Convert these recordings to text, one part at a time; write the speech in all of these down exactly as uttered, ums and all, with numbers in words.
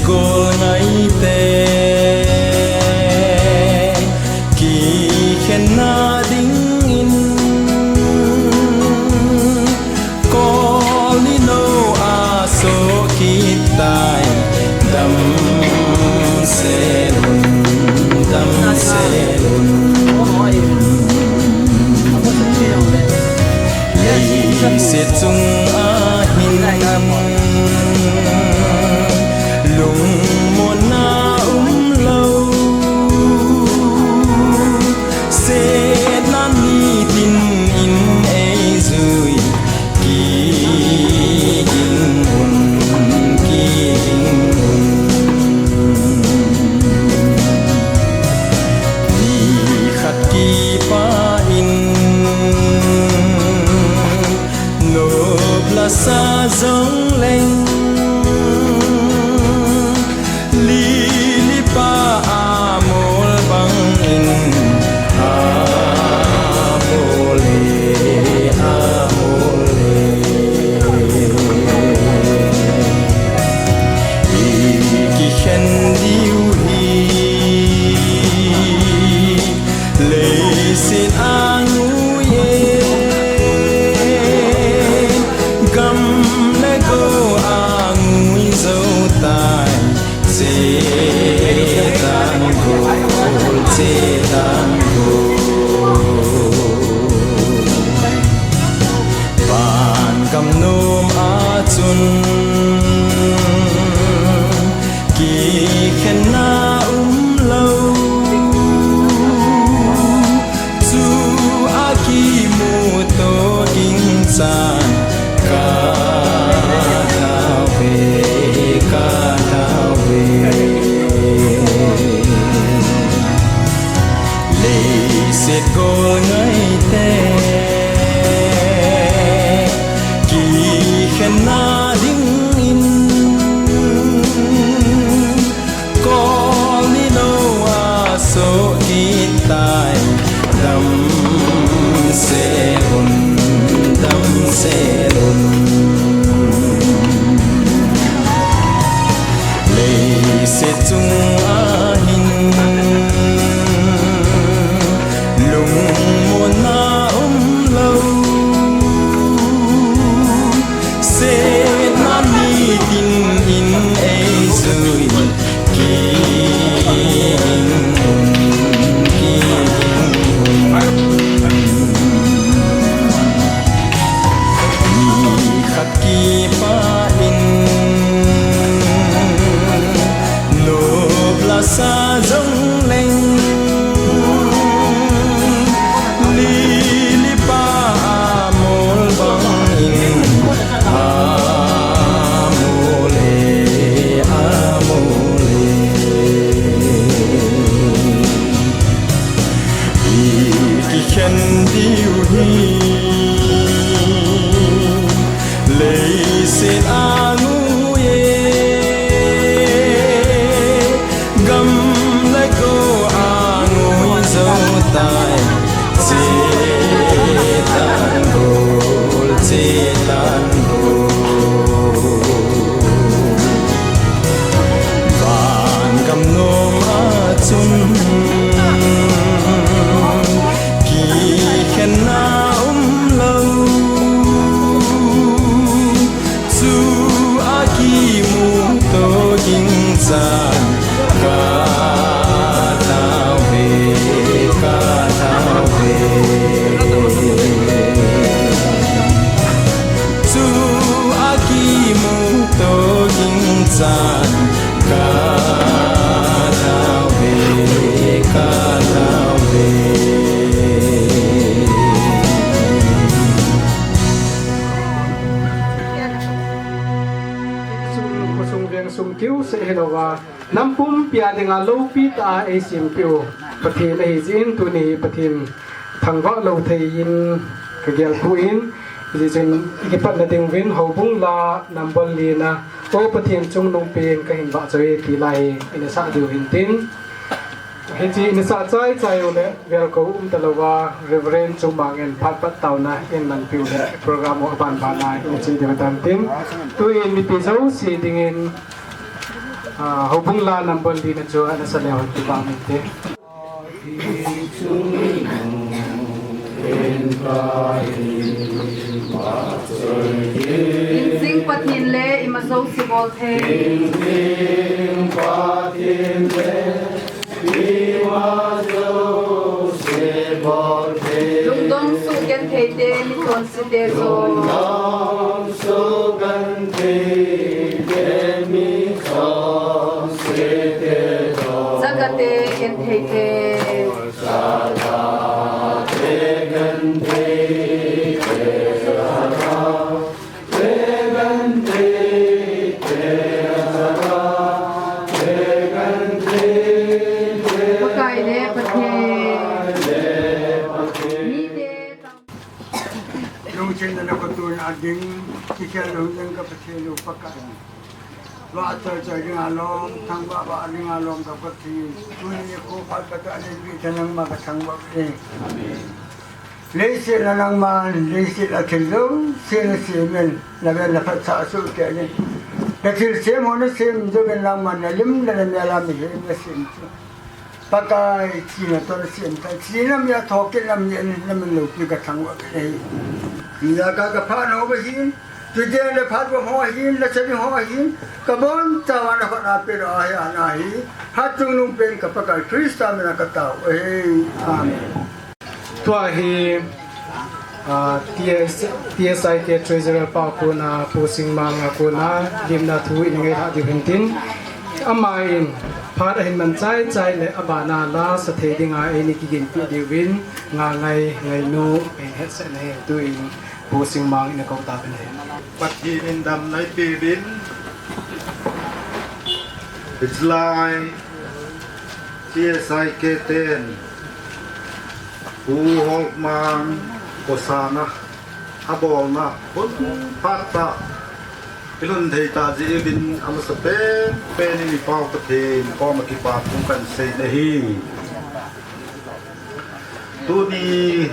Gol ngaite kikhenna dingin Kol ni nou a soh kit tai. Damsel un, damsel un. Leiset chung a hin lungmonna umlou, setna nitin in eijui. Kiging un, kiging un. Nikhat kipah in nop lasa jongleng, lili pa amol bangin amol e, amol e. Ikikhen diu hi leiset angui e, gam le go angui jou tai. Che tan gol, che tan gol. Vangam nom a chun kikhenna umlou, chu a kimuto ding chan ka thau ve, ka thau ve. Leiset gol ngaite kikhenna dingin Kol ni nou a soh kit tai. Damsel un, damsel un. Leiset chung a hin lungmonna umlou, setna nitin in eijui. Kiging un, kiging un. Nikhat kipah in nop lasa jongleng, lili pa amol bangin amol e, amol e. Ikikhen diu hi leiset angui e, gam le go angui jou tai. Che tan gol, che tan gol. Vangam nom a chun kikhenna umlou, chu a kimuto ding chan ka thau ve, ka thau ve. Chu a kimuto ding chan ka thau ve, ka thau ve. Sung, khosung veng sung kiuseh hilouva, nam pumpi a dinga lopi tah a eisempeh u Pathen ahi jeh in, tuni hi Pathen thangvah lou thei in kagel poi, hijeh chun ikipatna dinguvin houbung la number li na, O Pathen Chungnungpen kahin vahchoi e ti la hi ina sah diu hintin. Hiche ina sah chai chai u le velkou umta louva, Reverend Chungmang in phat pat taona in manpeh u le program u aban ban a ina che diu tantin. Tuin mipi jouse dingin Ah, houbung la number li na chu ana sa leu hon kipah mite. Injing Pathen le ima jouse bol thei. Lungdong sugenthei te, mi chonse te jong. Chagate genthei te. Pakai le Pathen. Mite Lungchin na ko tun a ding, kikhel lungdong ka Pathen u Pakai. Vahchoi choi dinga lom, thangvah vah dinga lom ka Pathen. Tuni nikho phat katoh a neipi tha nangma ka thangvah e. Leiset a nangman, leiset a thil jouse nasem in, naven naphatsah soh kei in. Nathilsem ho nasem jouvin nangman nalim le namel a mihem nasem chu. Pakai, thina toh nasem tan, thina mi a thokit nam ni, namin loupi ka thangvah kit ahi. Nia ka, ka phat ho ahin, tujeng le phat ho ahin, nasei ho ahin, ka bonchauva nakhut a peh ahi, ana hi, hatchungnung pen ka Pakai Christa mina ka tao ahi. Amen. Tua hi, ah, T S, T S I K Treasurer pa kona, Pu Singmang a kona, limna thu in ngailha diu hintin. Aman, phat ahin man chaichai le abana la sa thei dinga eini kiginpi diuvin, nga ngai, ngainu, eihetsah na hi tuin, Pu Singmang in akou tauvin ahi. Pathen in damna eipeuvin, hichelai, T S I K ten, Pu Holmang, kosana, abolna, hun phat tah, ilhun thei tah jeh uvin, amasapen, pen in i Pau Pathen koma kipa thu kahin sei nahi. Tuni,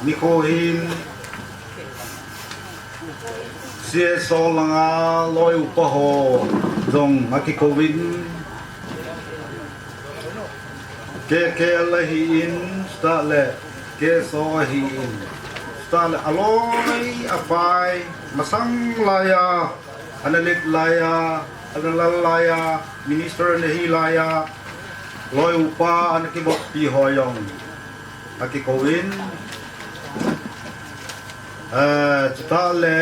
nikho hin, C S O langa loi upa ho jong akikouvin, K K L ahin, chutah le K S O ahin, chutah le aloi apai, masang laiya, ana let laiya, ana lal laiya, minister ana hi laiya, loi upa ana kivoppi ho jong akikouvin, eh, chutah le,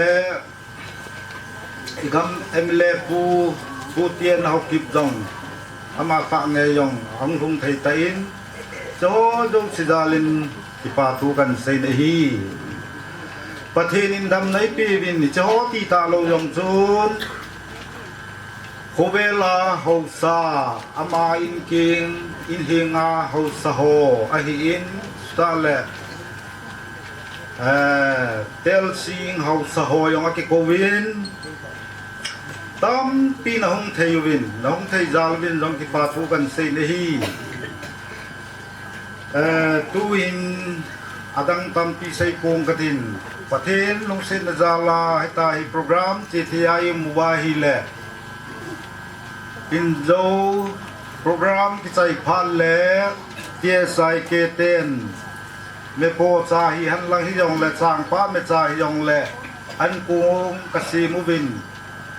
i gam M L A pu, Pu Tian Haokip jong, ama tah nge jong, ahung lhung thei tan, chu jouse jal in kipa thu kahin sei nahi. Pathen in damna eipeuvin, hiche ho ti talou jong chun, khovel a haosa, ama in king, in henga haosa ho ahin, chutah le, eh, Telsing haosa ho jong akikouvin, tampi nahung thei uvin, nahung thei jal uvin jong kipa thu kahin sei nahi. Eh, tuin adang tampi seipong katin, Pathen lungsetna jal a hitia hi program chethei a i um uva ahile, injo program kichai phat le T S I K ten, mepocha hihen lang hijongle, changpah mecha hijongle, ankong kasem uvin,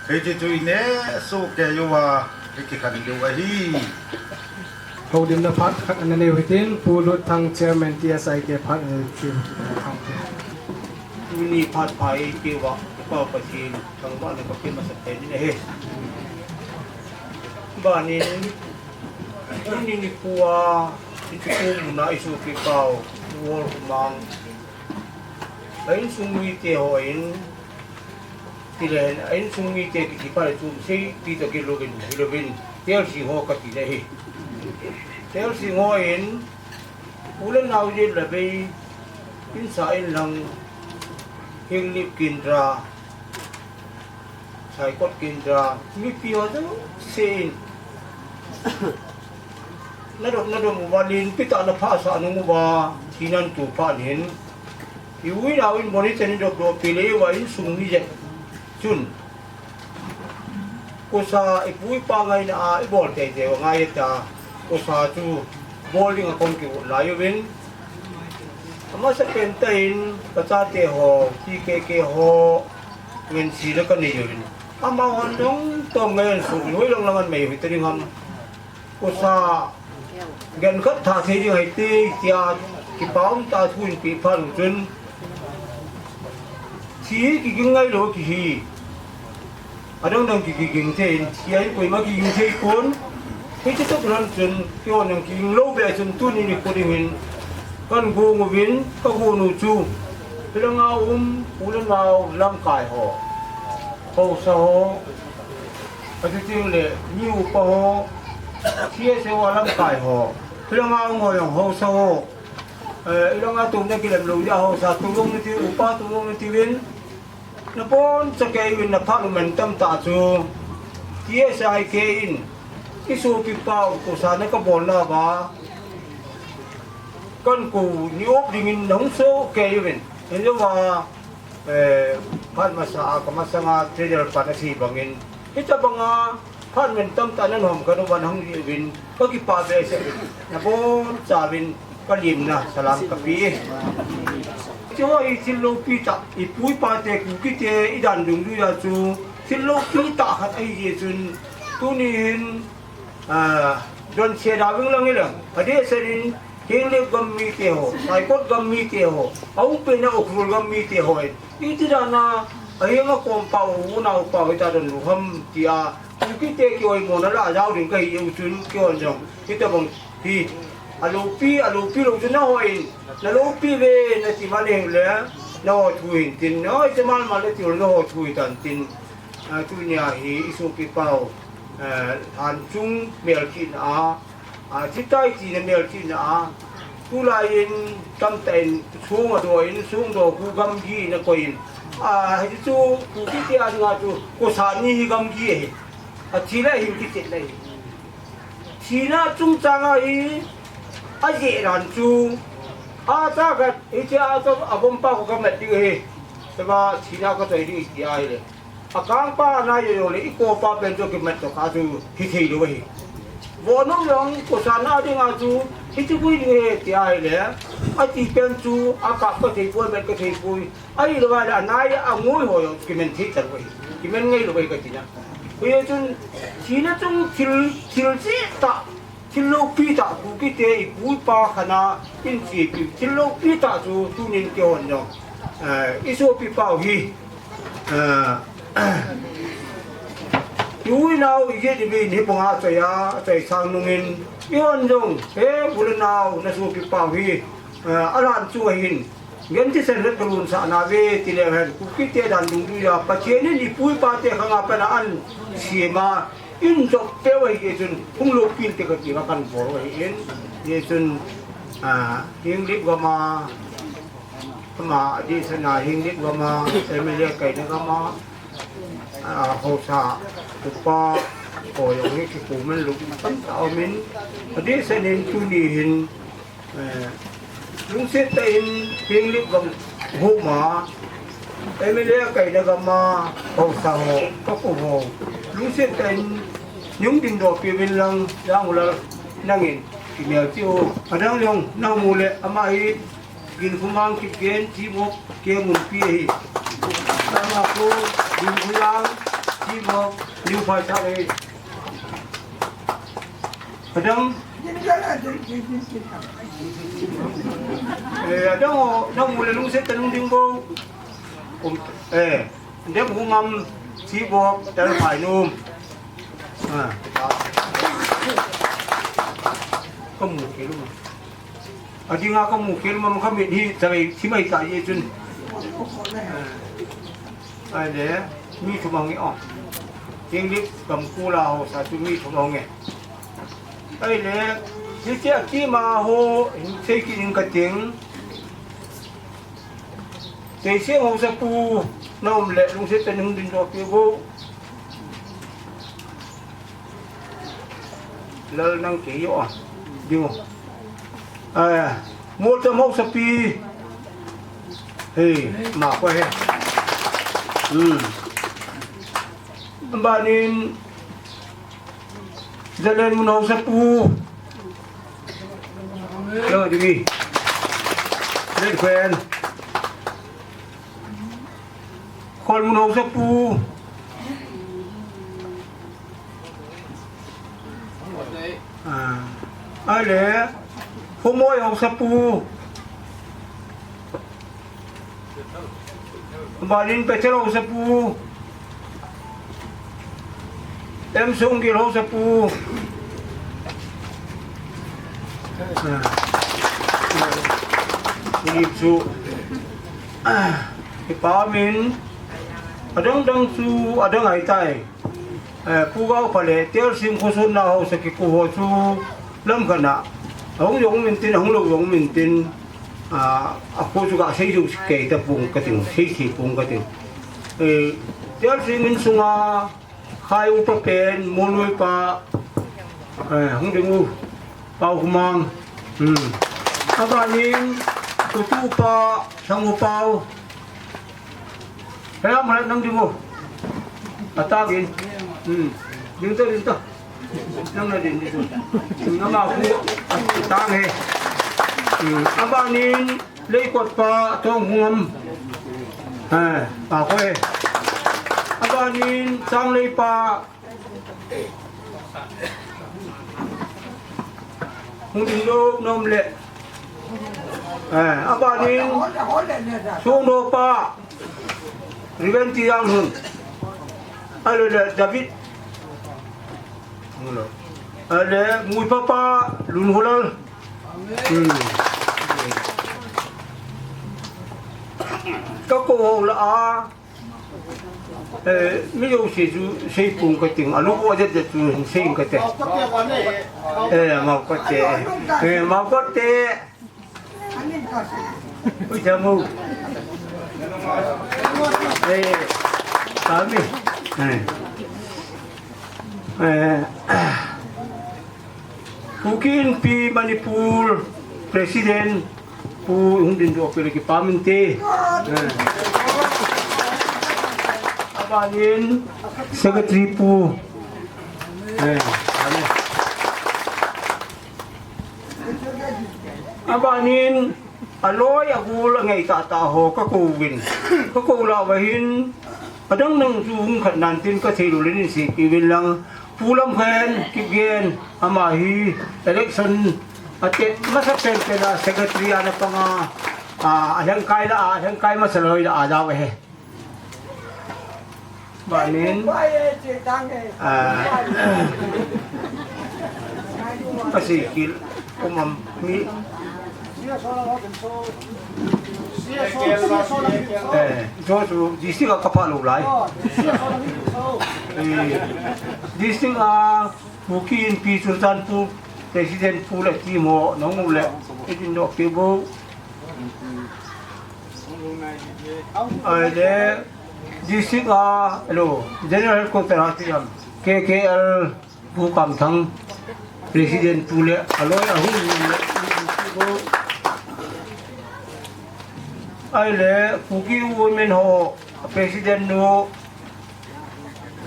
hiche chu ineh soh kei uva, ikikhen diu ahi. Houlimna phat khat ana nei u hitin, Pu Lutthang Chairman T S I K phat ana nei u hitin. Tuni phat pha eipeuva, i Pau Pathen thangvahna kape masat in ahi. Banin, tuni nikho a, hiche kum muna i sopi pau, Pu Holmang, a insung mite hon, tile, a insung mite kiti phat le chu seipi toh kilouvin, hilouvin, Telsing ho kati nahi. Telsing hon, u le nao jet le bei, insa inlang, hinglip kinra, saikot kinra, mipi ho jouse in, nadop nadom uva, lenpi tah naphahsah nung uva, thina nato phat in, i u i nao in bon hichan idopdoh peh le uva insung mi jet chun, Kosa ipu ipa ngaina a ibol teitei u angai ta. Kosa chu bol ding a kong kigot lai uvin. Amasapen tah in kachate ho, T K K ho, ngen sina kanei uvin. Amahon jong tong ngen su, noi lang lang an mei hui ta ding ham. Kosa gen khat tha thei ding ahi ti, tia kipa um ta thu in pi phan chun. Thi kiging ngai lo kihi. Adang dang ki, kiging thei in, thi a in koima kiging thei pon. Hiche toh kilan chun, kihon jong kiging lo be chun tuni nikho ding hin. Kan gon uvin, kagon u chu. Hilanga um, u le nao lamkai ho. Haosa ho. Achuti le, mi upa ho. Thi a se ho lamkai ho. Hilanga um ho jong haosa ho. Eh, ilanga tum na kilem lo, ya haosa tum long nati, upa tum long nati uvin. Naboncha kei uvin naphat u man tamtah chu. T S I K in. Isopipa u kosa na kabol nauva. Kan kou ni op ding in nahung so kei uvin. Hinjouva, eh, phat masa a kamasanga trader pan asei bangin. Hitabanga phat man tamtah nanom kanu van hung ji uvin. Kakipah behseh uvin. Naboncha uvin. Kalimna salam kape. Chu hi thil loupi tah, ipu ipa te Kuki te idan dungjuia chu thil loupi tah khat ahi jeh chun tuni hin, ah, don che da ving lang ilang. Adeh seh in Henglep gam mite ho, Saikot gam mite ho, aum pen a Ukhrul gam mite ho. Iti dan a, ahinga kompau, unau pau hita don lu ham tia. Kuki te kioimo na la jao ding kahi jeh u chun kihon jong. Hitabang hi, aloupi, aloupi lou chu nahon, naloupi ve, nati man le, naho thu hin tin, naho ite mal mal nati u le naho thu hitan tin. Ah, tunia hi, isopipa u, eh, lhan chung melchihna a, ah, thitai tina melchihna a, tulai in tamtah in song adoh in, song doh khu gamgi in akoi in. Ah, hichu Kuki te a dinga chu, kosa ni hi gamgi ahi. Athi le hin kicheh le hi. Thina chungchang a hi, ajeh dan chu, acha khat, hiche a chu, abompa khu kamat ding ahi. Sema thina kachoi ding iti ahile. Akangpa ana jeh jong le, ikopa pen chu kimat toh kha chu hithei lou ahi. Vonom jong, kosa na dinga chu, hiche gui ding ahi ti ahile. Ati pen chu, akap kathei poi, mat kathei poi. Ahilou le anai angoi ho jong kiman thei chan uve. Kiman ngai lou uve kati na. Hijeh chun thina chung thil, thil jeh tah, thil loupi tah, Kuki te ipu ipa khat a in chepi, thil loupi tah chu tunin kihon jong. Eh, isopipa u hi. Eh, tu inao ijeh uvin hibanga choi a, choi sang nungin. Ihon jong, he, u le nao, nasopipa u hi. Eh, alan chu ahin. Ngen thisen let kalunsa nauve, tile hen, Kuki te dan dungjuia, Pathen in ipu ipa te khanga pat a ahin sem a, in jop peu ahi jeh chun, hung loupi inte kati a kabol u ahin, hijeh chun, ah, Henglep gam a, ama adeh seh na Henglep gam a, M L A kaina gam a, ah, haosa, upa, ho jong hi kikou man lou tamtah aumin, adeh seh in tuni hin, Eh, lungset tah in Henglep gam homa, M L A kaina gam a, haosa ho, kakou ho. Lungset tah in, nung dingdoh peh uvin lang, Jangulal, nangin, kimel cheh u. Adang jong, namu le, ama hi, Ginkhumang Kipgen, Chief of K M P ahi. Ama khu, Ginkhumang, Chief of New Phaisat ahi. Adang. Eh, adang o, adang u le lungset tah in hung ding bou. Um, eh, adang u ngam chi bou, tel phai nom. Ah. Kamu ke lu ma. Adinga kamu ke lu ma, kamit hi, sabai, simai sa ye chun. Eh. Ahile, mi thum ahung e o. Henglep gamkol a haosa chu mi thum ahung e. Ahile, hiche a kima ho, hin sei kit ing kating. Teiseng haosapu, na um le, lungset tah in hung dingdoh peh uvin. Lal nang kei o, ding o. Eh, Molcham haosapi. Hei, ma ko he. Hmm. Ambanin, Zalen mun haosapu. Lo dimi. Len kuen. Khol mun haosapu. Ah. Ahile. Khomoi haosapu. Abanin Bethel haosapu. M. Sunggil haosapu. Ah. Philip chu. Ah. Kipa min. Adang dang chu adang ahitai. Eh, Pu Gaopha le Telsing khosung na haosa kikou ho chu lamkhat na. Ahung jong um intin, ahung lou jong um intin. Ah, akho chu kasei jou kei tapong kating, sei sei pong kating. Eh, Telsing insunga Khai upa pen, Molui pa, eh, hung ding u, Pau Kumang. Hmm. Abanin, utu pa, Thang u Pau. Hei, am, hei, nang ding u. Atagin. Hmm. Ding to, ding to. Nang na ding, ding to. Nang ma ku, atang he. Hmm. Abanin, Leikot pa, Tong Hungam. Eh, pa ko e. Abanin, Changlei pa, Hung ding lou nom le. Eh, abanin, Sungno pa, Reventi Yang Hun. Ahile David. Ahile, Ngui pa pa, Lun Hulal. Hmm. Kakou ho lah a, Eh, mi jouse chu sei pong kating, alu bo jet jet chu sei kate. Eh, mau kate. Eh, mau kate. Ui, jamu. Eh, kami. Eh. Eh. Kuki Inpi Manipur President Pu hung ding doh peh le kipa min te. Eh. Abanin Secretary Pu. Eh, amen. Abanin aloi agol angai tah tah ho kakou uvin. Kakou lah uva hin adang dang chu hung khat nan tin kathei lou le nin seipeh uvin lang. Pu Lamkhen Kipgen, ama hi election atet masa pen pen a secretary ana pang a, a, alhengkai lah a, alhengkai masa loi lah a jao ahi. Banin, a, kasi kil, umam, mi, Eh, jo chu district a kapha lou lai. Eh, district a Kuki Inpi Churachandpur President Pu le team ho nahung u le, idin doh peh bou. Ahile district a, hello, General Headquarter a ti am, K K L Pu Kamthang, President Pu le, aloi ahung le, ahile, Kuki Women ho, President nu,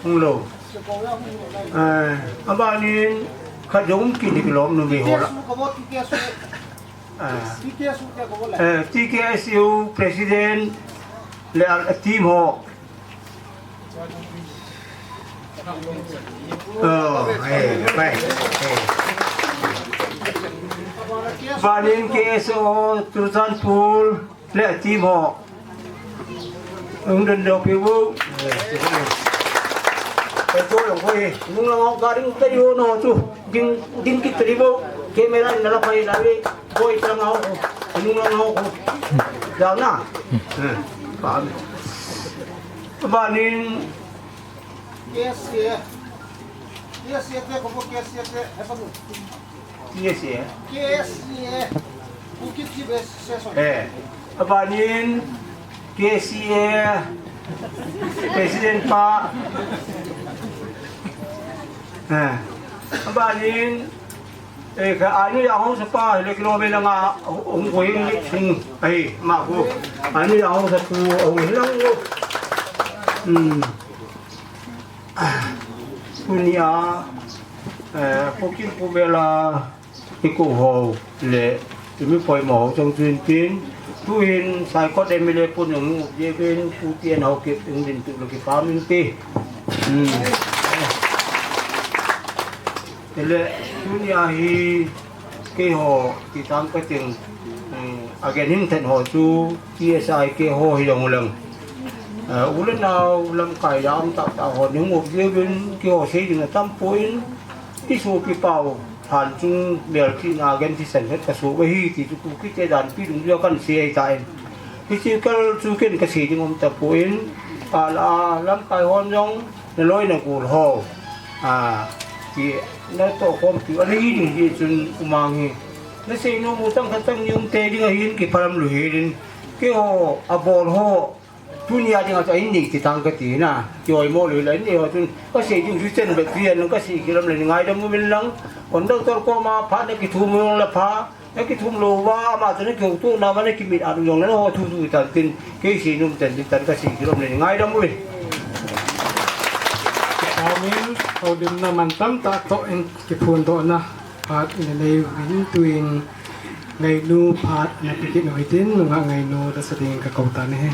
hung lou. Eh, abanin, khat jong um kit ni kilom numei ho lah. Ah. Eh, T K S U President le a team ho. Oh, eh, pai, eh. Banin K S O Churachandpur le a team ho. Hung ding doh peh bou. Eh, tu jong koi, nung lang ho ka ding ta yo no chu. Ding, ding kit ta di bou. Camera in na la pai la le. Koi ta lang ho. Nung lang ho ko. Jao na. Eh, pa. Banin K S A. K S A te ko bo K S A te. Apa tu? K S A. K S A, Kuki Chief Association. Eh, abanin K S A President pa. Eh, abanin, eh, ka ani ya hung sapa, le kilo me langa, hung ko hing, hung, ai, ma ko. Ani ya hung sapu, hung hilang ko. Hmm. Tunia, Eh, Pu Kimpu Bela, i kou ho le, i mi poimo ho chang chun tin, tuhin Saikot M L A pun ung u, Jevin, Pu T N Haokip, ung din tu le kipah min ti. Hmm. Tile, tunia hi, keiho, ti tang ka ting, eh, again hin then ho chu, T S I keiho hi jong leng. Eh, u le nau lamkai jam tah tah ho, ning u Jevin, keiho sei ding a tam poi, i sopi pau, phan chung mel thina gen thisan het ka so ve hi ti chu Kuki te dan pi dung dia kan sei ta in. Hi chu kal chu ken ka sei ding um ta poi, a la lamkai hon jong na loi na gol ho. A, ti na to kom ti a le hi ding hi chun umang hi. Na sei nom u tang khat tang ni um te ding a hin ki phalam lu hi din. Keiho a bol ho. Tunia dinga chu a in nei ti tang ka ti na. Ki oimo lou la in nei ho chun ka sei ding chu chen be ti an ka sei kilam le ngaidam u min lang. Kon doctor koma pha na kithum u jong le pha. Na kithum lou va ama chu na kihoutona va na kimit a u jong le na ho thu thu tan tin. Kei sei nom ten tin tan ka sei kilam le ngaidam u. Amen. Houlimna mantam tah toh in kiphondohna phat in nei uvin tuin ngainu phat na pe kit u hitin nungah ngainu la sa ding ka kou tan ahi.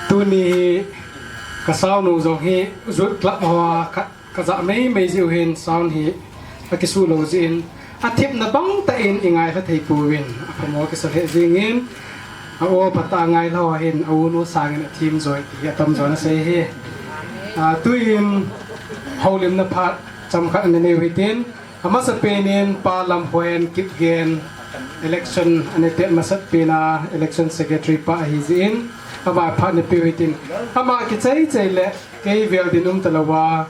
Tuni hi ka sound u jong hi Youth Club hoa ka, ka ja mei mei jiu hin sound hi a kisu lou jin a thipna bang tah in i ngai lha thei pouvin a phamo kisa lheh jingin a o pata ngai lha ho hin a u nu sangin a thim joi ti a tam joi na sei hi. A, tuin houlimna phat chomkhat ana nei u hitin, a masapen in Pa Lamkhohen Kipgen election ana tet masapen a election secretary pa ahi jin, ama phat na pe u hitin, ama kichai chai le kei vel din um ta lou a,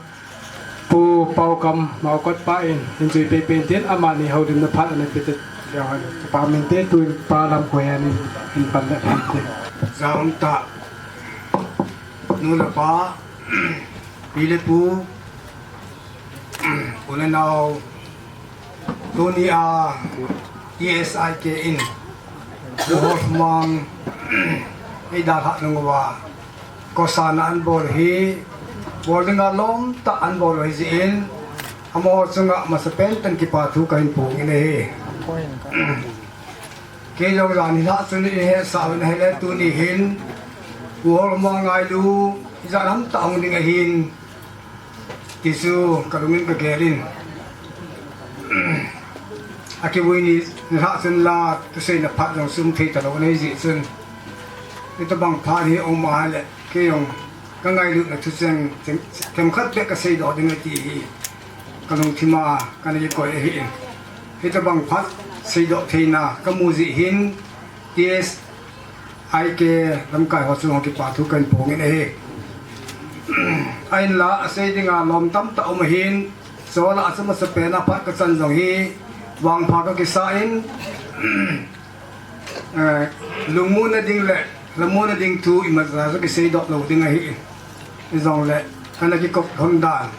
Pu Paukam Maokot pa in hin jui pe pen tin, amani houlimna phat ana pe te, leo han, pa min te, tuin Pa Lamkhohen in, in pan le phat te. Jaum ta, nu le pa, pi le pu, u le nau, tuni a, T S I K in Pu Holmang eidalhah nung uva kosana anbol hi, bol dinga lom tah anbol u ahi jeh in, amaho chunga masapen tah in kipa thu kahin phong in ahi. Kei jong jan hilhah chun eihetsah uvin ahile tuni hin Pu Holmang ngailu ijat ham tah hung ding ahin, ti chu kalungin kagel in. Akivui nilhah chun la thuseina phat jong sum thei talou ahi jeh chun, hitobang phat hi um ahile kei jong kangailutna thucheng themkhat beh kaseidoh ding ahi ti hi kalungthima kana kikoi ahin. Hitobang phat seidoh theina kamu jeh hin, T S I K lamkai ho chunga kipa thu kahin phong in ahi. Ahinla asei dinga lom tamtah um ahin, chule chu masapen a phat kachan jong hi vangpha kakisa in, eh, lungmonna ding le lamonna ding thu imacha chu kiseidoh lou ding ahi. Hijongle kana kikop lhon dan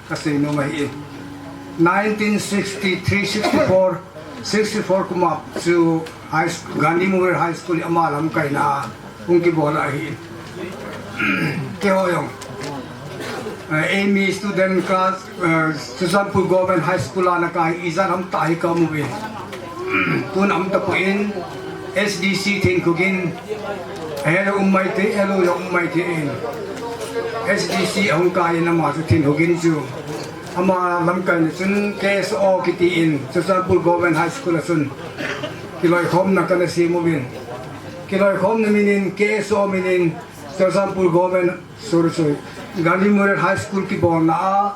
kaseinom ahi. Nineteen sixty-three, sixty-four, sixty-four kum a chu high sch-, Gandhi Memorial High School hi ama lamkaina a hung kibol ahi. Keiho jong, eh, M E student ka, eh, Churachandpur Government High School a nakai ijat ham tah hi kaum uvin. Tun aum tapon S D C Thinghugin, ahilou um maithei, ahilou jong um maithei in, S D C ahung kai in ama chu Thinghugin chu ama lamkaina chun K S O kiti in Churachandpur Government High School a chun kiloikhomna kana sem uvin. Kiloikhomna min in K S O min in Churachandpur Government, sorry, sorry, Gandhi Memorial High School kibolna a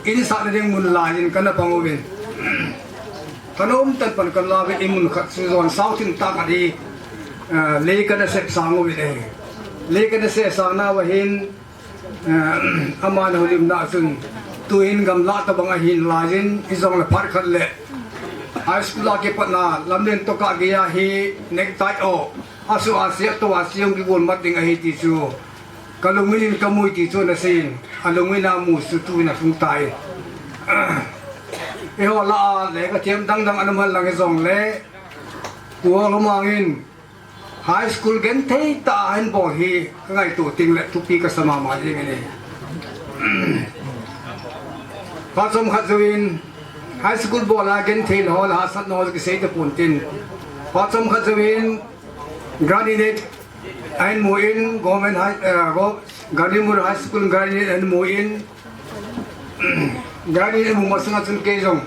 insahna ding mun lai in kana pang uvin. Thanom tah in pan kana la uvin, imun khat chu jon sao thim tah khat hi, eh, lei kana sep sang uvin ahi. Lei kana sep sangna uva hin, eh, ama na hulimna chun tuhin gamlah tabang ahin lai in, hijongle phat khat le high school a kipatna lamlen toh kah geiya hi necktie o, asu a sia to a siung kigol mat ding ahi ti chu kalungin kamu e ti chu ana seiyin, alungin amu chu tuin alhung tai. Eiho lah a lekha them dang dang ana um hen lang hijongle, Pu Holmang in high school genthei tah a ahin bol hi kangaito teng le thupi kasa mama jeng e. Phat chomkhat jouvin high school bol a genthei na ho le hahsatna ho kisei tapon tin, phat chomkhat jouvin Gandhi Nilayal ahin mu in, Government High, eh, Go-, Gandhi Memorial High School Gandhi Nilayal ahin mu in, Gandhi Nilayal amu masanga chun kei jong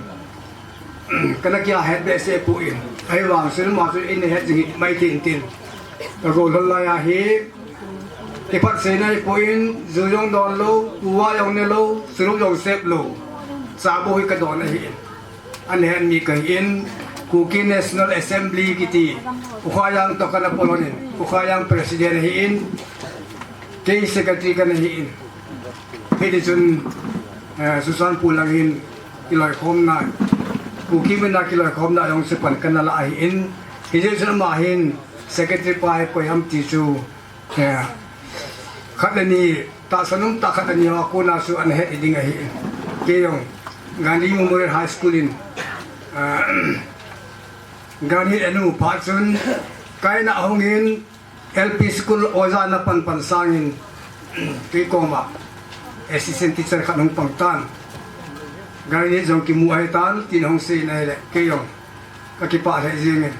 kana kihet behseh poi. Ahivang chun ama chun eina het jing hih mai thei in tin, kagol lhon lai ahi. Kiphatseina ahipoi, ju jong don lou, kuva jong ne lou, churuk jong sep lou, cha bou hi kadon ahi. Ana het mi kahi in, Kuki National Assembly kiti, U Kha Yang toh kana pol lhon in, U Kha Yang President ahi in, kei Secretary kana hi in. Hiti chun, eh, Churachandpur lang hin kiloikhomna, Kuki mina kiloikhomna jong chu pan kana la ahi in. Hijeh chun ama hin Secretary pa hi koi ham ti chu, eh, khat le ni, tahsan um tah khat le ni ho a kona chu ana het ding ahi. Kei jong Gandhi Memorial High School in, ah, Gandhi ana mu phat chun, kaina hung in L P school oja na pan pan sangin, kei koma assistant teacher khat hung pang tan. Gandhi jong kimu ahi tan, tin hung sei in ahile, kei jong kakipah lheh jeng in.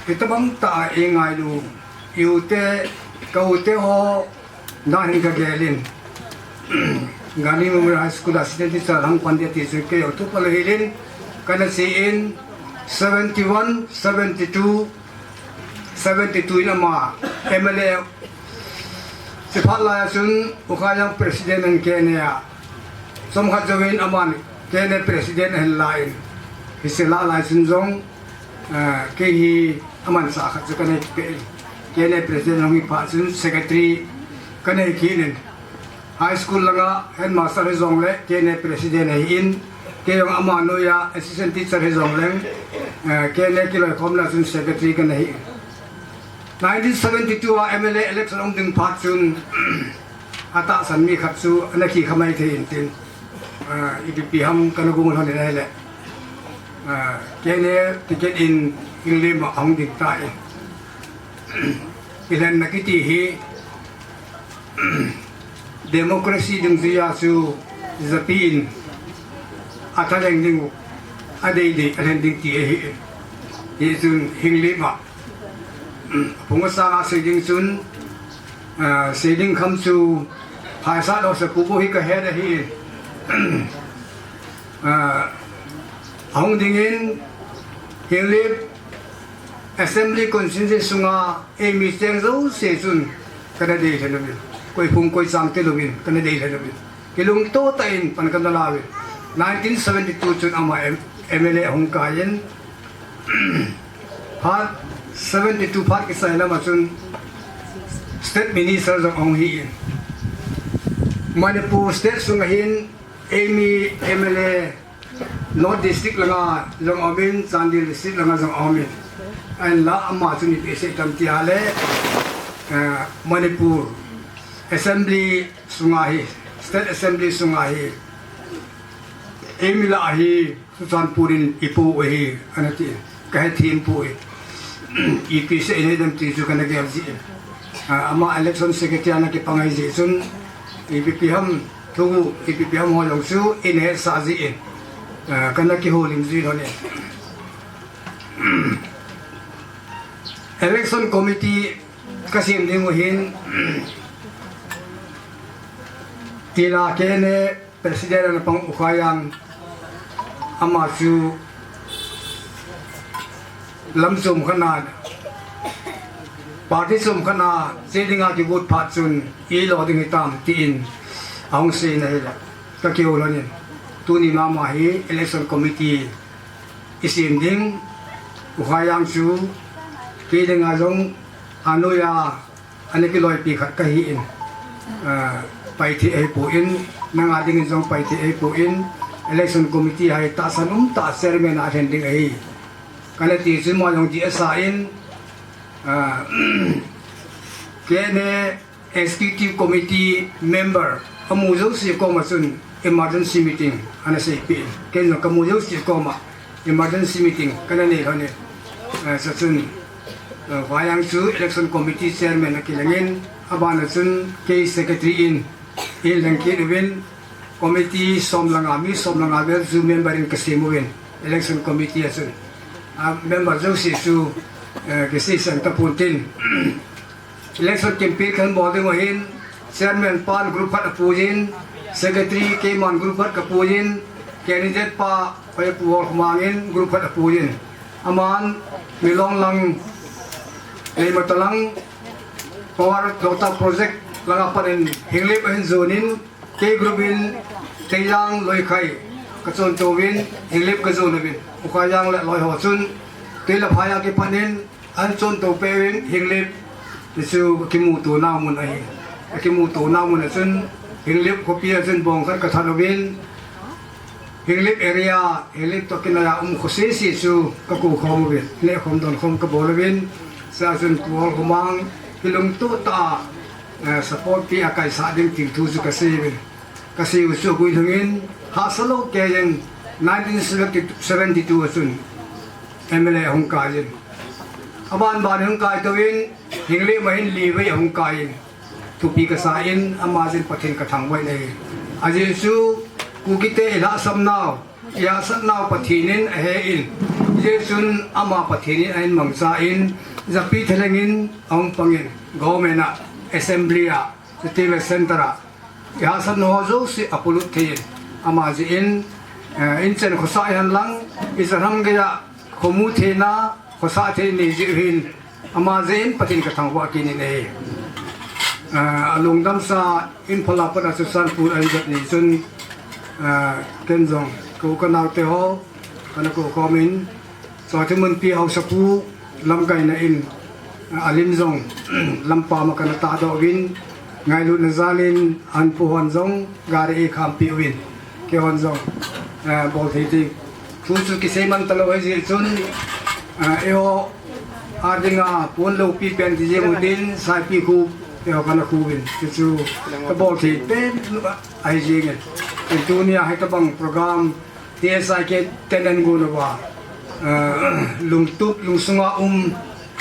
Hitobang tah a eingailu, i u te, ka u te ho, dan hin kagel in. Gandhi Memorial High School a assistant teacher hung pan ding ati chu kei jong thu phalou hel in, kana che in, seventy one, seventy two, seventy two in ama M L A chephat lai a chun U Kha Yang President ahin K N A a. Chomkhat jouvin aman K N A President ahin la in. Hiche lah lai chun jong, eh, kei hi amanchah khat chu kana hi peh in. K N A President ahung hi phat chun Secretary kana hi kit in. High school langa headmaster hi jongle K N A president ahi in, kei jong ama noiya assistant teacher hi jongleng, eh, K N A kiloikhomna chun secretary kana hi in. Nineteen seventy two a M L A election um ding phat chun, atahsan mi khat chu ana kikha mai thei in tin, eh, ipi pi ham kana gong lhon in ahile. Ah, K N A ticket in Henglep a hung ding tai. Ilen na kiti hi democracy dungjuia chu japi in athalheng ding u, adei dei alhen ding ti ahi. Hichun Henglep a phung asanga sei ding chun, ah, sei ding kham chu phaisa lo sa pu bu hi ka het ahi. Ah, ahung dingin Henglep Assembly Constituency sunga eimi cheng jouse chun kana deilhen uvin, koi phung koi chang tilouvin kana deilhen uvin, kilungto tah in pan kana la uvin. Nineteen seventy-two chun ama M-, M L A ahung kai in, phat seventy-two phat kisai lama chun State Minister jong ahung hi in. Manipur State sunga hin eimi M L A North District langa jong aumin, Chandel District langa jong aumin. Ahinla ama chun ipi asei tam tia le, eh, Manipur Assembly sunga hi, State Assembly sunga hi, eimi lah a hi Churachandpur in ipo u ahi, ana ti. Ka hethem poi. Ipi asei inei dem ti chu kana gel jin. Ah, ama election secretary ana kipang ahi jeh chun, ipi ipi ham thu, ipi ipi ham ho jong chu eina hetsah jin. Ah, kana kihoulim jin lhon in. Election committee kasem ding u hin, tila K N A President ana pang U Kha Yang, ama chu lam chom khat na, party chom khat na che dinga kigot phat chun ilo ding hitam tin ahung sei na hile, ka kihou lhon in, tuni mama hi election committee isem ding, U Kha Yang chu kei dinga jong anoiya ana kiloipi khat kahi in, ah, pai thei ahipoi, nanga dingin jong pai thei ahipoi, election committee hi tahsan umtah a chairman a lhen ding ahi. Kana ti chun ama jong dih asa in, ah, K N A Executive Committee member amu jouse koma chun emergency meeting ana seipeh in. Ken jong kamu jouse koma emergency meeting kana nei lhon in. Ah, chuchun, ah, Vaiang chu election committee chairman akileng in, abana chun kei secretary in eileng kit uvin, committee som langa, mi som langa vel chu member in kasem uvin, election committee a chun. Ah, member jouse chu, eh, kisei sang tapon tin. Election campaign kahin bol ding u hin, chairman pan group khat apui in, secretary keiman group khat kapui in, candidate pa Pu Holkhomang in group khat apui in. Aman Milong lang, Neimatalang power Delta project langa pat in Henglep ahin jon in, kei group in Teijang, Loikhai kachonto uvin, Henglep kajon uvin. U Kha Yang le aloi ho chun Tuilaphai a kipat in, ahin chonto peh uvin, Henglep chu akimuto na mun ahi. Akimuto na mun a chun, Henglep khopi a chun bong khat kathat uvin, Henglep area, Henglep toh kinai a um kho sese chu kakou khom uvin, neh khom don khom kabol uvin, chua chun Pu Holkhomang kilungto tah a, eh, support pi akaisah ding ti thu chu kasei uvin. Kasei u chu aguilhung in, hahsa lou kei in nineteen seventy-two a chun M L A ahung kai in. Aban ban in hung kai tou in, Henglep ma hin li vei ahung kai in. Thupi kasa in, ama jeh in Pathen kathangvah in ahi. Ajeh chu, Kukite ilhahsam nau, ihahsat nau Pathen in ahe in. Hijeh chun ama Pathen in ahin mangcha in, japi thalheng in ahung pang in, government a, assembly a, City West Center a, ihahsat nau ho jouse apolut thei in, ama jeh in, eh, inchen khosah ihen lang, ichan ham geiya khomu theina, khosah thei nei jeh u hin, ama jeh in Pathen kathangvah kit in ahi. Eh, alungdamsa Imphal a pat a Churachandpur ahin jot ni chun, eh, ken jong ka u ka nao te ho, kana kou khom in, Chawthimunpi haosapu lamkaina in, a, alim jong, lampam a kana tahdoh uvin, ngailutna jal in, anpu hon jong, gari eikhampi uvin, keihon jong, a, bol thei ding. Thu chu kisei man talou ahi jeh chun, a, eiho, a dinga, pon loupi pen ti jeng u tin, saipi khu, eiho kana khu uvin. Chu chu, kabol thei pen, ahi jeng in. Tunia, hitabang program, T S I K ten an gon uva, Lungtup lungsunga um,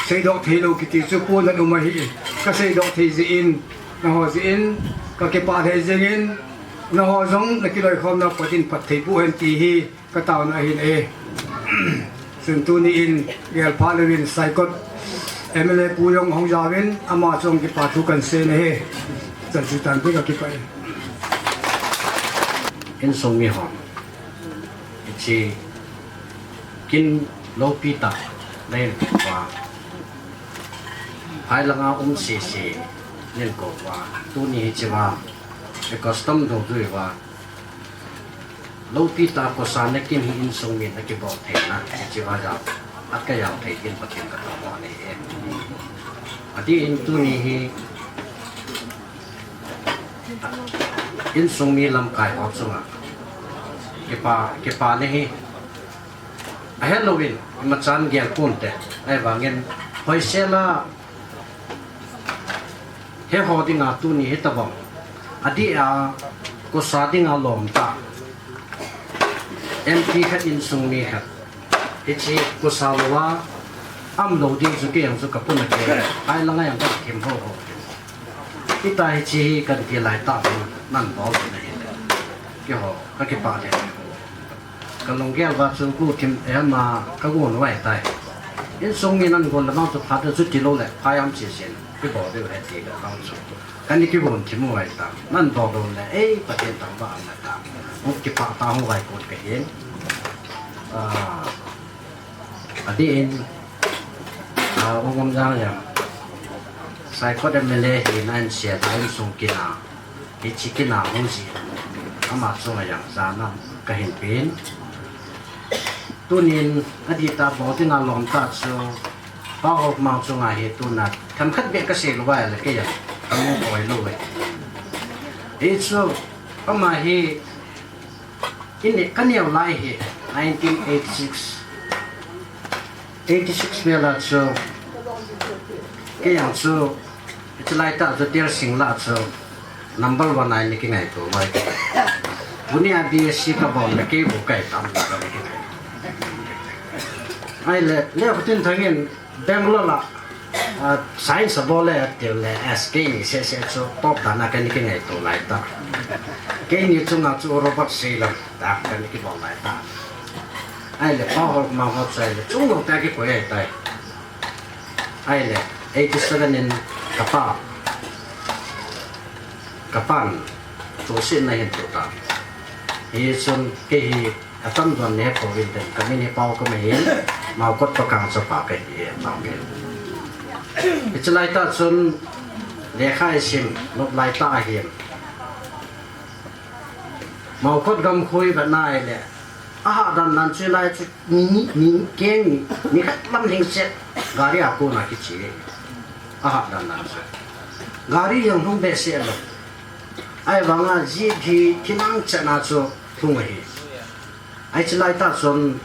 seidoh theilou kiti chu pon a um ahi. Ka seidoh thei jeh in, nangho jeh in ka kipah lheh jeng in, nangho jong na kiloikhomna Pathen phatthei boh hen ti hi ka taona ahin e. Chun tuni in gelpha louvin Saikot M L A pu jong ahung jaovin, ama chunga kipa thu kahin sei ahi. Chan chu tan ti ka kipah e. Insung mi hon, hiche kin loupi tah nei uva, phai langa um sese nin kouva, tuni hiche va, e custom dungjuiya loupi tah kosana kin hi insung min akibol theina hiche va jao, akajao thei kin Pathen ka taona ahi e. Adeh in tuni hi insung mi lamkai ho chunga kipa, kipana hi ahelouvin imachan gel ponte, ahivangin hoisel a hiho dinga tuni hitobang adeh a kosa dinga lomtah M P khat, insung mi khat, hiche kosa louva aum lou ding chu kei jong chu ka puna kei, phai langa jong ka thim ho ho. Hita hiche hi kahin ti laitah, nan bol uvin ahi. Keiho ka kipah lheh. Ka lunggel uva chu guhthim em a ka gon u ahitai. Insung mi nan gon le vang chu phat a chuti lou le phai um sese in kibol diu ahi ti le vang chu kana kivon thim u ahitai. Nan bol lou le, ei, Pathen thangvah a um ahitai. Hung kipah tah, hung vaikon kahin. Ah, adeh in, ah, U Ngamjang jong, Saikot M L A hina in sel a insung kin a, hiche kin a hung jin, ama chunga jong jana kahin pen. Tunin adeh tah bol dinga lomtah chu Pa Holmang chunga hi tuna themkhat beh ka sei lou va ahile kei jong ka mu koi lou e. Hichu ama hi Ini ka neo lai hi nineteen eighty-six, eighty-six vel a chu kei jong chu, hiche laitah chu Teersing lah chu number one a ini kingaito loi. Tuni a D S C ka bol le kei bou kai tam le ka kingai. Ahile, Lekhotinthang in Bangalore lah, ah, science abol e ati le, as keini sese chu top dan a kana kingaito laitah. Keini chunga chu Robert Seilam tah kana kibol laitah. Ahile Pa Holmang ho chu ahile chungnung tah a kikoi ahitai. Ahile eighty-seven in kapa, kapan tohsetna ahin toh tan. Hichun kei hi atamjon nahe pouvin tin, kamin hi Pau kahi in, Maokot Pakang chapa kahi e, Pau kahi. Hiche laitah chun lekha isim nop laitah ahin, Maokot gamkhu ivet na ahile, ahahdan dan chu hilai chu ni, ni, ni keng ni, nikhat lam lhingset gari a kona kiche e. Ahahdan dan chu gari jong lhung behseh lou. Ahivanga jeep hi thinang chetna chu lhung ahi. Hiche laitah chun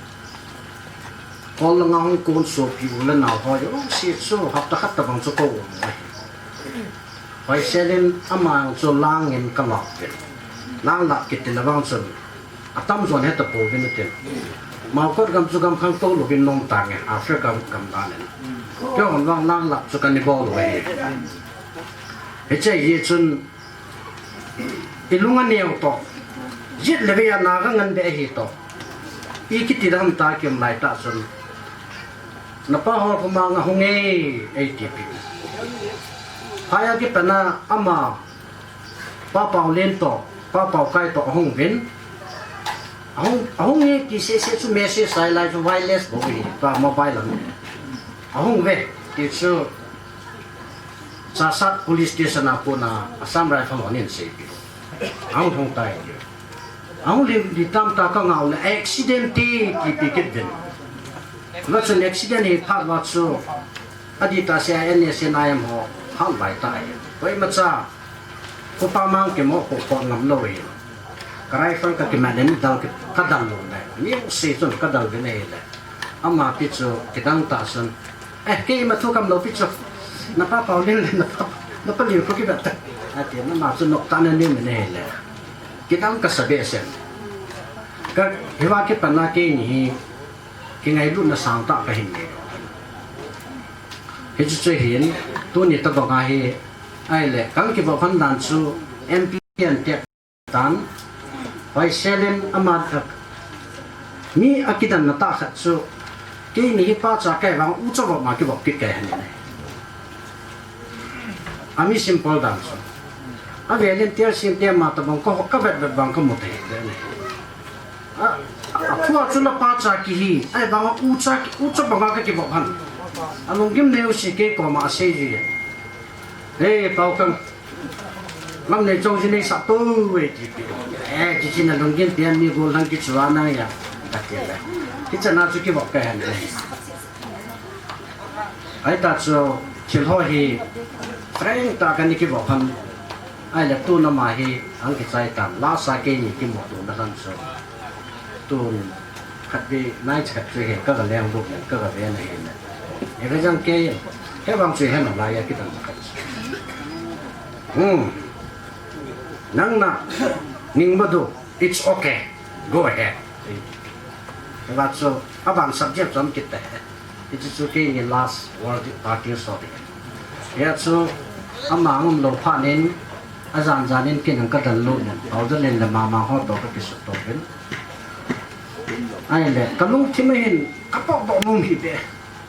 Kol langa hung kon sopi u le nao ho jouse chu hapta khat tobang chu kou um u ahi. Hoisel in ama jong chu lang in kalap uvin. Lang lap kiti le vang chun atamjon heta pouvin atin. Maokot gam chu gam khangtou louvin nom tange, Africa gam dan in. Keihon vang lang lap chu kana bol u ahi. Hiche hi chun ilung aneo toh, jet le vei a na kangan beh ahi toh, ikiti dam ta kium laitah chun, na Pa Holmang ahung e, eitipi. Phai a kipat na ama, Pa Paolen toh, Pa Paokai toh ahung uvin. Ahung, ahung e ti sese chu message a hilai chu wireless bou hi, tua mobile a. Ahung uve ti chu Chassad Police Station a kona Assam Rifle hon ahin seipeh u. Ahung lhung tai. Ahung lhung lhung tam ta ka ngah u le accident ti, tipi kit uvin. Hijeh chun accident hi phat uva chu adih tah C I A, N S C, N I M ho hal vai tai. Koimacha khopa mang kimoh khoh ngam lou ahi. Ka rifle ka kimat in dal ki, ka dal lou le. Mi jouse chun ka dal uvin ahile. Ama pi chu kidang tah chun, eh, keima thu kam lou pi chu, na Pa Paolen le na Pa, na Pa Liukho kivet tan, ati, ama chu noptah in anem in ahile. Kidang kasa behseh in. Ka, hiva kipat na keini hi, kingailutna sangtah kahin nei. Hichu chu hin, tuni tabang a hi, ahile, kan kivop han dan chu, M P an tia tan, Vice Chairman ama, mi akidanna tah khat chu, keini hi pacha kei vang ucha vop ma kivop kit kei hen. Ami simple dan chu. Avelin tia sim tia ma tabang ka, ka vet vet vang ka mu thei de ne. A, a phua chu la pacha kihi, ahivang ucha, ucha banga ka kivop han. Alunggim neo si kei koma asei ji. Hey, Pau Khang. Lam nei chong ji nei sa to we ti pi. Eh, ti chin alunggim pian mi gol hang kichua na ya. Ka ti le. Kicha na chu kivop ka hen le. Ahita chu thil ho hi frank tah a kana kivop han. Ahile tun ama hi ahung kichai tan. Lasa keini kimuto na han chu. Tun khat vei nai khat chu hi ka ga leng lut nen ka ga ve na hi na. E ve jang kei. He vang chu he na lai a kidan khat. Hmm. Nang na ning ma du. It's okay. Go ahead. He va chu aban subject chu um kit te. Hichu chu keini last word party so de. Hia chu ama ngum lou phat in ajan jan in kin ang ka dan lut nen. Pau Dal in le mama ho to ka kisut to vin. Ahile, ka lungthim a hin, ka pok doh nom hi ve.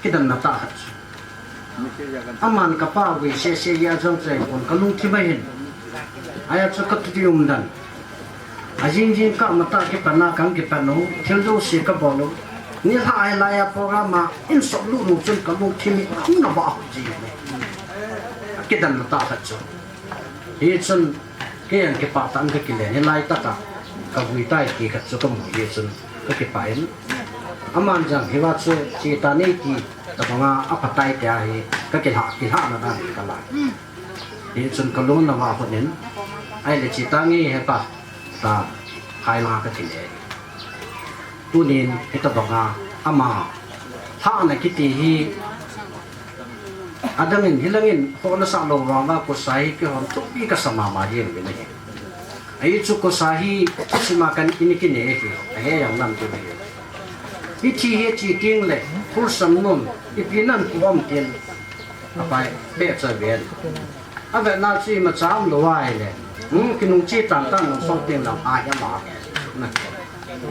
Kidanna tah khat chu. Aman ka pa vui se se ya jong chai kon ka lungthim a hin. Ahia chu ka tuti um dan. Ajing jing ka mata kipan a kang kipan u, thil jouse ka bol u. Nilhah a hilai a program a, in sop lut nu chun ka lungthim hi, hung na va hu ji ne. Akidanna tah khat chu. Hichun, kei ang kipah tah in ka kile, hilai tah a, ka vui tai ti khat chu ka mu hichun, ka kipah in. Aman jang, hiva chu, chi ta nei ti, tabang a, apha tai tia hi, ka kilhah, kilhahna dan hi ka la. Hichun ka lung na va hon in, ahile chi ta nge he pa, ta, khai la ka ti le. Tunin, hitabang a, ama, lhahna kiti hi, adang in, hilang in, hona sa lou vang va, kosa hi, kihon thupi ka sa mama hi, ang bin hi. Ahi chu kosa hi, sima kan in kine hi, ahe yang nam tu hi. Hichi hi chi ting le, phul sam nun, ipi nan pu om tin, apai, pe cha ven. Avetna chu ima cham lou ahile. Hmm, kinung chi tan tan nung song ting lam a ya ma. Na.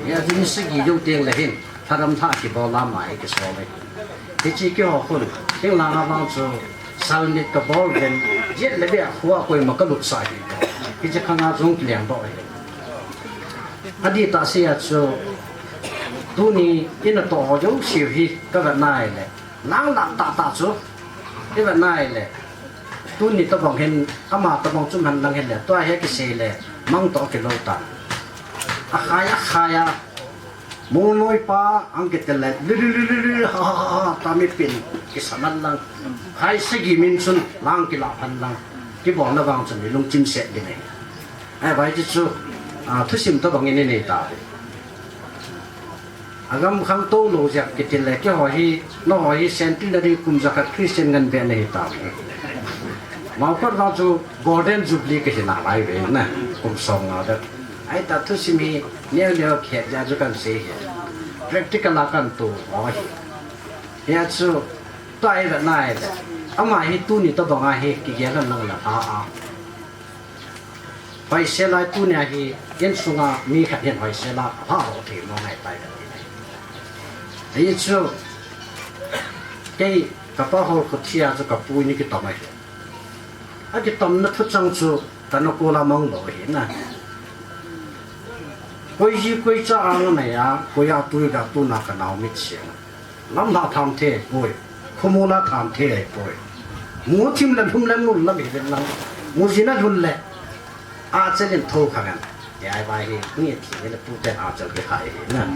Ya, ni sagi jou ting le hin. Tharam tha kibol a ma e kisol le. Hichi kiho khun. Ting lang a vang chu. Salnit ka bol den. Jet le be a khua koima ka lut sa hi. Hichi khang a jong kiliang doh hi. Adih tah sia chu. Tuni in a toh ho jou siu hi. Ka vetna ahile. Lang lang tah tah chu. I vetna ahile. Tuni tabang hin, ama tabang chu man lang hin le, tua hi kisei le, mang toh kilou ta. Akhai, akhai a, mu noi pa, ang kitel le, li, li, li, li, li, ha, ha, ha, ha, ta mi pin, kisa man lang. Khai sagi min chun, lang kila phan lang. Kibolna vang chun, mi lungchim set di nei. Ahivang chu, a, thusim tabang in i nei ta. Agam khang to lo jep kiti le, keiho hi, nangho hi centenary kum jakhat Christian ngen be nahi ta. Mao khat vang chu Golden Jubilee kahi nalai ve na, kum som nga da. Ahita thusim hi, neo neo khet ja chu kan sei hi. Practical a kan to ho hi. Hia chu, tua hi ve nai le. Ama hi tuni tabang a hi, kigel nang la a a. Hoisel a tunia hi, insunga mi khat hin hoisel a, apha ho thei mo ngai tai kati. Ahi chu, kei, kapa hol khutia chu kapu ni kitom ahi. Akitomna thuchang chu, kana kola mang lo hi na. Koi ji koi cha ang na ya, koi a tui ga tuna ka nau mit sia. Lamlha tham thei poi, khomola tham thei poi. Mu thim le lhum le nul lam hi le lang. Mu jina lhun le. A chelin tho kha ngan. Ti ai vai hi, ni thi le pu te a chel ke khai hi na.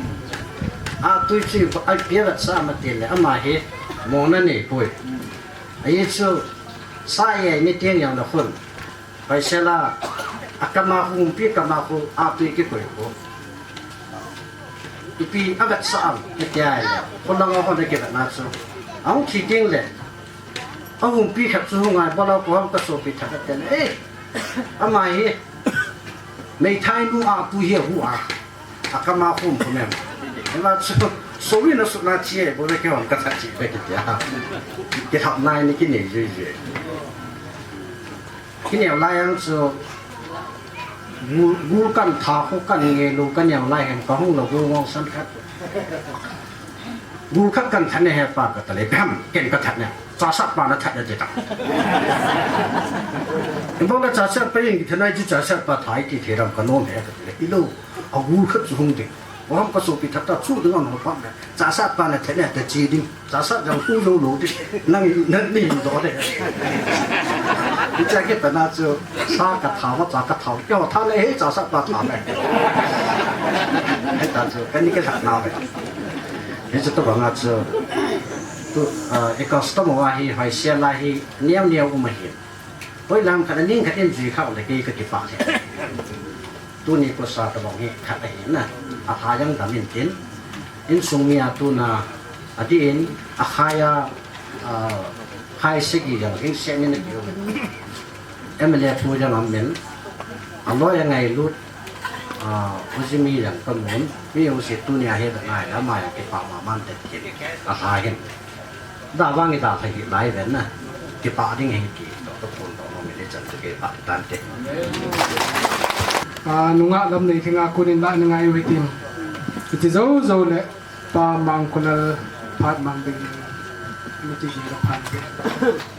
A tui chi ai pia vat sa ma ti le ama hi, mo na nei poi. Ai chu, sa ye ni tiang yang na khun. Paisela, a kama khu, pi kama khu, a tui kikoi khu. Ipi a vet sa am, itia le. Khun lang a hon le kivetna chu. A hung thi ting le. A hung pi khat chu hung ngai bol a ko ham ka sopi tha ka ten. Eh, ama hi. Meithai nu a tui hi a hu a. A kama khu um khu nem. Ema chu, Somi na suna chi e, bole ke hon ka that chi pe kitia. Ke thap nai ni kinei jui jui. Kinei lai ang chu gu, gu kan tha ko kan nge lu kan yau lai hen ka hung lo gu ngong san khat. Gu khat kan that ne he pa ka ta le pem, ken ka that ne. Chasat pa na that ne ta. Bole chasat pa yin ki thanai chi chasat pa thai ki theram ka nom he ka le. Ilo, a gu khat chu hung de. Wa ham ka sopi that ta chu ding an ho pa me. Chasat pa na that ne ta chi ding. Chasat jang tu zo lo ding. Nang, nang ni do de. Ni cha ke ta na chu sa ka tha ma cha ka tha. Yo tha le he chasat pa tha me. He ta chu ka ni ke that na me. He chu to ba nga chu. Tu, ah, e custom wa hi, hoi sia la hi, niau niau um ahi. Hoi lam khat a ning khat in jui kha le kei ka kipah le. Tuni ko sa tabang hi khat ahi na. A ha yang dam in tin. Insung mi a tuna a di in a khaya, a, khai segi yang in se ni na ki um. M L A pu yang am min. A loi a ngai lut, a, u ji mi yang ka mun. Mi u si tuni a he da ngai la ma yang kipah ma man te ki. A ha hin. Da vang i da kha hi lai ven na. Kipah ding hi ki. To to pun to no mi le chan te kipah tan te. A, nunga lam nei thinga kunin la ni ngai u hitin. Iti zo zo le pa Mangkulal phat mang ding. Mi ti ji la phat ding.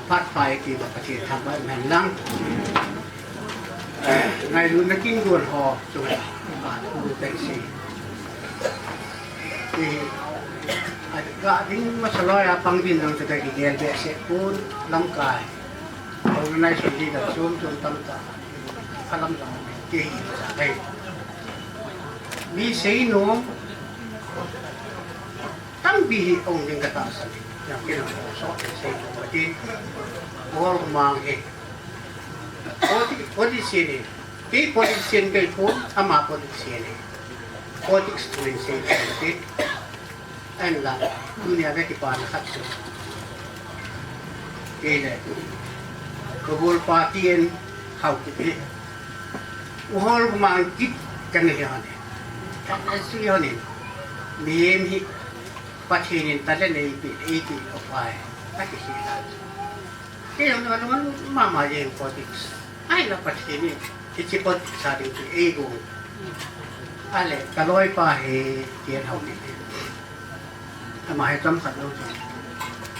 Phat pai ti ba Pathen thangvah in lang. Ngailutna kin gon ho chunga phat pai si. Ti a ga ding masa loi a pang ding lang chu ka kigel behseh pon, lamkai organization leader chom chom tamtah a lam jong kei hi sa kai. Mi seinom tampi hi ong ding ka tahsan. Yang kei nang so sei nom ati. Bol mang hi. Politi-, politician hi. Kei politician kei pon, ama politician hi. Politics tuin sei nom ati. Ahinla, tunia ka kipana khat chu, kei le ka bol party in Haokip hi U Holmang kit kana hi hon e. Kana hi hon e. Mihem hi Pathen in talent eipeh, eipeh lou pai. Ka kisei ta. Kei jong ka lunglhai mama jeng politics. Ahinla Pathen in hiche politics a ding chu eigon. Ahile, ka loipa hi T N Haokip hi. Ama hi chomkhat lou chu.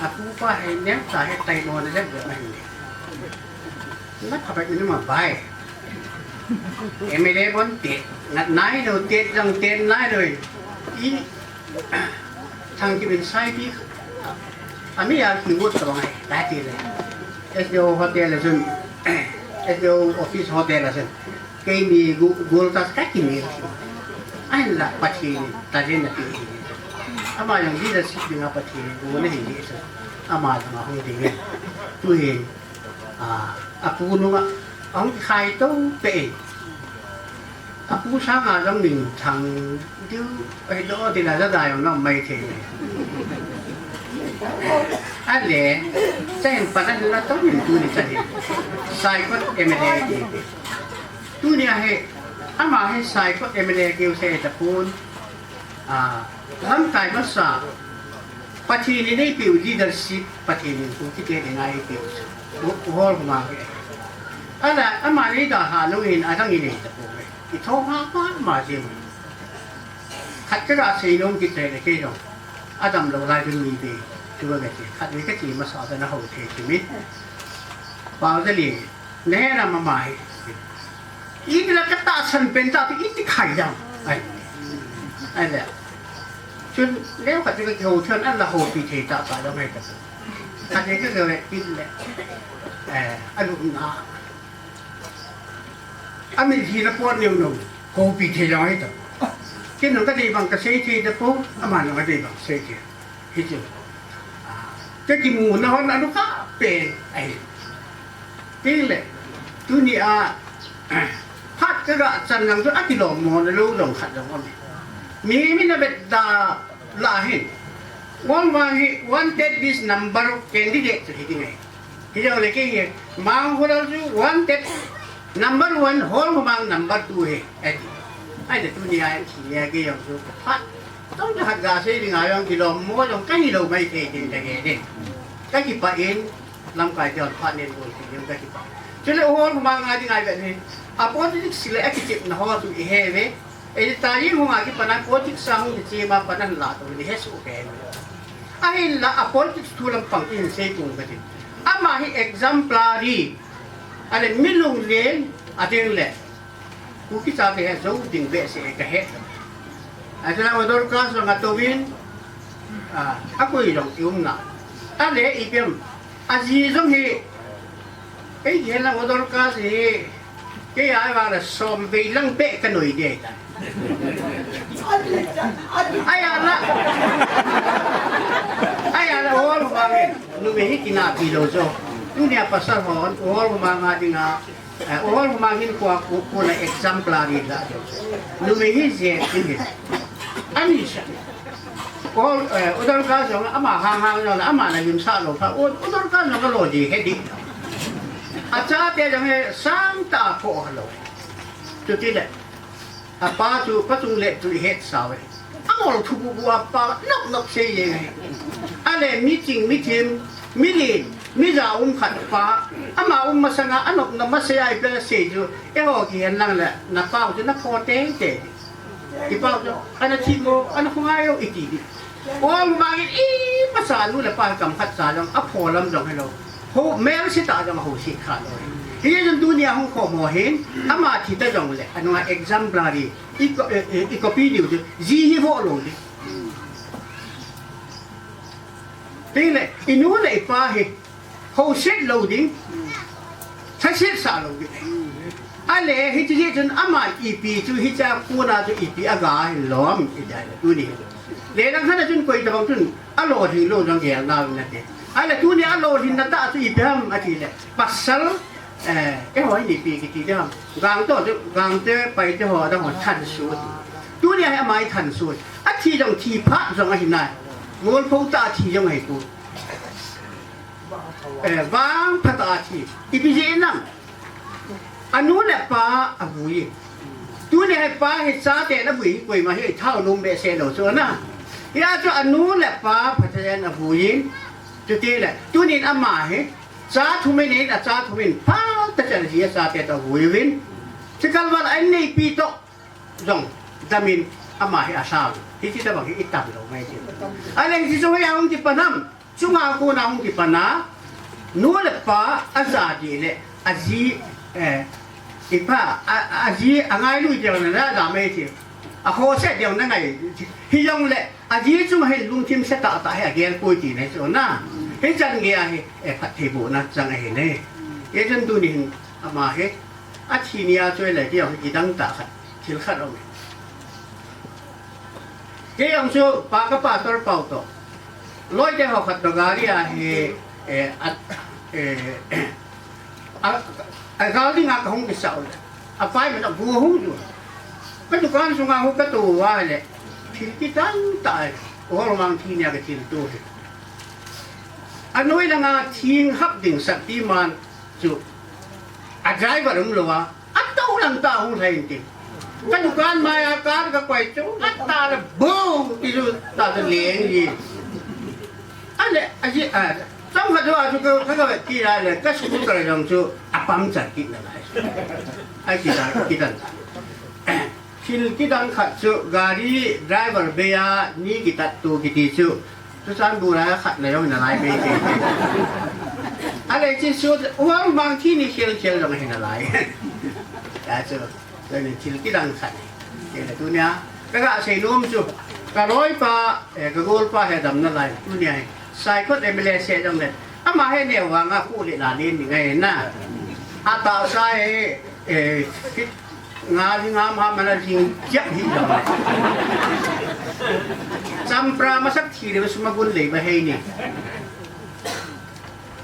Apupa hi neocha hi taimona jep jep ahi. Na phabep in ama bai. M L A bon te, nat nai lou, te jong te nai lou. I Thangkip in saipi. Ami a ki vote tabang ahi, ka ti le. S D O hotel a chun, S D O office hotel a chun. Kei mi gu-, gol ta ka ki mi. Ahinla Pathen in talent napeh e. Ama jong leadership dinga Pathen in gol ahi e. Ama jong ahung ding e. Tuhin, a, apu nunga ahung kikhai to pe e. Apu sanga jong minthang diu, ahi doh ding a jada jong nom mai thei. Ahile, chen pan ahila tong in tuni chan hi. Saikot M L A kei. Tunia hi, ama hi Saikot M L A keu sei tapon. A, lamkai masa, Pathen in eipeh u leadership, Pathen in Kukite dinga eipeh u. U, U Holmang hi. Ahile, ama nei dalha lou in adang inei tapon e. Itho mama jeng. Khat kaga sei nom kit le kei jong. Adamlou lai dun mi be. Chu ba be. Khatvei kati masa a na ho thei ti mi. Pau da li. Nahe na mama hi. Iti la katahsan pen ta ti iti khai jam. Ai. Ai le. Chun leo khat ka kiho thei a la hopi thei ta ta jam hai ta. Khatvei ka ga ve in le. Eh, alumna. Amithina pot neo neo, hopi thei jong ahi ta. Kei nang kadei bang kasei thei tapon, ama nang kadei bang sei thei. Hichu. Ka kimuna hon anukhah pen ahi. Tile, tunia, phat kaga chan lang chu akilom mo na lou jong khat jong um e. Mi, mi na vet da la hin. Holmang hi wanted list number candidate chu hi ding ahi. Hijongle kei hi, Mang Holal chu wanted number one, Holmang number two hi, ati. Ahile tunia, nia kei jong chu, phat, tong khat ga sei dinga jong kilom mo jong kahi lou mai thei tin kage din. Kakipah in, lamkai te hon phat nen bol thei ding kakipah. Chule Holmang a dinga ivet hi, a politics le akichepna ho chu ihe ve, Ei, ta jing hung a kipan a politics a hung kichep a pan a la to ni he su ke. Ahinla a politics thu lampang in sei pung ka tin. Ama hi exemplary. Ale mi lunglen a ding le. Kuki chate he jou ding behseh ka he. A chuna Dorcas jong a tou vin. A, a koi jong i um na. Ale ipi ham. A ji jong hi. Ei, hi lang Dorcas hi. Kei a vang la som vei lang beh ka noi ding ahi ta. Ai a la. Ai a la Holmang in. Numei hi kinahpi lou jo. Tunia pasal hon, Holmang a dinga. Eh, Holmang hin kua ku, kua la exemplary la jo. Numei hi je, hi. Ani sa. Ol, eh, U Dorcas jong ama hang hang jong ama na lim sa lo pha. U, U Dorcas jong ka lo ji he di. A chate jong he sang ta ko ha lo. Chuti le. A pa chu pa chung le tu het sa ve. A ngol thu bu bu a pa nok nok sei ye ngai. A le mi ching mi thim mi lin mi ja um khat pa. Ama um masanga a nok na ma sei ai pe sei chu. E ho ki hen lang le na pa chu na pho te te. Kipah jo, ana thi mo, ana khongai jo, iti di. Holmang in i masa nu le pa kam khat sa jong, a pho lam jong hello. Ho, mel se ta jong ho se kha lou. Hijeh chun tunia hung khom ho hin, ama thi ta jongle, anunga exemplary, i co-, i, i, i copy diu chu, ji hi vo lou ding. Tile, i nu le i pa hi, ho set lou ding, sa set sa lou ding. Ale, hiche jeh chun ama ipi chu, hiche a kona chu ipi aga hin lom, i dai le, tuni. Le lang khat a chun koi tabang chun, a lolhing lou jong gel nau nate. Ahile tuni a lolhinna tah chu ipi ham atile. Pasal, eh, eiho hi ipi kiti ding ham. Gangte chu, Gangte, Paite ho, adang ho thanso. Tuni a hi ama hi thanso. Athi jong thi phat jong ahi nai. Golpho tah a thi jong ahi poi. Eh, vangphat a thi. Ipi jeh inem. Anu le apa avui in. Tuni hi pa hi chaten avui hi koima hi thao nom behseh lou chu na. Hia chu anu le apa phaten avui in. Chutile, tunin ama hi cha thum in, a cha thum in, phat tah chan hi a chate toh avui uvin. Chikal val a inneipi toh jong damin ama hi asao. Hiche tabang hi i tam lou ngai ti. Ahile hiche chu hoiya hung kipan ham. Chunga kona hung kipan a, nu le pa aja ding le, aji, eh, i pa, a, aji angailu ding na, na, na, mai ti. Akhohse ding na ngai. Hijongle, aji chunga hin lungthim se tah tah hi agel poi ti na chu na. Hichan gei a hi, eh, phattheibohna chang ahi ne. Hijeh chun tuni hin ama hi, athi nia chu le ding hi kidang tah khat, thil khat um. Kei jong chu pa ka pastor pau toh. Loite ho khat toh gari a hi, eh, a, eh, a, a gal dinga kahung kisah u le. Apai man a bu hung ju. Ka dukan sunga hu katou uva le. Thil kidang tah. Hol mang thi nia kathil tu hi. Anoi langa thing hap ding Shaktiman chu. A driver umlou a. Atou lang tah hung lhai in tin. Ka dukan mai a car ka koi chu, atah le bung, ti chu tah le leng ji. Ahile, aji, a, chomkhat jou a chu ka, ka, ka vet kit a le, ka scooter jong chu, a puncture kit nalai. Ai, kidang, kidang. Thil kidang khat chu, gari driver bei a, ni kitat tu kiti chu, Churachandpur a khat na jong hi nalai mai thei. Ahile chu, chu, uang bang thi ni khel khel jong hi nalai. Tia chu, tuni thil kidang khat. Kei le tunia, ka ga sei nom chu, ka loipa, eh, ka golpa hi adam nalai. Tunia hi, Saikot M L A seh jong le, ama hi neo vanga khu le la len ni ngai na. Atahsa hi, eh, fit Nga hi nga ma mana jing jep hi jong. Champra masak thi le suma gun le ba hei ni.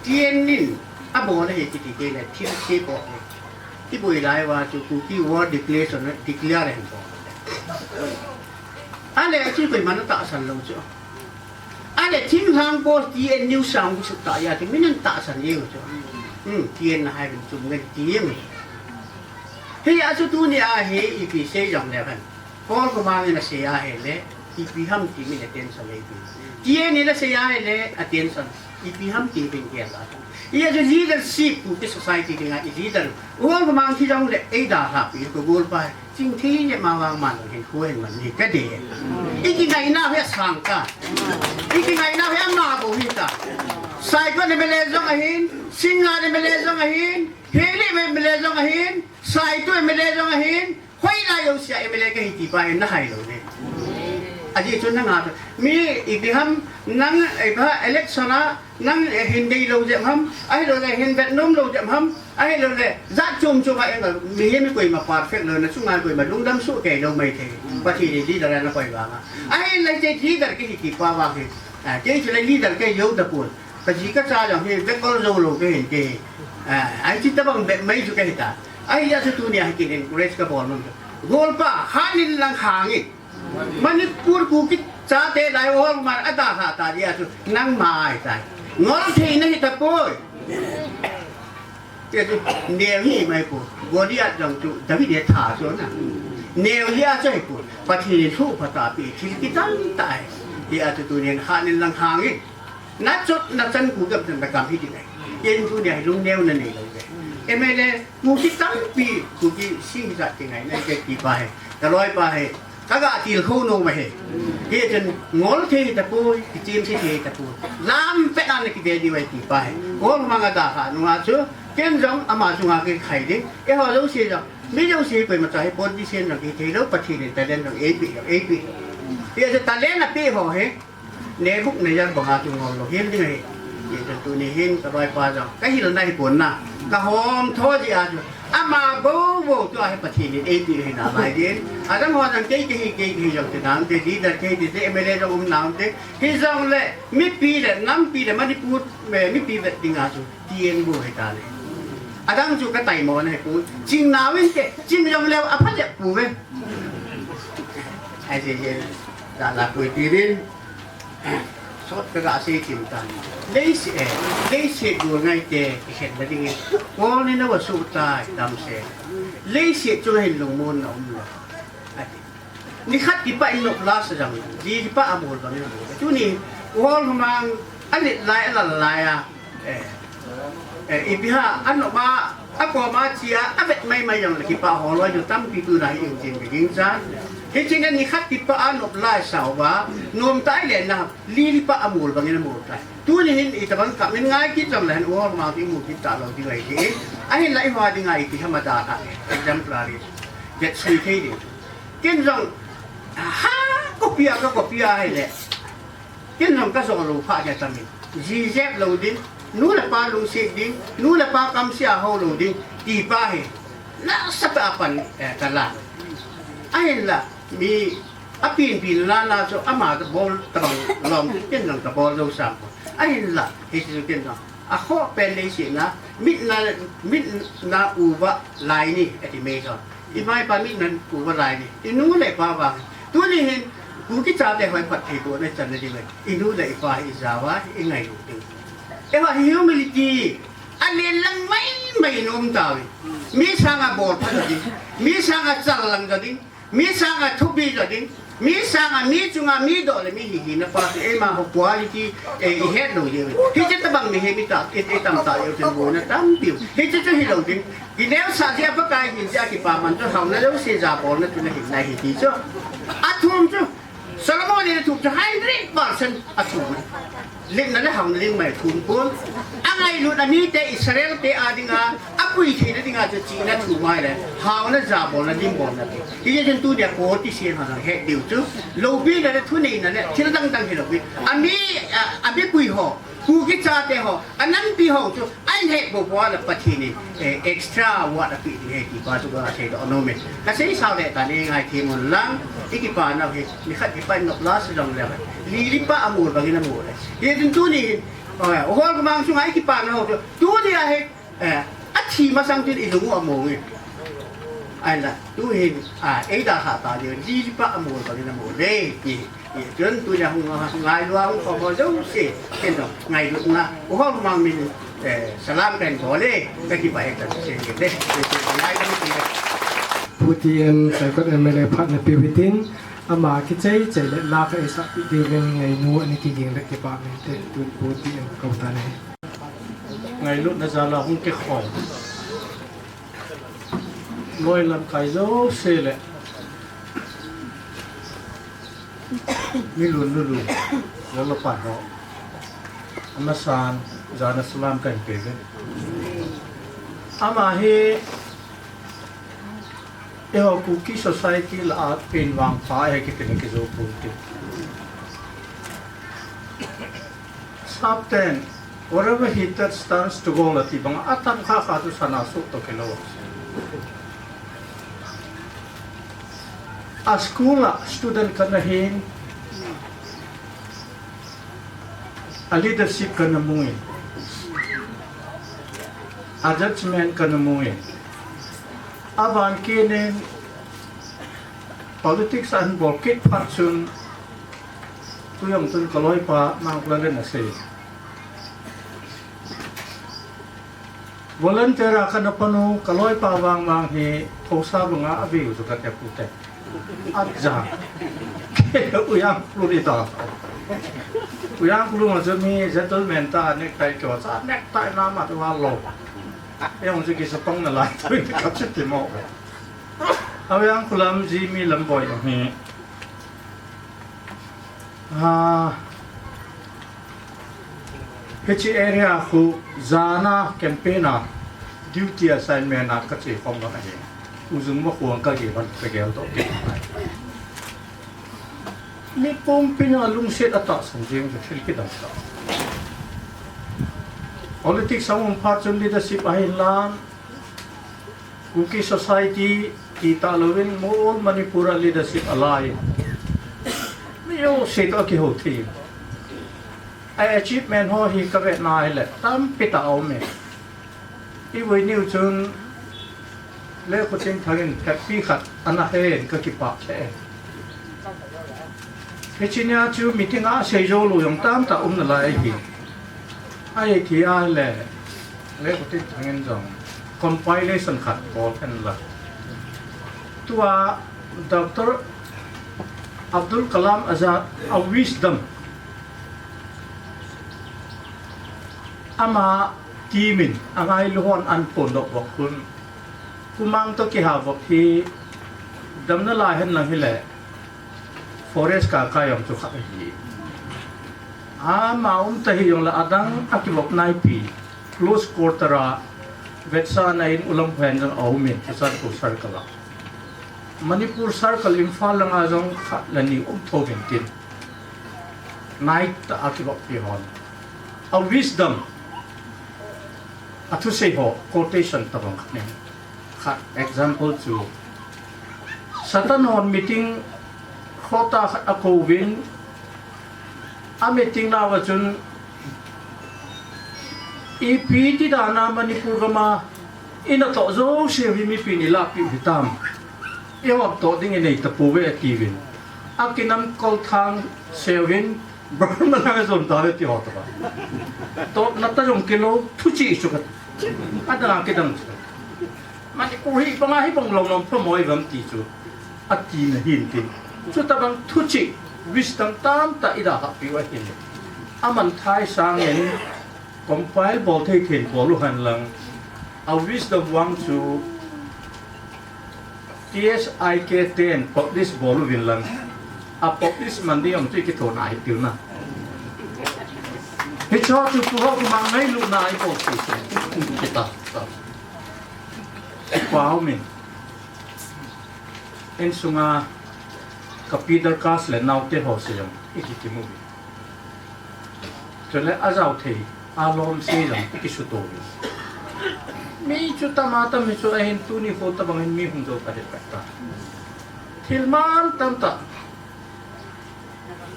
T N nin abol le hi kiti kei le thil se bol le. Kiboi lai uva chu Kuki War Declaration declare hin bol le. Ahile chu koiman atahsan lou chu. Ahile thinglhang bol T N news a hung kisut tah jeh a chu min an tahsan jeng u chu. Hmm, T N na hai uvin chum ngen ti jeng u. Hijeh a chu tunia hi ipi sei jong le khan. Paul Khomang in asei ahile, ipi ham ti min attention le ipi. T N in asei ahile, attention. Ipi ham ti min gel a. Hijeh a chu leadership Kuki society dinga i leader. Paul Khomang thi jong le, ei dalha pi ka golpa. Chingthei le ma vang man hin khu hin man ni ka de. I kingaina hi asang ta. I kingaina hi ama bou hi ta. Saikot M L A jong ahin, Singngat M L A jong ahin, Heli M L A jong ahin, Saitu M L A jong ahin, hoilai jousea M L A kahi ti pa hin na hai lou ne. Ajeh chu nanga mi ipi ham nang ipi election a Nang, eh, hin dei lou jep ham, ahilouleh hin vet nom lou jep ham, ahilouleh jat chom chom a, eh, mihem koima perfect lou, na chunga koima lungdam soh kei lou mai thei. Pathen in leader ana koi vanga. Ahile hiche leader kahi ti pa vang hi. Ah, kei chule leader kahi jou tapon. Kaji kacha jong hi vekol jou lou kahin ti. Ah, hiche tabang bep mai chu kahi ta. Ahijeh chu tunia hi kin encourage kabol nom. Golpa, hat in lang hang in. Manipur Kuki chate lai ol man adalha ta dia chu nangma ahitai. Ngol thei nahi tapoi. Tia chu neo hi mai po. Goliath jong chu David he tha chu na. Neo hi a chu hi po. Pathen in lhuh pha ta pi thil kidang tah ahi. Tia chu tunin hat in lang hang in. Nachot nachan Kuki gam chan ta kam hi ti nai. Ken tunia hi lungneo na nei lou ve. M L A Kuki tampi Kuki sing jat ti ngai na ke ti pa he. Ka loi pa he. Kaga tilkhou nom ahi. Hichun ngol thei tapoi, kichim se thei tapoi. Lampi a na kive diu ahi ti pa hi. Ngol manga da kha nunga chu, ken jong ama chunga kikhai ding. Eiho jouse jong, mi jouse koima cha hi politician jong kithei lou, Pathen in talent jong eipeh, eipeh. Hichu talent apeh ho hi. Nebuchadnezzar banga chu ngol lou hel ding ahi. Hichun tuni hin ka loipa jong. Ka hilna hi pon na. Ka hom tho jeh a chu. Ama bou bou chu ahi Pathen in eipeh hi nalai din. Adang ho jong kei kahi, kei kahi jong ti nante, leader kahi ti te, M L A jong um nante. Hijongle, mipi le, nampi le, Manipur, eh, mipi vet dinga chu. T N bou hi tale. Adang chu ka taimo na hi pu. Ching nau in ke, ching jong leu, apha le pu ve. Ai je je. Da la pui ti din. Sot ka ga sei tin tan. Leiset, eh, leiset dur ngai te, kikhen na ding in. Kol ni na va su tai, dam se. Leiset chu hin lungmon na um lo. Ati. Nikhat kipah in nop la sa jang, ji kipah a bol bang in a bol. Tuni, u hol humang, a lit lai, a lal lai a. Eh, eh, ipi ha, a nop a, a kom a chi a, a vet mai mai jong le kipah ho loi jong tampi tu na hi in chin ki ding chan. Hichun a nikhat kipah a nop lai sa uva, nom tai le na, li kipah a mol bang in a mol tai. Tuni hin i tabang ka min ngai kit jong le hin u hol humang ti mu kit ta lo ti ngai ti. A hin lai hua ding ngai ti ha ma da ka, exemplary. Vet sui thei ding. Ken jong, ha, copy a ka copy a hi le. Ken jong ka jong lou pha dia tamin. Ji jep lou ding, nu le pa lungset ding, nu le pa kamsia ho lou ding, ti pa hi. Nasatah a pan, eh, ka la. Ahinla, mi, a pin pin la la chu ama ka bol tabang lom, ken jong ka bol jou sam. Ahinla, hi chu ken jong. A khoh pen leiset na, mit na, mit na uva lai ni, ati mai jong. I mai pa mit na uva lai ni. I nu le pa vang. Tuni hin, Kuki chate hoi phat thei ko na chan na ding le. I nu le i pa hi i ja uva, i ngailut ding. Eiva hi humility, a len lang mai mai in um tauve. Mi sanga bol phat ding. Mi sanga chal lang ding. Mi sanga thupi jo ding, mi sanga mi chunga mi doh le mi hi hina pa te, eima ho quality, eh, i het lou ding. Hiche tabang mihem i ta, i, i tam ta, i, i boina tampi. Hiche chu hilou ding. Kinel sa jeh a Pakai hin jeh a kipaman chu hauna jouse jabolna chu na hin nai hi ti chu. A thum chu, Solomon in a thum chu hundred percent a thum. Limna le hauna ding mai thum pon. A ngailut a mite Israel te a dinga, a pui theina dinga chu chihna thum ahi le, hauna jabolna, limbolna ti. Hijeh chun tunia politician ho jong het diu chu, loupina le thuneina le thil dang dang hilou pi. A mi, a, a mipui ho, Kuki chate ho, a nampi ho chu, a in het bou bou a le Pathen in, eh, extra award a pe ding ahi ti pa chu ka seidoh nom e. Ka seisao le ta le ngai thei mun lang, i kipana hi, Nikhat kipah in nop la sa jong le. Li li pa a mol bang in a mol le. Hijeh chun tuni hin, eh, u hol kumang sunga i kipana ho chu. Tuni a hi, eh, a thi masang chun i lung u a mong e. Ahinla, tu hin, ah, ei da kha ta le, li li pa a mol bang in a mol le. Hi, hi, chun tuni a hung, hung ngai lua, hung khom ho jouse. Ken jong, ngailutna. U hol kumang min, eh, salam kahin bol e. Ka kipah e ka sei le. Ngai lung ti le. Pu T N Saikot M L A phat na pe utin, ama kichai chai le la ka eisah pi diuvin ngainu ani kiging le kipah min te tun Pu T N ka kou tan ahi. Ngailutna jal a hung kikhom. Loi lamkai jouse le. Mi lun lulu. Lolo pan ho. Amasan, jana salam kahin pe uve. Ama hi Eiho Kuki society lah a pen vangpha ahi kiti na kijou pon te. Sap ten, whatever he touch turns to gold ati bang a, atam kha kha chu sana soh toh kilou. A school a student kana hin, a leadership kana mu in, a judgment kana mu in, a van kinin politics ahin bol kit phat chun, tu jong chun ka loipa Mangkholal in asei. Volunteer a kana pan u, ka loipa vang vang hi, khosa banga aveu chu kati a pu te. Aja. Ke u Uyangkhlun ita. Uyangkhlun a chu mi gentleman ta necktie kyo cha, necktie na ma tu va lo. Jong chu kisa pang na lai tu ka chu ti mo. A Uyangkhulam ji mi lam boi jong hi. Ah, hiche area khu jana campaign a duty assignment a kache khom lou ahi. U Jung ma khuang kagel ban kagel doh kit. Mi pumpin a lungset atahsan jeng chu thil kidang tah. Politics a um phat chun leadership ahin lang, Kuki society ti talouvin, whole Manipur a leadership alai. Mi jouse toh akihou thei. A achievement ho hi kavet na hile tampi tah aume. Ivui niu chun Lekhutin Thangin phetpi khat ana hen kakipah lheh e. Hiche nia chu meeting a asei jou lou jong tamtah um nalai ahi. Ahi thei ahile, Lekhutin Thangin jong compilation khat bol hen lang. Tua Doctor Abdul Kalam Azad a wisdom, ama team in angailu hon ahin phondoh vop khun, Kumang toh kiha vop hi damna lai hen lang hile, forest kakai jong chu khat ahi. Ama um tahih jongle adang akivop naipi, close quarter a vetsahna in Ulamphai a jong aumin, Churachandpur circle a. Manipur circle Imphal langa jong khat le ni um thou vin tin, nai tah a kivoppi hon, a wisdom, athusei ho quotation tabang khat nei. Khat example chu, Satan hon meeting khota khat akouvin, a meeting nauva chun, ipi ti dana Manipur gam a inatoh jouse hi mipin ilahpeh u hitam? Ihon toh ding inei tapouve atiuvin, akinam kolthang seuvin, Burma langa jon tave ti ho tobang. Tohna ta jong kilou, thuchih chu kati. Adang a kidang chu, Manipur hi banga hibang lou nom phamoi vang ti chu atina hin tin. Chutabang thuchih, wisdom tamtah idalhahpiu ahin. Aman thai sangin compile bol thei thei in bol u hen lang, a wisdom vang chu T S I K ten publish bol uvin lang, a publish man ding jong chu ikithouna ahi tina. Hicheho chu Pu Haokhoman ngailutna a ibol thei chu, kita, ta. Kipa umin. Insunga kapi darkar le naote ho se jong ikikimu uve. Chule ajao thei, alom se jong ikisuto uve. Mi chu tam a tam hi chu ahin, tuni kho tabang hin mi hung jou ta hi pet ta. Thil man tamtah,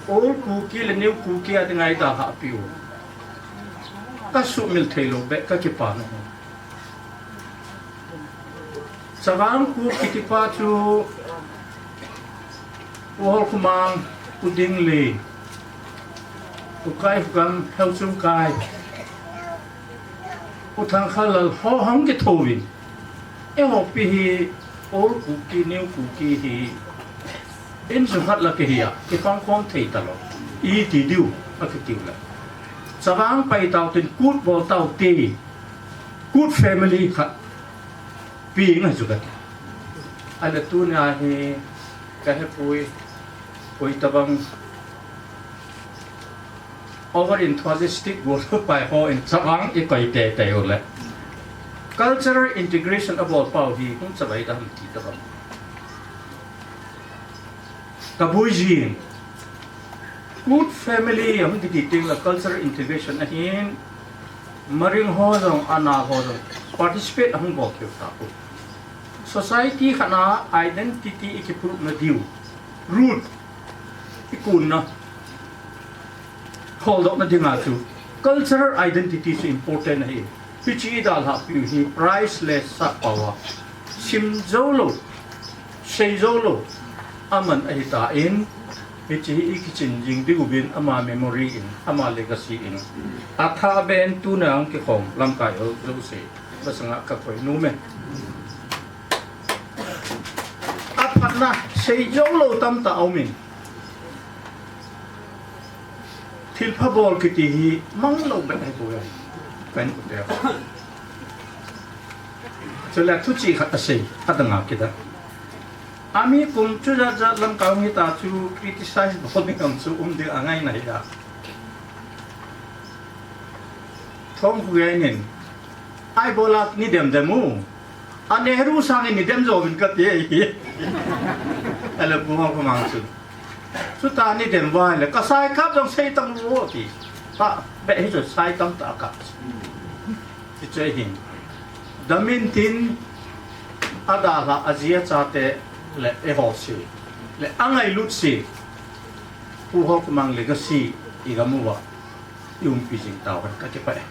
Old Kuki le New Kuki a dinga idalhahpiu, kasumil theilou beh, kakipa nom. Chavang Kuki kitipa chu Pu Haokhoman, Pu Dinglei, Pu Kaihugam, Heuchungkai, Pu Thangkhanlal ho hung kithouvin, eiho pi hi Old Kuki, New Kuki hi insung khat la kihi a, kikhangkhom thei talou, iti diu akitiu le, Chavang pai tau tin, Kut bol tau te, Kut family khat pi ngai chu kati. Ahile tunia hi kahepoi, koitabang over enthusiastic bol pai hon Chavang ikoi teitei ule, cultural integration abol pau hi hung chavai dam ti tabang. Kaboi jin, Kut family ahung kiti tengle cultural integration ahin, Maring ho jong, Anal ho jong participate ahung bol theiu tapoi. Society khat a identity ikiprove na diu, root, ikonna, kholdohna dinga chu cultural identity chu important ahi. Hiche idalhahpiu hi priceless sahpao a, sim joulou, sei joulou aman ahitan, hiche hi ikichin jing diuvin, ama memory in, ama legacy in, athah beh in tuna hung kikhom lamkai ho jouse masanga kakoi nome. Aphatna, sei joulou tamtah aumin. Thilpha bol kiti hi manglou beh ahipoi, kahin teo. Chule thuchih khat asei, adang a kida. Ami kum chu jat jat lamkai hung hita chu criticize bol ding ang chu um ding angai nai a. Thongkhugen in, "Ai bola ni dem dem u. A Nehru sangin ni dem jo vin," kati ahi. Ale Pu Haokhamang chu. Chuta ni dem uva le, "Ka sai kap jong sei tang u," ati. Ka be hi chu sai tam ta kap. Ti chu ahin. Damin tin, adalha, aji achate, le eiho si, le angailut si, Pu Haokhamang legacy igam uva i umpi jing tauhen, kakipah e.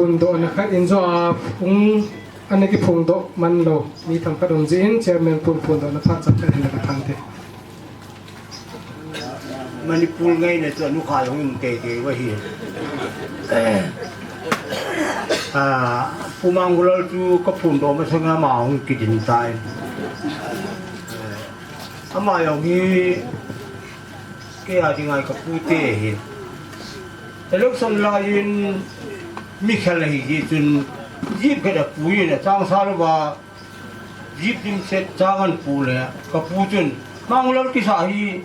Phondohna khat in jong a phung, ana kiphondoh man lou mi themkhat um jeh in, Chairman pun phondohna phat chomkhat hin ana phante. Manipur ngaina chu anukhai hung teitei uva hi. Ah, Pu Mangulal chu kaphondoh masanga ama hung kidin tai. Ama jong hi kei a dinga kapute ahi. Election laiyin mi khel ahi jeh chun jeep khat apuiyin achang sa louva, jeep dimset chang ahin pu le, kapu chun, Mangulal kisa hi,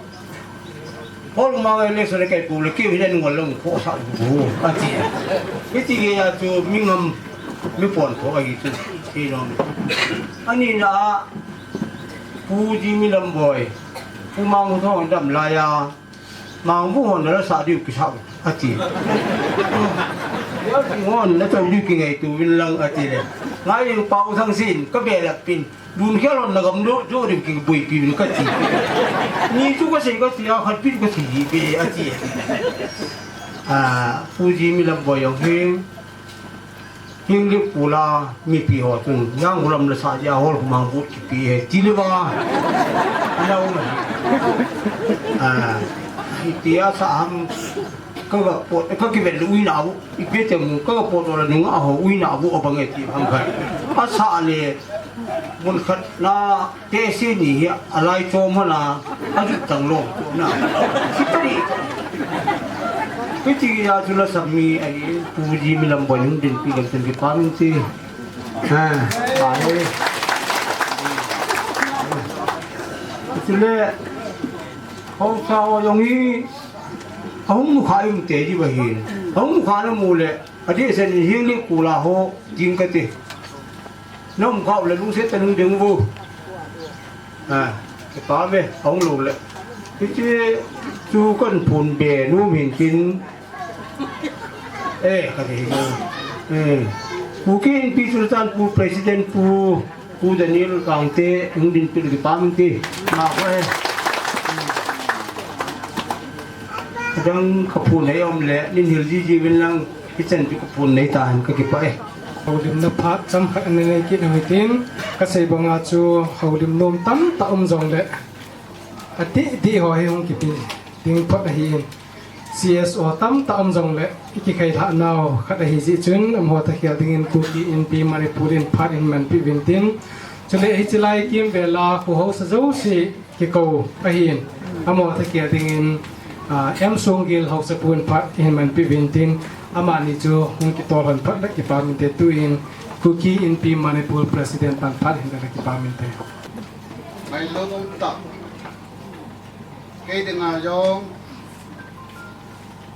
hol ma election a kei pu le, kei hi le nungol lang ko sa bu, ati. Hiti geiya chu mi ngam, mi pontho ahi chu, ti nom. Ani na a, Pu Jimmy Lamboi, Pu Mangulal dam laiya, Mangbu hon na la sa diu kisa, ati. Hon na chau diu kingaito uvin lang, ati le. Ngai le Pau Thangsin, ka belap pin. Dun khel hon na gam do, do diu kiboipi uvin kati. Ni chu kasei kati a, khat pi chu kasei be, ati. Ah, Pu Jimmy Lamboi jong hi. Hing le pula mipi ho chun, Mangulal la sa dia hol khumang bu kipe ahi, ti le ba. Ana um. Ah, ipi asa ham, ka ga pot, ka kivel uina bu, ipi te mu, ka ga pot la nunga ho uina bu abang e ti ham khat. Asa le, mun khat na, Tehsi ni hi alai chom hon a, ajut tang lou na. Sitari. Hiti a chu la sami ahi, Pu Jimmy Lamboi hung dinpi lam chun kipah inte. Ha, bale. Chule, haosa ho jong hi, ahung mukha um te ji ba hin. Ahung mukha na mu le, adeh sen hing le kula ho, ding kati. Nom kau le lungset ta lung ding vo. Ah, kipah ve, ahung lou le. Hiche chu kahin phon be nom in tin. Eh, kati. Eh. Pu Kin Pi Sultan Pu President Pu, Pu Daniel Kangte, hung dinpi le kipah inte. Ma ko eh. Adang kaphon nei um le, nin hil jiji uvin lang. Hichan chu kaphon nei tan kakipah e. Houlimna phat chomkhat ana nei kit u hitin, kasei banga chu houlim nom tamtah um jongle, adih dih ho hi hung kipe ding phot ahin, C S O tamtah um jongle, i kikhailhah nau khat ahi jeh chun, amaho thakhel dingin Kuki Inpi Manipur in phat in manpeh uvin tin, chule hiche lai kimvel a kho haosa jouse, kikou ahin, amaho thakhel dingin, ah, M Songgel haosapu in phat ihin manpeh uvin tin, amani chu hung kitol hon phat le kipah inte, tuin Kuki Inpi Manipur President pan phat hin le kipah inte. Ngailutna um tah. Kei dinga jong,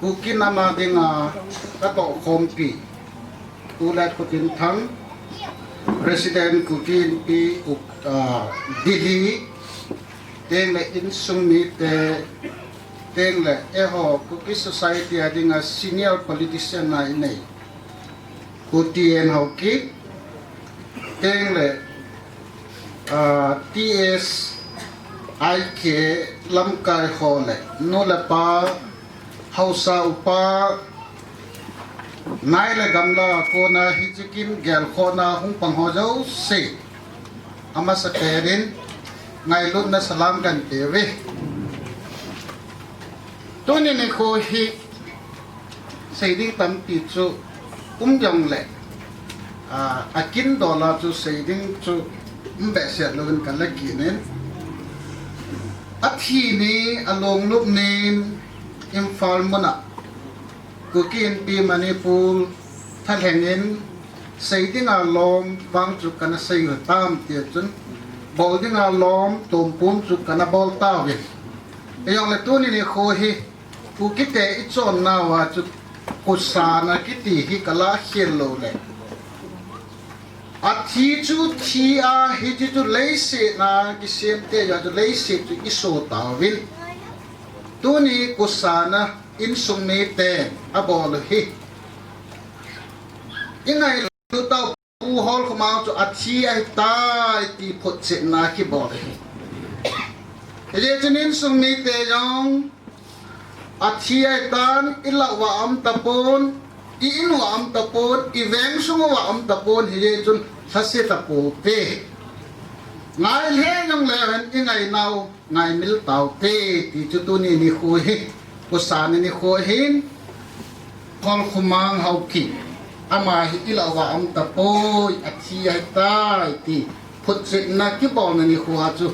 Kuki nam a dinga katoh khompi, Pu Letkhotinthang, President Kuki Inpi, ah, Delhi, tengle insung mite, tengle eiho Kuki society a dinga senior politician a inei, Pu T N Haokip, tengle, ah, T S I K lamkai ho le, nu le pa, haosa upa, nai le gamla kona hiche kin gelkhohna hung pang ho jouse, amasapen in ngailutna salam kahin pe uve. Tuni nikho hi, sei ding tampi chu um jongle, ah, akin dol a chu sei ding chu um behseh louvin kala kit in. Athi ni, alongnop nin, Imphal mun a, Kuki Inpi Manipur thalheng in, sei dinga lom vang chu kana sei u tam tia chun, bol dinga lom tumpum chu kana bol tauvin. Ahijongle tuni nikho hi, Kukite ichonnau a chu, Kusana kiti hi kala khel lou le. Athi chu thi a, hiche chu leiset a kisem te a chu leiset chu iso tauvin. Tuni Kusana insung miten abol u hi, ingailut tau Pu Holkhomang chu athi ahitai ti photchetna kibol u hi. Hijeh chun insung mite jong athi ahitan, ilah uva aum tapon, i in uva um tapon, i veng sung uva um tapon, hijeh chun lhase tapote. Ngai lheh jongle hen i ngainau ngaimil taute, ti chu tuni nikho hi, Pu Sani nikho hin, Kholkhomang Haokip, ama hi i lah uva um tapoi, athi ahitai, ti phutchetna kibolna nikho a chu,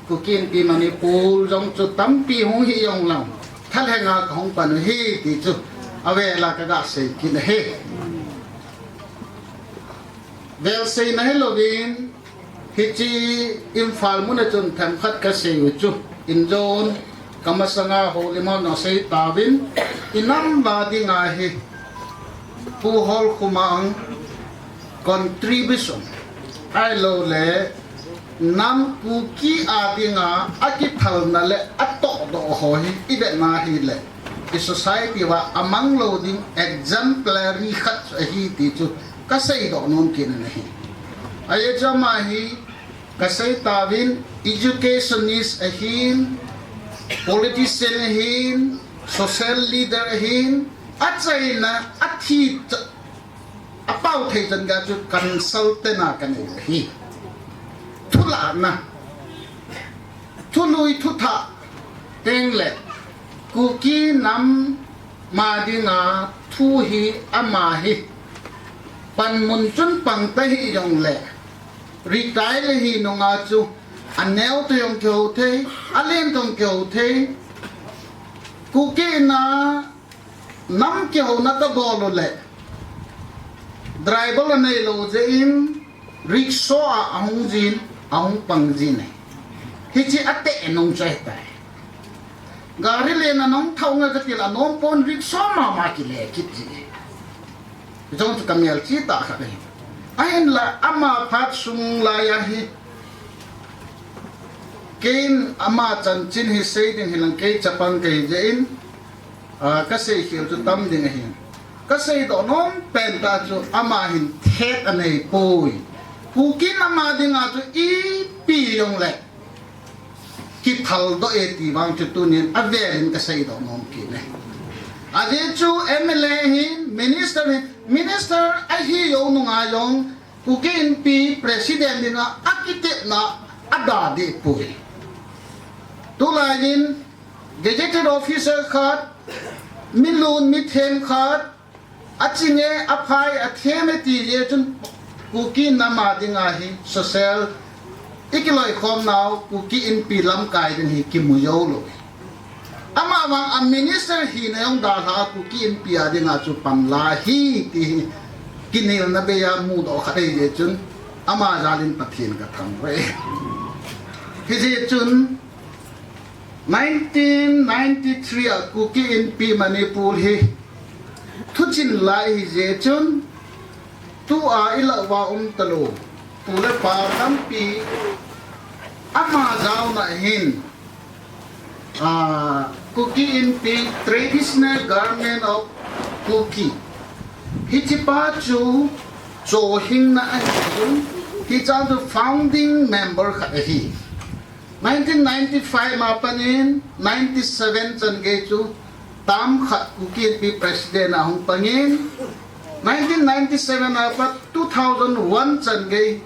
Kuki Inpi Manipur jong chu tampi hung hi jong lang, thalhenga kahung pan u ahi, ti chu avel a kaga sei kit ahi. Vel seina hilouvin, hiche Imphal mun a chun themkhat kasei u chu, injon, kamasanga houlimna sei tauvin, i nam uva dinga hi, Pu Kholkhomang contribution, ahilouleh, nam Kuki a dinga akithalna le atohdoh ho hi i vetna hile, i society uva amang lou ding exemplary khat chu ahi ti chu kaseidoh nom kit in ahi. Ajeh chu ama hi kasei tauvin educationist ahin, politician ahin, social leader ahin, achaina, athi, apao thei chan gei chu consultant a kanei u ahi. Thulahna, thului thuthah tengle, Kuki nam a dinga thu hi ama hi panmun chun pang ta hijongle, retire ahi nunga chu aneo toh jong kihou thei, alen toh jong kihou thei. Kuki in a nam kihouna kabol u le, driver anei lou jeh in, rickshaw a ahung jin, ahung pang jin ahi. Hiche ateh nung chu ahitai. Gari len a nung thau nge kati le anom pon, rickshaw mama kile kit ji. Jong chu kamelchih tah khat ahi. Ahinla ama phat sung laiya hi, keiin ama chanchin hi sei ding hilang, kei chapang kahi jeh in, ah, kaseikhel chu tam ding ahin. Kaseidoh nom pen tah chu ama hin thet anei poi. Kuki nam a dinga chu ipi jongle kithaldoh e ti vang chu tunin avel in kaseidoh nom kit e. Ajeh chu M L A ahin, minister ahin, minister ahi jou nunga jong Kuki Inpi president dinga akitepna ada deh poi. Tulai in gazetted officer khat, milun mithem khat, achinge, aphai, athem e ti jeh chun Kuki nam a dinga hi social, ikiloikhomnau Kuki Inpi lamkai ding hi kimu jou lou. Amavang a minister hina jong dalha a Kuki Inpi a dinga chu panla ahi ti hi kinelna bei a mudoh khat ahi jeh chun ama jal in Pathen kathangvah e. Hijeh chun nineteen ninety-three a Kuki Inpi Manipur hi thuchinh lai ahi jeh chun, tua ilah uva um talou pu le pa tampi ama jaona hin, ah, Kuki Inpi Traditional Garment of Kuki, hichepa chu chohhingna ahi jeh chun, hichea chu founding member khat ahi. Nineteen ninety-five a panin ninety-seven chan gei chu term khat Kuki Inpi president a hung pangin, nineteen ninety-seven a pat two thousand one chan gei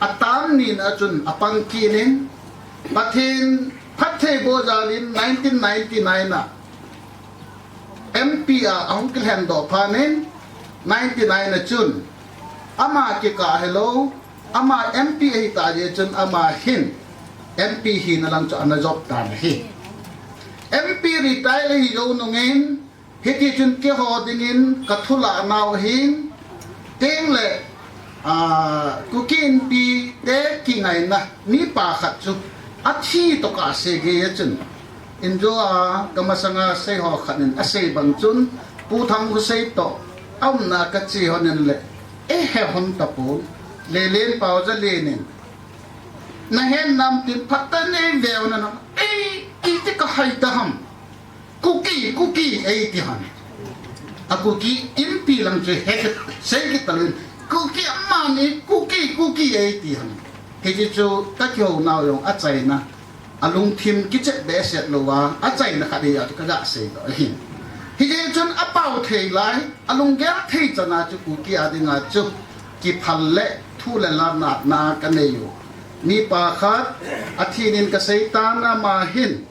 a term nina chun apang kit in, Pathen phattheiboh jal in nineteen ninety-nine a M P a ahung kilhendoh phat in, ninety-nine a chun ama kikah helou, ama M P ahitah jeh chun ama hin M P hina lang chu ana jop tan ahi. M P retire ahi jou nungin, hitichun keiho dingin kathulah nau ahin, tengle, ah, Kuki Inpi te kingaina mipa khat chu athi tokah seigei a chun, injo a kamasanga seiho khat in asei bang chun, Pu Thangkhosei toh aumna kache hon in le, eihe hon tapon, Lelen Paojalien in, nahen nam tin phatah in eiveu na nam, ei, iti kahai ta ham. Kuki, Kuki eiti hon. A Kuki Inpi lang chu hekit, seikit talou in, Kuki amani, Kuki, Kuki eiti hon. Hiti chu kakihounau jong achaina, alungthim kichep behseh louva achaina khat ahi a chu kaga seidoh ahin. Hijeh chun apao thei lai, alunggel thei chana chu Kuki a dinga chu kiphal le thu le la natna kanei u. Mipa khat athi nin kasei tan, ama hin,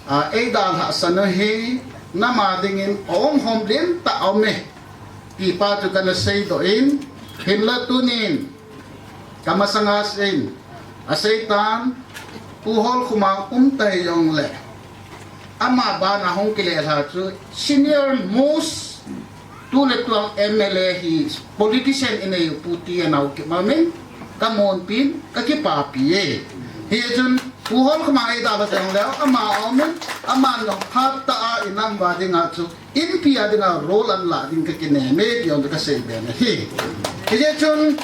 a, eidalhah san u hi, nam a dingin ahung hom lentah aume, tipa chu kana seidoh in, hinla tunin, kamasanga seiyin, asei tan, Pu Holkhomang um tahih jongle, ama bana hung kilelha chu senior most tu le tuang M L A hi politician inei u Pu T N Haokip aum in, kamonpin, kakipapi e. Hijeh chun, Pu Holkhomang eidalha jongle, ama aumin, aman jong phatah a inam uva dinga chu, Inpi a dinga role alah ding kakinem e, ti jong kasei be ahi. Hijeh chun,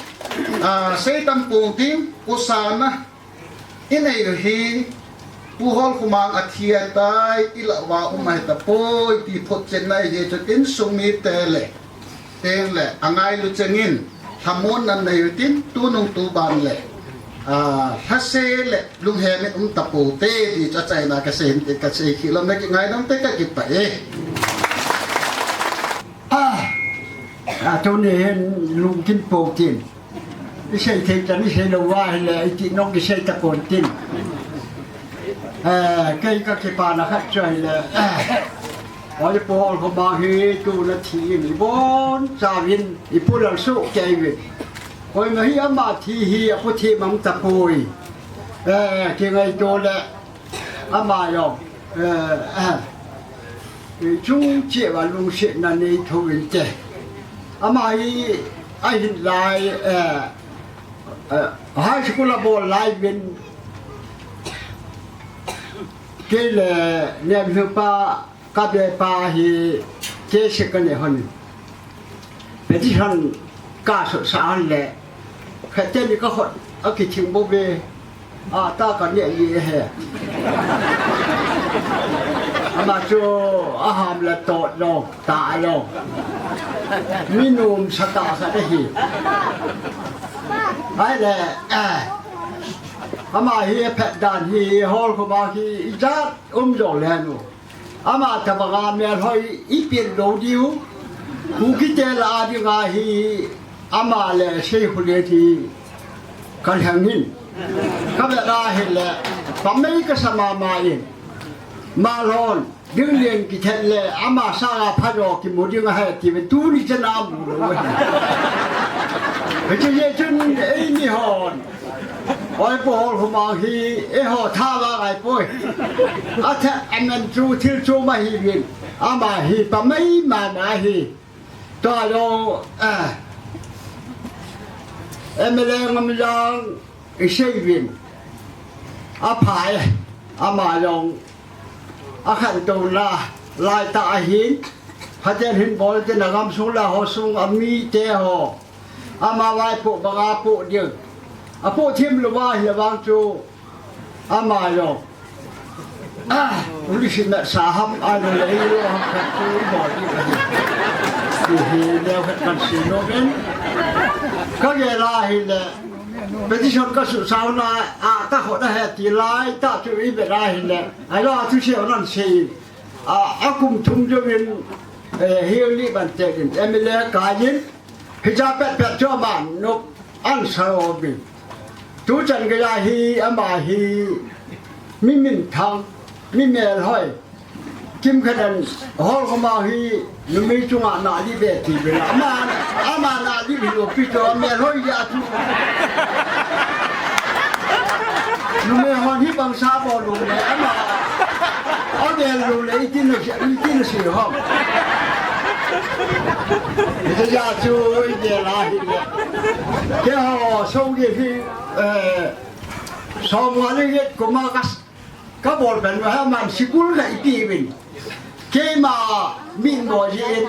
a, sei tam pong ting, kosana inei u hi, Pu Holkhomang athi atai, ilah uva um ahitapoi, ti photchenna hijeh chun insung mite le, teng le, angailu chengin, lhamonna nei utin, tunung tuban le, a, lhase le lunghemin um tapoute, ti chu achaina kasei, kasei khel lom le kingaidam te kakipah e. A, a, tuni hin lungkin pou tin. Isei thei chan isei lou uva ahile, iti nong isei tapon tin. Eh, kei kakipana khat chu ahile, eh, oi, Pu Holkhomang hi tuna thi in ibonchauvin, ipu Lalsoh kei uvin. Koima hi ama thi hi apu thi mang tapoi. Eh, kingaito le, ama jong, eh, eh, chung cheh uva lungsetna nei thou inte. Ama hi ahin lai, eh, eh, high school abol lai uvin, kei le Nemhiupa kabepa hi case kanei hon. Petition kasosah hon le, khat teni kakhut akithing bou ve. A, ta kanei e he. Ama chu aham le tot lou, ta lou. Mi nomsa tah khat ahi. Ahile, eh, ama hi aphet dan hi, Holkhomang hi ijat um jongle nu. Ama tobanga melhoi ipeh lou diu. Kukite lah a dinga hi ama le Seikholen hi kalheng in. Kavet ahile, pamei kasa mama in. Malhon, ding lien kithet le, ama sanga phajo kimu ding ahi tiuvin, tuni chana mu lou ahi. Hiche jeh chun eini hon, oi, Pu Holkhomang hi, eiho tha va ngai poi. Atha amen chu thil chu ma hi vin. Ama hi pamei mama hi. Tua jong, eh, M L A Ngamjang isei vin. Apha e, ama jong akhantouna laitah ahin. Phaten hin bol tin agamsung le ahosung amite ho. Ama vaipoh banga poh ding. Apoh thim louva ahile vang chu ama jong, ah, uli si met sa ham, a, le, le, lo ham khat chu bol ding ahi. Ti hi leo khat kan sei nom in. Kagel ahile, petition kasosah na, a, kakhut ahi ti laitah chu ivet ahile, a, lo a thusei nan sei. A, akum thum jouvin, eh, Hilli Bantek in M L A kai in, hiche pet pet chu ama nop an sa o bi. Tuchan geiya hi ama hi mi minthang, mi melhoi. Kimkhat in Holkhomang hi numei chunga nalip e ti bela. Ama, ama nalip hilou pi chu melhoi ya chu. Numei hon hi bang sa bol lou le, ama, o bel lou le, iti na, iti na sei ho. Hijeh a chu, ijeh a hile. Keiho, song hi, eh, som nga le get kum a ka, kabol pen, ha, man sikul ka ipi vin. Keima min mo jin.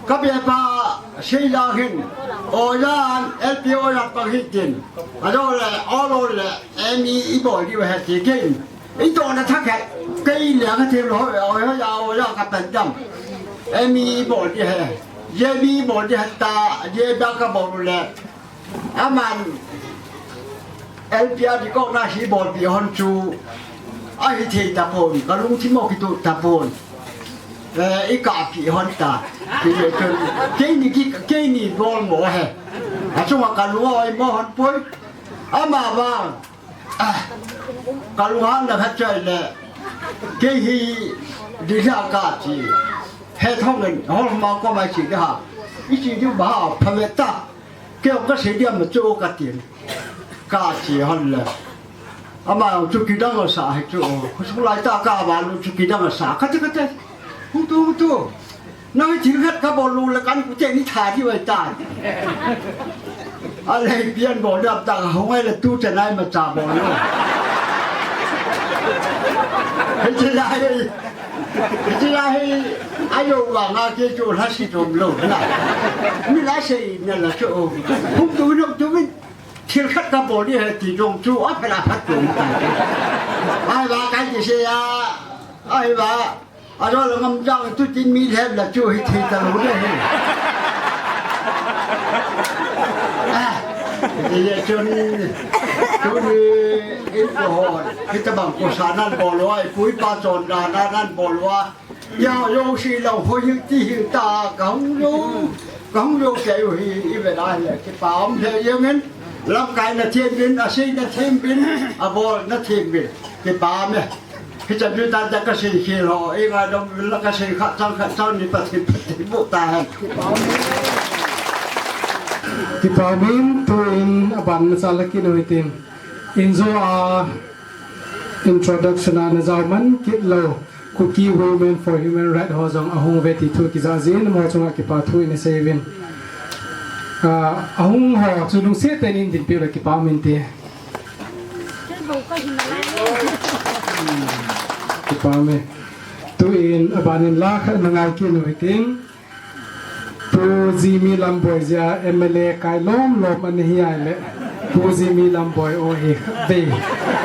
Kabepa Seilang hin. Ojan, L P ojan pang hitin. Ajole, olo le, M E ibol diu ahi ti kin. Ito na thak hai. Kei le ka thim lou, oja, oja ka pen dam. M E ibol diu ahi. J B ibol diu ahi ta, J B kabol le. Aman, L P R di kok na hi bol pi hon chu, ahi thei tapon, kalungthim mo kituh tapon. Eh, i kap kit hon ta. Kei ni ki, kei ni bol mo he. Achunga ka lu oi mo hon poi. Ama vang. Ah, ka lu han na khat chai le. Kei hi di la ka chi. He thong en, hol ma ko mai chi ha. I chi di ba ha, pha ve ta. Kei ka sei dia ma chu ka tin. Ka chi hon le. Ama chu kidang a sa hi chu. Khosung lai ta ka ba lu chu kidang a sa. Kati kati. Hu tu, hu tu. Nang thil khat ka bol lu le kan ku te ni tha di wai ta. A le pian bol dap ta ka hong ai le tu te nai ma cha bol lu. Hi chi lai. Hi chi lai. Ayo wa nga ke chu la si dom lo na. Mi la sei na la chu. Hu tu no tu min. Thil khat ka bol ni he ti jong chu a phela phat jong ta. Ai ba kai ti se ya. Ai ba. A jo la ngam jang tu tin mi lhep la chu hi thei ta lo de he. Ah, ti le chun tu ni in ko ho. Hi ta bang ko sa nan bol wa, pui pa chon da nan bol wa. Ya, yo si lo ho hi ti hi ta ka hung yo. Ka hung yo ke yo hi i ve la le ki pa om le yo ngen. Lam kai na thiem bin, a sei na thiem bin, a bol na thiem bin. Ki pa me. Hi chan ju ta ta ka sei khel ho, i nga dom la ka sei kha chang kha chang ni pa ti pa ti bu ta he. Kipa min tu in a ban na sa la ki no tin. In jo a introduction a na jao man kit lo. Kuki Women for Human Rights ho jong ahung ve ti thu kija jin, mo chunga kipa thu in sei vin. Ah, ahung ho chu lungset tah in din pe la kipa min ti. Kipa me. Tu in aban in la khat na ngai kit nu hitin. Pu Jimmy Lamboi jia M L A kai lom lom ana hi ai le. Pu Jimmy Lamboi o hi ve.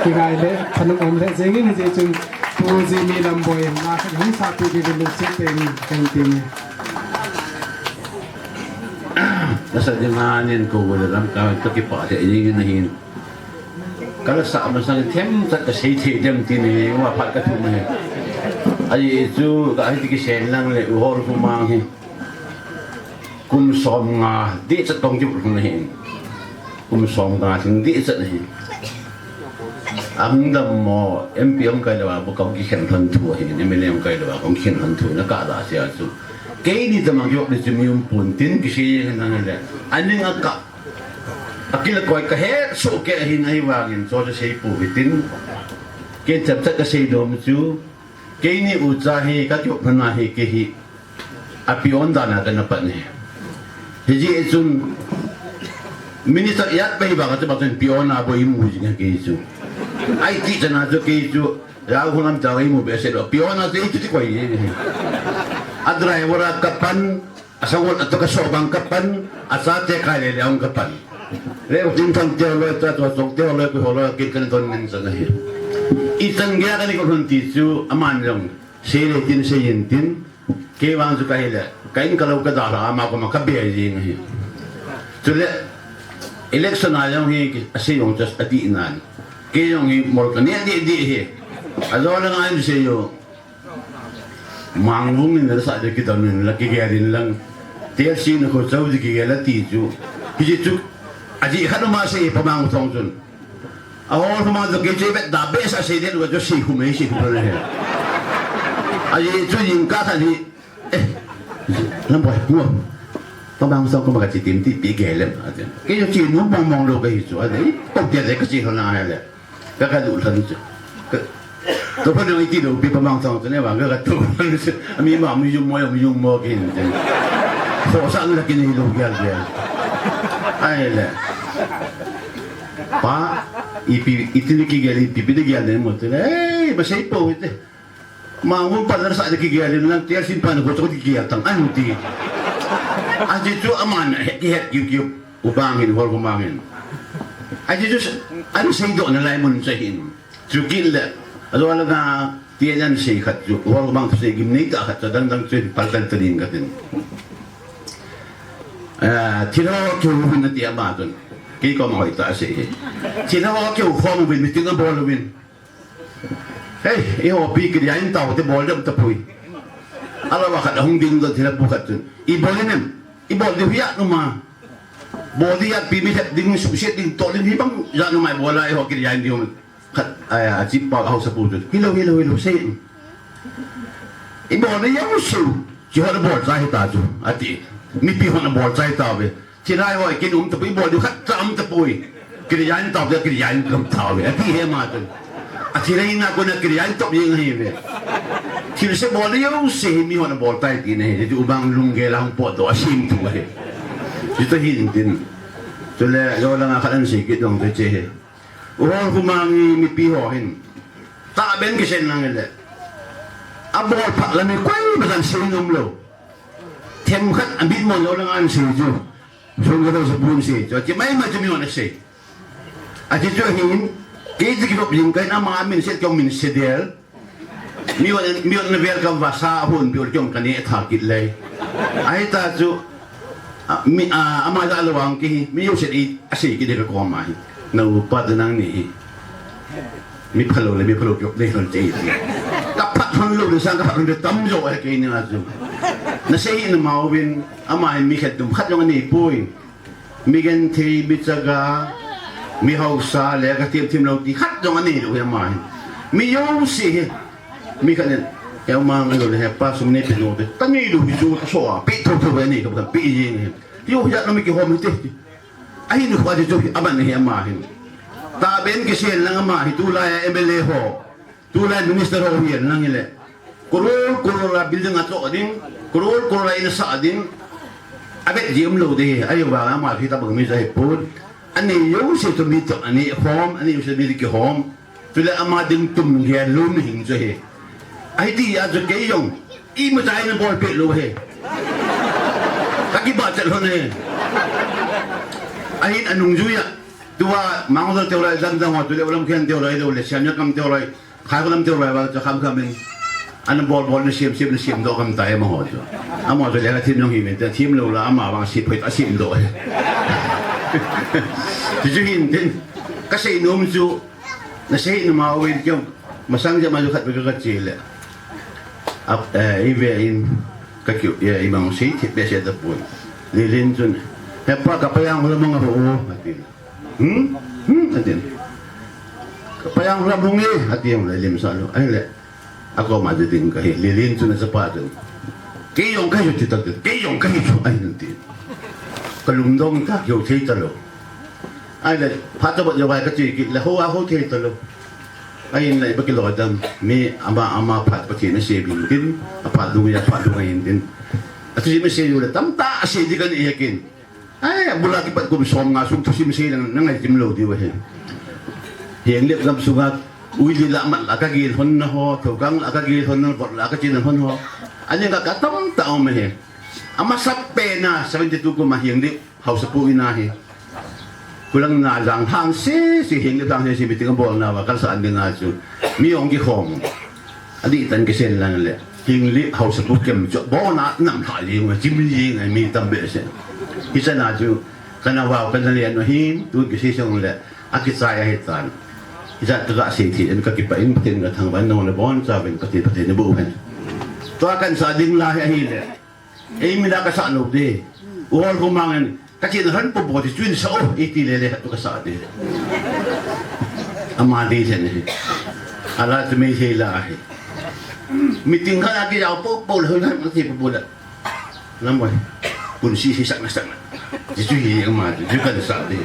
Ki ngai le, thanung om le, jeng in hi je chun Pu Jimmy Lamboi na ka hung sa pi di lu si te ni kan ti ni. Nasa di ma nin ko le lam ka to ki pa te ni ni hin. Ka la sa masang themchat ka sei thei dem ti ni, wa phat ka thum hi. Ahi chu ka hi ti kisen lang le u Hol Khumang hi. Kum som nga dih chat kong kip lhung na hi. Kum som nga thing dih chat na hi. Ahung dam mo, M P hung kai le wa, bu kong kikhen lhon thu hi, M L A hung kai le wa, kong kikhen lhon thu na ka la sia chu. Keini dam ang yok ni chu mi um pon tin kisei nang le. Ani nga ka Akil koi ka het suh kei ahin ahivangin chu chu sei pu hitin. Kei themchat ka sei dom chu. Keini ucha hi ka kiop phana hi kei hi. A peon dan a ka na pat ni. Hijeh chun minister ijat pai ba ka chu ba chun peon a boi mu jing kei chu. Ai ti chana chu kei chu. Rau hung lam chau imu behseh lou. Peon a chu ei chu ti koi ni. A driver a ka pan. Asangol atoh ka so bang ka pan, achate kai le le hung ka pan. Le u tin thang te loi, cha tua chong te loi, ku loi, kin kan don nen sa na hi. I chan gei a ka ni ko lhun ti chu, aman jong, sei le tin, sei in tin, kei vang chu ka hi le, ka in ka lo ka dalha, ama ko ma ka be jing hi. Chule, election a jong hi, a sei jong chu a dih nan. Kei jong hi, mol ka ne dih dih hi. A jo le ngai sei jong. Mangvung in la sa de kidam in la kigel in lang. Tel si na ko chau de kigel la ti chu. Hi ji chu. A ji khat ma sei pa mang thong chun. A hol ma jo ke che bet da be sa sei de lo jo sei khu mei sei khu le. A ji chu yin ka tha ni. Eh. Lam boi mo. Pa mang thong ko ma ka chi tim ti pi gel lem. A ji. Ke jo chi nu mong mong lo ka hi chu. A ji. Ko ke de ka chi ho na he le. Ka ka duh lhan chu. Ka, ka pa dong iti lo pi pa mang thong chu ne ba, ka ka tu lhan chu. Ami ma mi yung mo, mi yung mo kin chu. Kho sa la kin hi lo gel gel. Ai le. Pa, ipi, iti ni kigel, ipi pi de gel ne mo chu. Ei, ba sei po ite. Mangvung pan la sa de kigel in lang, tel sin pan ko chok kigel tang an ti. A ji chu aman he ki het kiu kiu. U bang hin hol ko mang hin. A ji chu an sei do na lai mun sa hin. Chu kin le. A lo la na ti an sei khat chu. Hol ko mang sei gim nei ta khat cha dang dang chu pal kan ta ding ka tin. Ah, thil ho kiu hin na ti ama tun. Kei ko ma hoi ta sei hi. Thil ho kiu khom bin meeting a bol bin. Hei, i hopi kiri a in tau te bol dem ta pui. Alava khat ahung ding don thila pu khat chun. Ibol inem. Ibol diu hia numa. Bol dia pi mi khat ding suhset ding to ding hi bang ja numa ibola iho kiri jain diu. Khat aya achi pa hausa pu chun. Hilo hilo hilo sei. Ibol ni yang su. Chi ho na bol chai ta chu. Ati. Mipi ho na bol chai ta ve. Chilai hoi kin um tapui bol diu khat cha um tapui. Kiriyan top dia kiriyan top tau ve. Ati he ma tu. Ati le ina ko na kiriyan top yeng hi ve. Thil se bol diu se hi mi hon bol tai ti ne. Ti u bang lung ge lang po do asim tu he. Ti to hin tin. Tu le yo la nga khat an se ki dong te che he. U hol khu mang mi pi ho hin. Ta ben ki sen lang le. A bol pha la mi koi ba dan se num lo. Them khat a bit mo lo lang an se ju. Sung ka those bun se, cho chi mai ma chu mi wan se. A chi chu hin, ke ti ki rop ling kai na ma min se kyong min se del. Mi wan mi wan na vel kam va sa hun bi kyong ka ne tha kit lei. Ai ta chu, a, mi, a, ama da lo wang ki hi, mi yo se i, a se ki de ka ko ma hi. Na u pa de nang ni hi. Mi phalo le, mi phalo kyok de hon che i. Ka phat hon lo le sang ka phat hon de tam jo ai ke ni a chu. Na se hi na ma u bin, ama hi mi khat dum khat jong ni pui. Mi genthei, mi chaga, mi hausa, le ka thiam thiam lo ti khat jong anei lou hi ama hi. Mi jouse hi. Mi khat nen, he ama ngai lou le he pa sum nei pe lou te. Ka nei lou hi chu ka so a, pe tho tho ve nei ka pe jing hi. Ti u hi a na mi kihom hi te. Ahi nu kha chu hi ama nei hi ama hi. Ta ben kisen lang ama hi tulai a M L A ho. Tulai minister ho hian lang hile. Crore, crore a building a cho ding, crore, crore a in a sa ding. A bet ji um lo de, a yo ba ma phi ta bang mi sa he put. Ani yo se to mi to, ani hom, ani yo se mi ki hom. Tule ama ding tum ge lo mi hing cho he. Ai ti a cho ke yong. I ma tai na bol pe lo he. Ka ki ba cha lo ne. Ahin anung ju ya. Tua mang lo te lo dam dam ho tule ulam khen te lo lo le siam ya kam te lo. Khai ko lam te roi ba, cha kham kham in. Ana bol bol na siam siam na siam do kam tai ama ho chu. Ama chu le ka thim jong hi min, ta thim lo la ama bang si phoi ta siam do. Ti chu hin tin. Ka sei nom chu. Na sei na ma win kyong. Masang ja ma chu khat be ka che le. Ap, eh, i ve in. Ka kyu, ya i mang sei, thi be se da pun. Lilin chun. He pa ka pa yang lo mang ro. Atin. Hmm? Hmm? Atin. Ka pa yang lam hung e, atin le lim sa lo. Ai le. Ako ma de ding ka hi, Lilin chu na sa pa chu. Kei jong ka hi chu tak, kei jong ka hi chu, ai nan ti. Ka lum dong ta, keu thei ta lo. Ai le, phat ta ba jo ka chi ki, le ho a ho thei ta lo. Ai in le ba ki lo dam, mi ama ama phat pa ti na se bin tin, a phat dung ya phat dung ai in tin. A tu si me se yu le tam ta, a se di ka ni he kin. Ai, bula kipat kum som nga sung thusim sei lang, na ngai tim lo diu ahi. Hieng lep gam sunga, ui li la mat la ka gil hon na ho, thokang la ka gil hon na, bot la ka chin hon ho. Ani ka ka tam ta om ahi. Ama sap pe na seventy two kum a hieng lep, hausa pu ina hi. Kulang na lang hang se, se hieng lep lang se, se meeting a bol na wa, kal sa an ding a chu. Mi ong ki khom. Adih tan kisen lang le. Hing li hausa pu kem chu. Bona nam tha li ma chim li ngai mi tam be se. Hi sa na chu. Kana wa kana le no hin tu kisi song le. Aki chai ahi tan. Hi sa ta ka se thi en ka ki pa in Pathen ka thang ban no le bon cha ben Pathen Pathen ne bu hen. Tua kan sa ding la hi ahi le. Ei mi la ka sa lo de. U hol khu mang en. Ka chin han po po ti chuin sa o, ei ti le le tu ka sa de. Ama de sen he. Ala tu me he la he. Meeting kha la ki jao po po le ho la ti po po la. Lam wai. Kun si si sak na sak na. Ti chu hi ama ti chu kan sa de.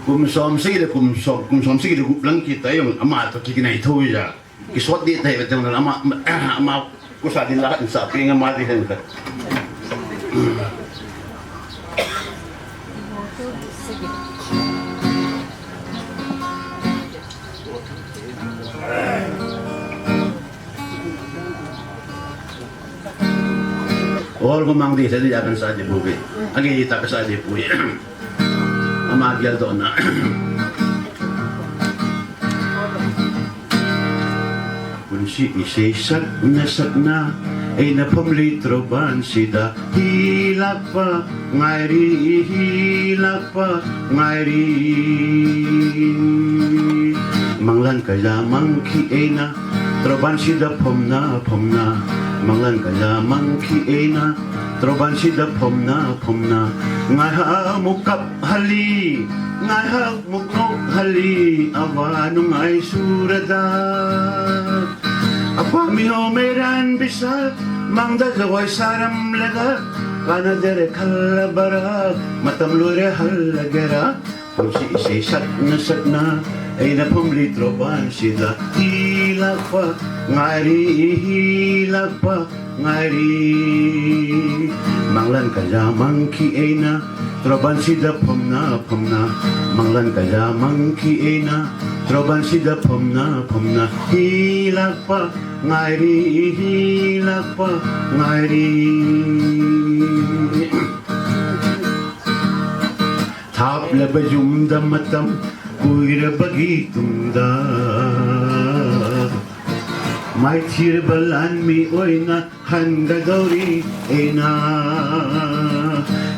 Kum som si le kum som, kum som si le gup lang kita jong ama to ki nai tho ya. Kisot di tai betul nama ama kusa di lahat sa pinga mati hen ka. Ol ko mang di sa di akan sa di bubi. Agi di ta ka sa di bubi. Ama gial do na. Kun si i sei sak na sak na, ei na phom lei tro ban si da, hi lak pa ngai ri, hi lak pa ngai ri. Manglan kaja mangki eina, troban sida phomna phomna. Manglan kaja mangki eina, troban sida phomna phomna. Ngai ha mukap hali, ngai ha muknok hali, ava nungai surada. Apa miho meiran bisa, mangda jagoi saram lega, kana dere khalla bara, matam lure halla gera. Phomsi isei satna satna, eina phomli troban sida, hilakpa ngairi, hilakpa ngairi. Manglan kaja mangki eina, troban sida phomna phomna. Manglan kaja mangki eina, troban sida phomna phomna. Hilakpa ngairi, hilakpa ngairi. Thap le bajum da matam, kui le bagi tum da. Mai thir balan mi oina, han ga dori eina.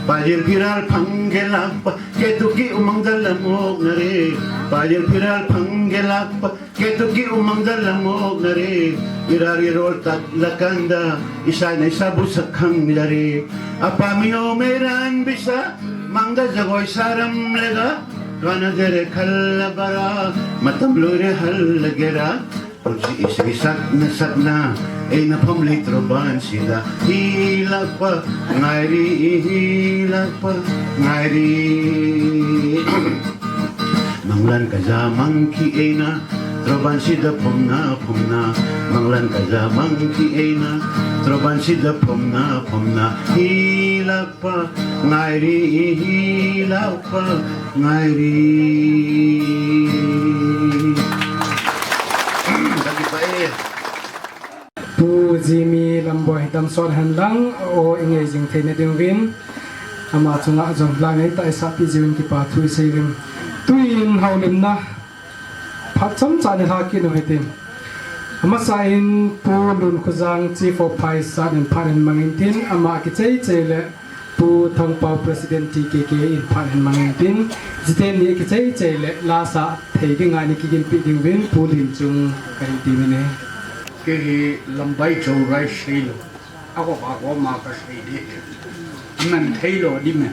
Pajil piral phang gelakpa, ketuki umang dalamok nare. Pajil piral phang gelakpa, ketuki umang dalamok nare. Irari rol tat lakanda, isa na isa busak khang lare. Apa miho meiran bisa, mangda jagoi saram lega, kana dere khalla bara, matam lure halla gera. Phomsi isei satna satna, eina phomli troban sida, hilakpa ngairi, hilakpa ngairi. Manglan kaja mangki eina, troban sida phomna phomna. Manglan kaja mangki eina, troban sida phomna phomna. Hilakpa ngairi, hilakpa ngairi. Pu Jimmy Lamboi hi damsot hen lang, o ingai jing theina dinguvin, ama chunga jong lang ei ta isa pi jiuvin kipa thu isei uvin. Tuin houlimna phat chomcha ni lha kit u hitin. Amasa in Pu Lunkhojang Chief of Phaisat in phat hin mangin tin, ama kichai chai le Pu Thangpao President T K K in phat hin mangin tin, jiten ni kichai chai le lasa thei dinga ni kiginpi dinguvin Pu Linchung kahin ti uve. Kei hi Lambai Chourai seilou, akop akop ma kasei ding. Aman theilou ding me.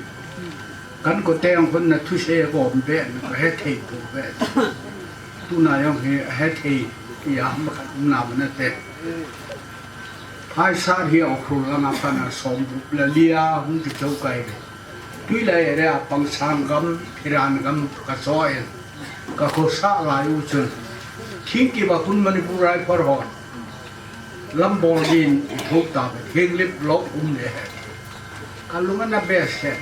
Kan kote jong khun na thusei agom be, na kahe thei pou be. Tuna jong hi ahe thei, iya ma kan na mana te. Phaisat hi Ukhrul langa pana Sombup le lia hung kichou kai le. Tuilai area Pangsang gam, Phiran gam kachoh in, kakhosa lai u chun, thingkip a khun Manipur Rifle hon lam bol din i thou ta ve, Henglep block um le he. Kalung ana behseh.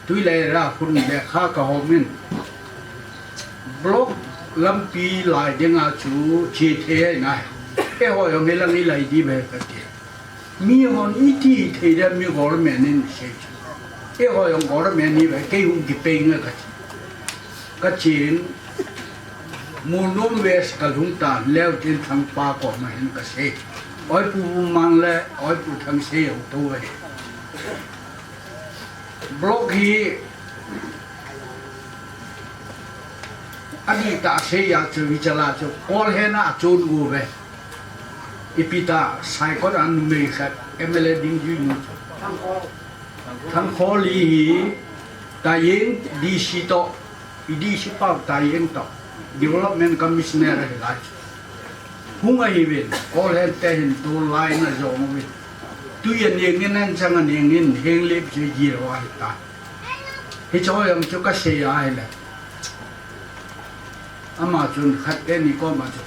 Tuilai area khun lekha kahom in, block lampi lai dinga chu che thei nai. Eiho jong hi lang i lai ding ve kati. Mihon iti thei dia mi government in sei chu. Eiho jong government hi ve, kei hung kipeng a kati. Kachin, Molnom West kalhung tan leu tin Thangpa koma hin kasei. Oi Pu Bumang le, oi Pu Thangsei jong tou ve. Block hi adih tah a sei a chu, hiche la chu, Kolhen a achon u ve. Ipi tah, Saikot a numei khat, M L A ding ding nu chu. Thangkholi hi, Tayeng D C toh, i D C pau Tayeng toh, Development Commissioner ahi lai chu. Hung ahi uvin, Kolhen te hin tou lai na jong uvin. Tui aneng in, anchang aneng in, Henglep chu jil a ahi ta. Hiche jong chu kasei a ahile. Ama chun khat teni koma chu.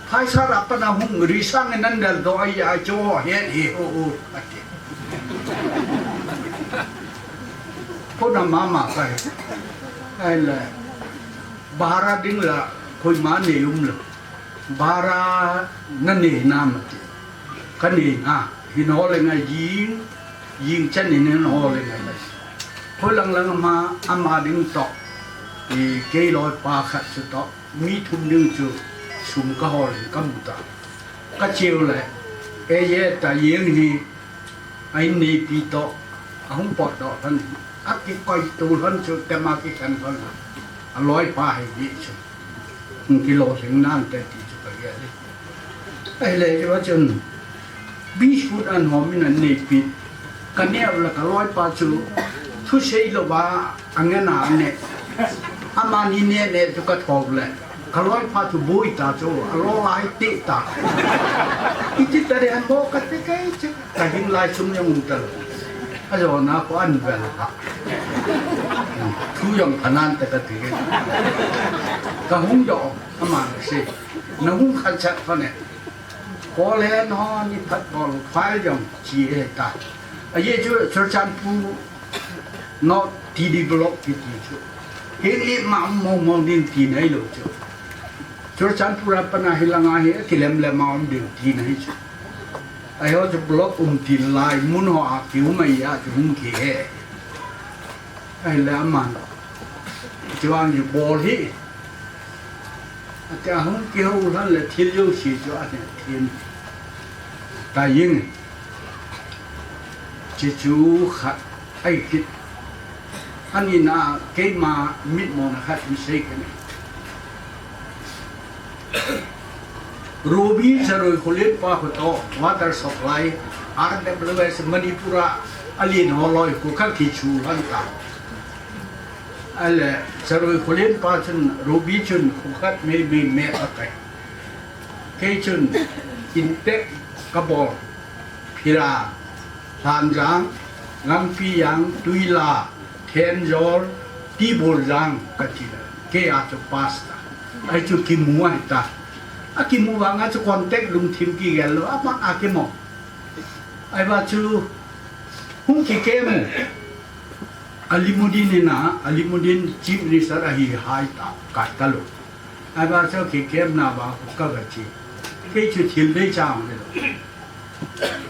Phaisat a pana hung risang in nan del doh a, a chu het hi ho u, ati. Kona mama kahi. Ahile. Bhara ding la, koima nei um lou. Bhara nanei nam ati. Kanei na, hin hol e ngai jing, jing chan in hin hol e ngai lai. Kholang lang ama, ama ding toh, i kei loipa khat chu toh, mi thum ding chu sum kahol in kamu ta. Kache u le, e ye Tayeng hi, a inneipi toh, ahung potdoh lhon, akikoi tou lhon chu, tema kikhen lhon. Aloipa hi di chu. Hung kilolhing nante ti chu kagel e. Ahile hiva chun, biscuit an hom in anei pi. Kaneo le kaloipa chu thusei louva angena ane. Amani nene chu kathou le, kaloipa chu boi ta chu, alo lai tita. Iti tare han bo kati kei chu. Kahing lai sum jong um talou. Ajona ko an vel ha. Thu jong phanan ta kati. Kahung jo, aman se. Nahung khan chat phane. Kolen ho ni phat bol file jong chi e ta. Aye chu Churachandpur North T D block kiti chu. Hili ma mo mo din ti nailou chu. Churachandpur a pana hilanga hi kilem le ma um ding ti nahi chu. Ahi ho chu block um tin lai mun ho a kium ahi a chu hung kihe. Ahile aman. Chuan ju bol hi. Ati ahung kihou lhon le thil jouse chu ahin thim. Taying. Chi chu khat ahi kit. Anina keima mitmona khat in sei kene. Ruby Charoi Khulen pa kho to water supply R W S Manipur a alien ho loi kho kha kichu lhon ta. Ale Charoi Khulen pa chun Ruby chun kho khat mei mei me a kai. Kei chun intek kabol. Phira, Hlanjang, Lampi Jang, Tuila, Thenjol, Tiboljang kati le. Kei a chu pastor. Ahi chu kimu ahi ta. Akimu vanga chu contact lungthim kigel lou. Ama akimu. Ahi va chu hung kikem u. Alimudin ina, Alimudin Chief Minister ahi hai ta, kai talou. Ahi va chu kikemna va khu kagache. Kei chu thil dei chang le.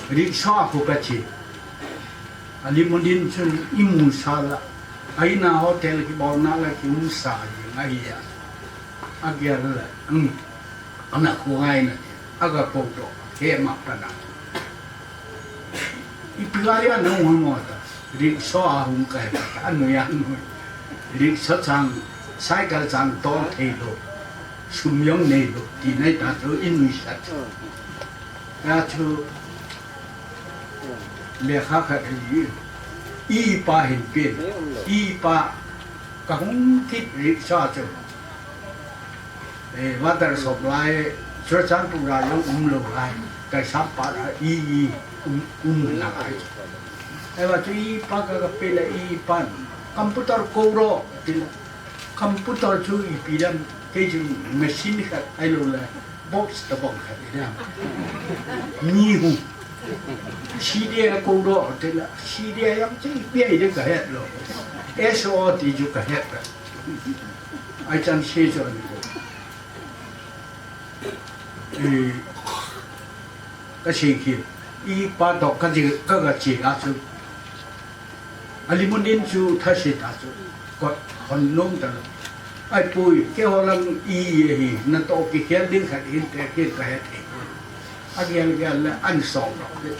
Rickshaw khu kache. Alimudin chun imu sa la. Aina hotel kibolna la kium sa jing ahi a. Agel la. Um. Ana khu ngai na. Aga kou do. He ma ta na. Ipi gari a nahung hon mo ta. Rickshaw a hung kahe ta. Anui anui. Rickshaw chang, cycle chang tol thei lou. Sum jong nei lou. Ti nai ta chu inui sat. Ya chu lekha khat hi. Ipa hin pen. Ipa kahung kit rickshaw chu. Eh, water supply, Churachandpur a jong um lou lai, Kaisampat a i, i, um, um na lai. Ahi va chu ipa ka, kape le ipan, computer kou ro, ti le, computer chu ipi dam, kei chu machine khat ahilou le, box tabang khat i dam. Mi hu. C D a kou ro, ti le, C D a jong chu ipi a i de kahet lou. S O ti chu kahet lou. Ai chan se chu ani ko. Eh, ka sei kit. Ipa to ka ji, ka, ka ji a chu. Alimudin chu tha se ta chu. Kot hon nom ta lou. Ai pui, keiho lang i ye hi, na to kikhel ding khat hin te kit kahet thei poi. Agel gel le an song lou.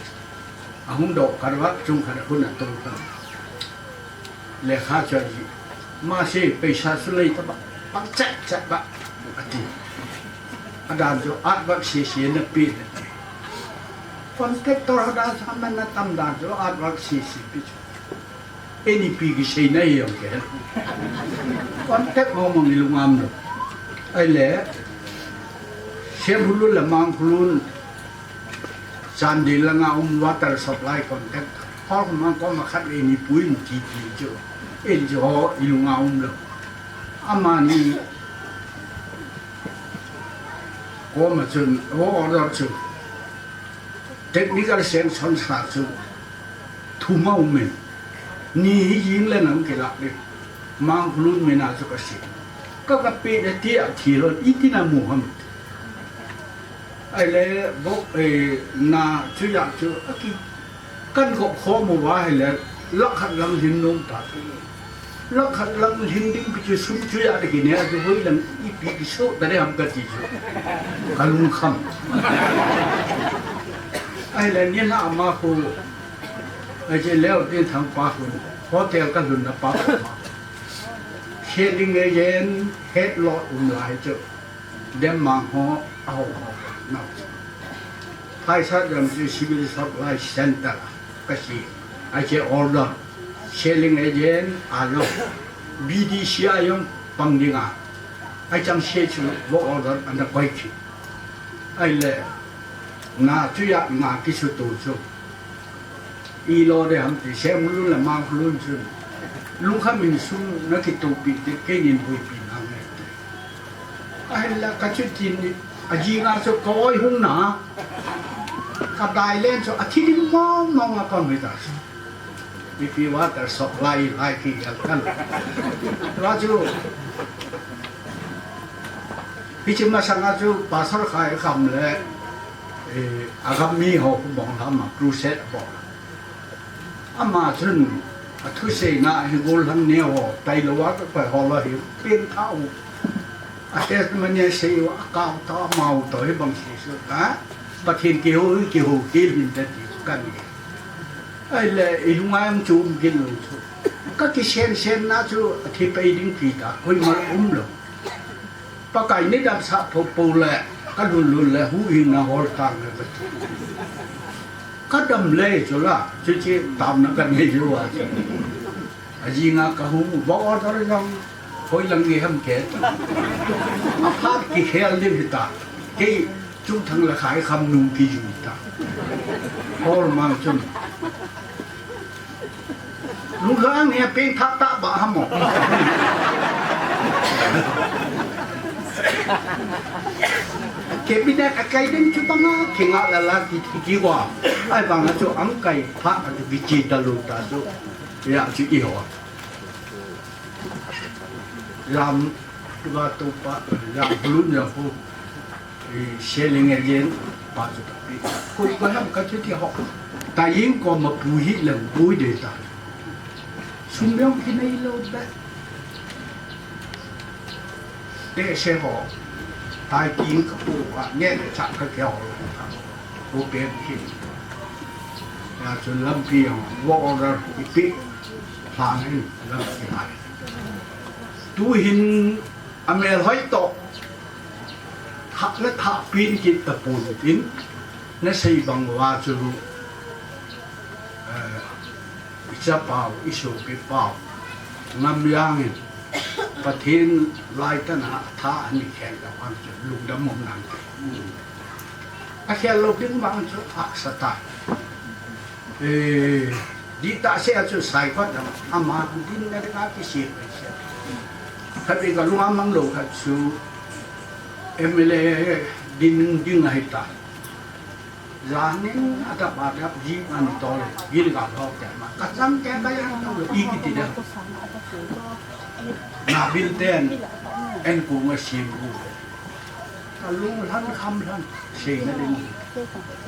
Ahung do karwa chung khat a hun a tong khat. Lekha chu aji. Mase, paisa chu lei taba. Pang chat chat ba. Ati. Adan chu at bak se se na pi na ti. Contractor hadan chu man na tam dan chu at bak se se pi chu. Eni pi kisei na hi jong ke. Contact mo mo ni lungam lou. Ahile. Sembulun le Mangkhulun. Chandel langa um water supply contact. Hol mang koma khat le ni pui in ti ti chu. En chu ho ilunga um lou. Amani koma chun ho order chu. Technical sanction sa chu. Thum a um in. Ni hi jing le nang kilak le. Mangkhulun mina chu kasi. Ka ka pe na ti a thi lon, iti na mu ham. Ahile, bo, eh, na chu ya chu, aki, kan gop khom uva ahile, lakh khat lang lhin nom ta chu. Lakh khat lang lhin ding pi chu sum chu ya de ki ne, chu hoi lang ipi kiso ta de ham kati chu. Ka lungkham. Ahile, ni na ama khu, aje leo tin thang pa khu, hotel ka lhun na pa khu. Selling agent head load um lai chu. Dem mang ho, a ho ho. Na. Phaisat jam chu civil supply center ka si. Ai che order. Selling agent a lo. B D C a jong pang ding a. Ai chang se chu work order ana koi chu. Ai le. Na chu ya na ki su tu chu. I lo de ham ti sem lun le mang lun chun. Lungkham in sum na kitopi ti keinin buipi na ngai ti. Ahinla ka chutin a jinga chu koi hung na. Ka dai len chu a thi ding mong mong a pam hi ta. Ipi water supply lai ki yal kan. Ra chu. Hichi masanga chu pastor khai kham le. Eh, a gam mi ho khu bong lam a crusade a bong. Ama chun a thuseina hi gol hang ne ho, tai lo a ka koi ho lo hi pin tha u. A testimony sei u a kau ta mau to hi bang si su ta. Pathen ki ho, ki ho, ki lin ta ti ka ni. Ai le, i lunga ang chu um kin lo chu. Ka ki sen sen na chu a thi pai ding ki ta, koi mal um lo. Pakai ni dam sa po po le, ka lun lun le, hu ing na hol tang le ka tu. Ka dam le chu la, chu chi tam na ka nei ju a chu. A jinga ka hu mu ba order jong, hoi lang nge ham ke. A phat ki khel din hi ta. Kei chung thang la khai kham nung ki ju ta. Hol mang chun. Lungkham ni a peng thah tah ba ham mo. Cabinet a kai ding chu banga, kinga la la ki, ki, ki wa. Ai banga chu ang kai pha a chu ki chi ta lu ta chu. Ya chu i ho. Lam, tu ba tu pa, lam lu nya hu. Eh, selling agent, pa chu ka pi. Koi, koi ham ka chu ti ho. Ta ing ko ma pu hi lem bui de ta. Sum yong ki nei lo be. Te se ho. Tai king ka pu wa, nge le cha ka ke ho. Ko pe ki. Ya chu lampi yong, wo order, ipi. Hla hin, lampi hai. Tu hin, a mel hoi to. Thah le thah pin kit ta pon tin, na sei bang uva chu, eh, i chapau, i sopipau, Ngamjang in, Pathen lai tah a tha ani khen ka pan chu lungdam mong nang te. A khel lo ding bang chu haksa tai. Eh, di ta se a chu sai khat dam, ama din na ding a ki si pai se. Khat ve ka lung a mang lo khat chu M L A din ding a hi ta. Janin a ta pa ta ji man to le, gil ga lo te ma. Ka chang te ka yang to le, i ki ti da. Na bil ten, en ku nga sim ku. Ka lung lhan kham lhan, sei na ding.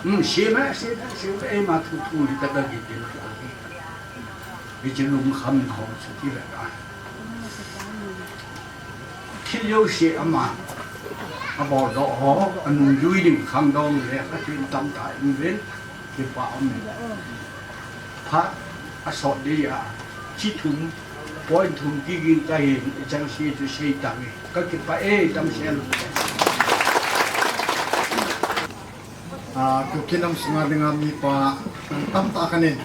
Hmm, sei na, sei na, sei na, ei ma thu thu ni ta ka git ding la. Bi chi lung kham na ho chu ti ve ta. Thil yo se ama, a bol do ho, a nung jui ding khang dong le, a tin tam ta in ven. Kipa um. Phat a sot ding a, chi thum, point thum kiging ka hin, i chang si chu sei tang e. Ka kipa e, tam sel. A, Kuki nam sunga dinga mipa, tam ta kanin.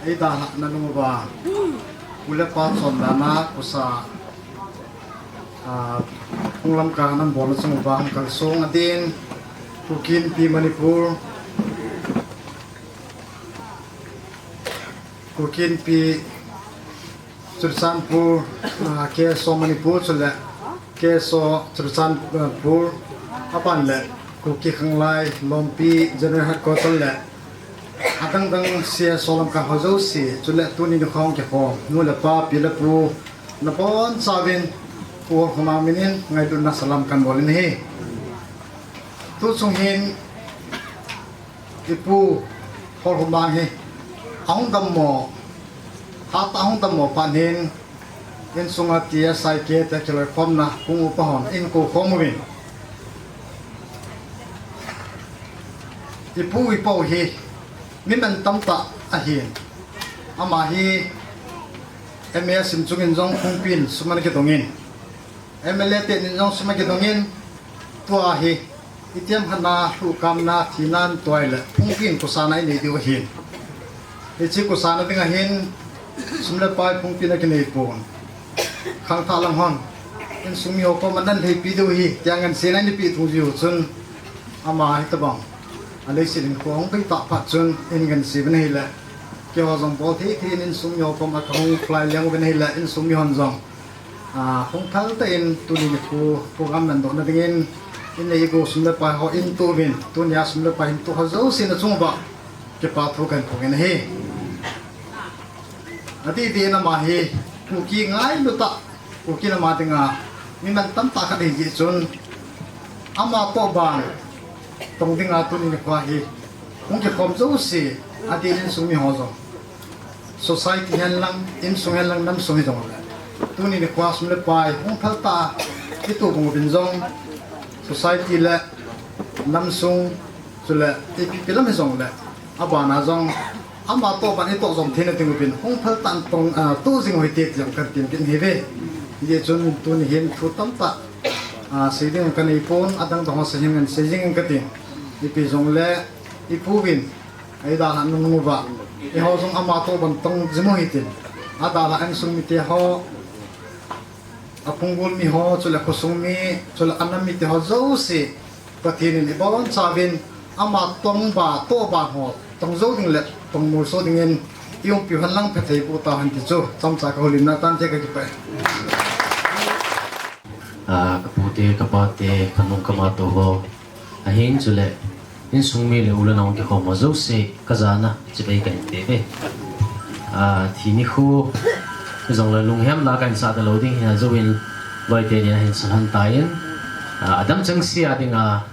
Ei dalhah na nung uva. Pu le pa chondan a, kusa. A, Phunglam ka nan bol chung uva hung kalsong adin, Kuki Inpi Manipur, Kuki Inpi Churachandpur, a, K S O Manipur chule K S O Churachandpur, aban le Kuki Khanglai Lompi General Headquarter le adang dang C S O lam ka ho jouse, chule tuni nikhong kikhom, nu le pa, pi le pu, nabon chauvin, Pu Holkhomang minin, ngailutna salam kan bol in ahi. Tu chung hin, i Pu Holkhomang hi, ahung dammo, hat ahung dammo phat hin, Insunga T S I K te kiloikhomna hung upa hon eikou khom uvin. I pu i pa hi mi mantam tah ahin. Ama hi M A sim chungin jong phungpin sum ana kidongin, M L A tenin jong sum ana kidongin, tua hi itiham khat na lhuhkamna thina ana tuai le phungpin kosana inei diu ahin. Hiche kosana ding ahin sum le pai phungpin akinei pon. Khangthah lang hon insung mi ho koma nan lheipi diu ahi, tia ngansen ana peh thung jiu chun ama hitobang a leiset in kho hung bei tah phat chun in nganse uvin ahile, keiho jong bol thei thei in insung mi ho koma kahung kholai leng uvin ahile, insung mi hon jong, a, hung phal tah in tuni nikho program mandohna dingin in le igou sum le pai ho in toh uvin, tunia sum le pai in toh ho jouse na chung uva kipa thu kahin phong in ahi. Adeh deh in ama hi Kuki ngailu tah, Kuki nam a dinga mi mantam tah khat ahi jeh chun ama toh ban tong dinga tuni nikho hi hung kikhom jouse, adeh in insung mi ho jong, society hen lang, insung hen lang, namsung hijongle, tuni nikho sum le pai hung phal tah a itoh bang uvin jong, society le namsung, chule ipi ipi lam hijongle, abana jong ama toh ban itoh jom theina ding uvin hung phal tah in tong, a, toh jing u hite ti jong kahin tem kit ahi ve. Hijeh chun tuni hin thu tamtah, a, sei ding kanei pon, adang dang ho sei hin ngan sei jing in kati. Ipi jongle ipu vin eidalhah nung uva, eiho jong ama toh ban tong jing u hitin, adalhah insung mite ho, aphunggol mi ho, chule khosung mi, chule anam mite ho jouse Pathen in ibonchauvin ama tong ban, toh ban ho tong jou ding le tong molso dingin iumpiu hen lang phatthei boh tauhen ti chu chomcha kahoulimna tante kakipah e. A, kapute, kapate, kanung kamato ho, ahin chule insung mi le u le nao kikhom ho jouse kajana chibai kahin pe uve. A, thi nikho hijongle lunghem la kahin sah talou ding hi ajouvin, loi tenin ahin salhan tan, a, adam chengse a dinga,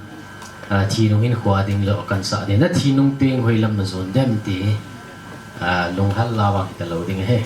a, thi nung hinkho a ding lou kahin sah ding, nathi nung peng hoilam najon dem ti, a, lunghal la vang hitalou ding ahi.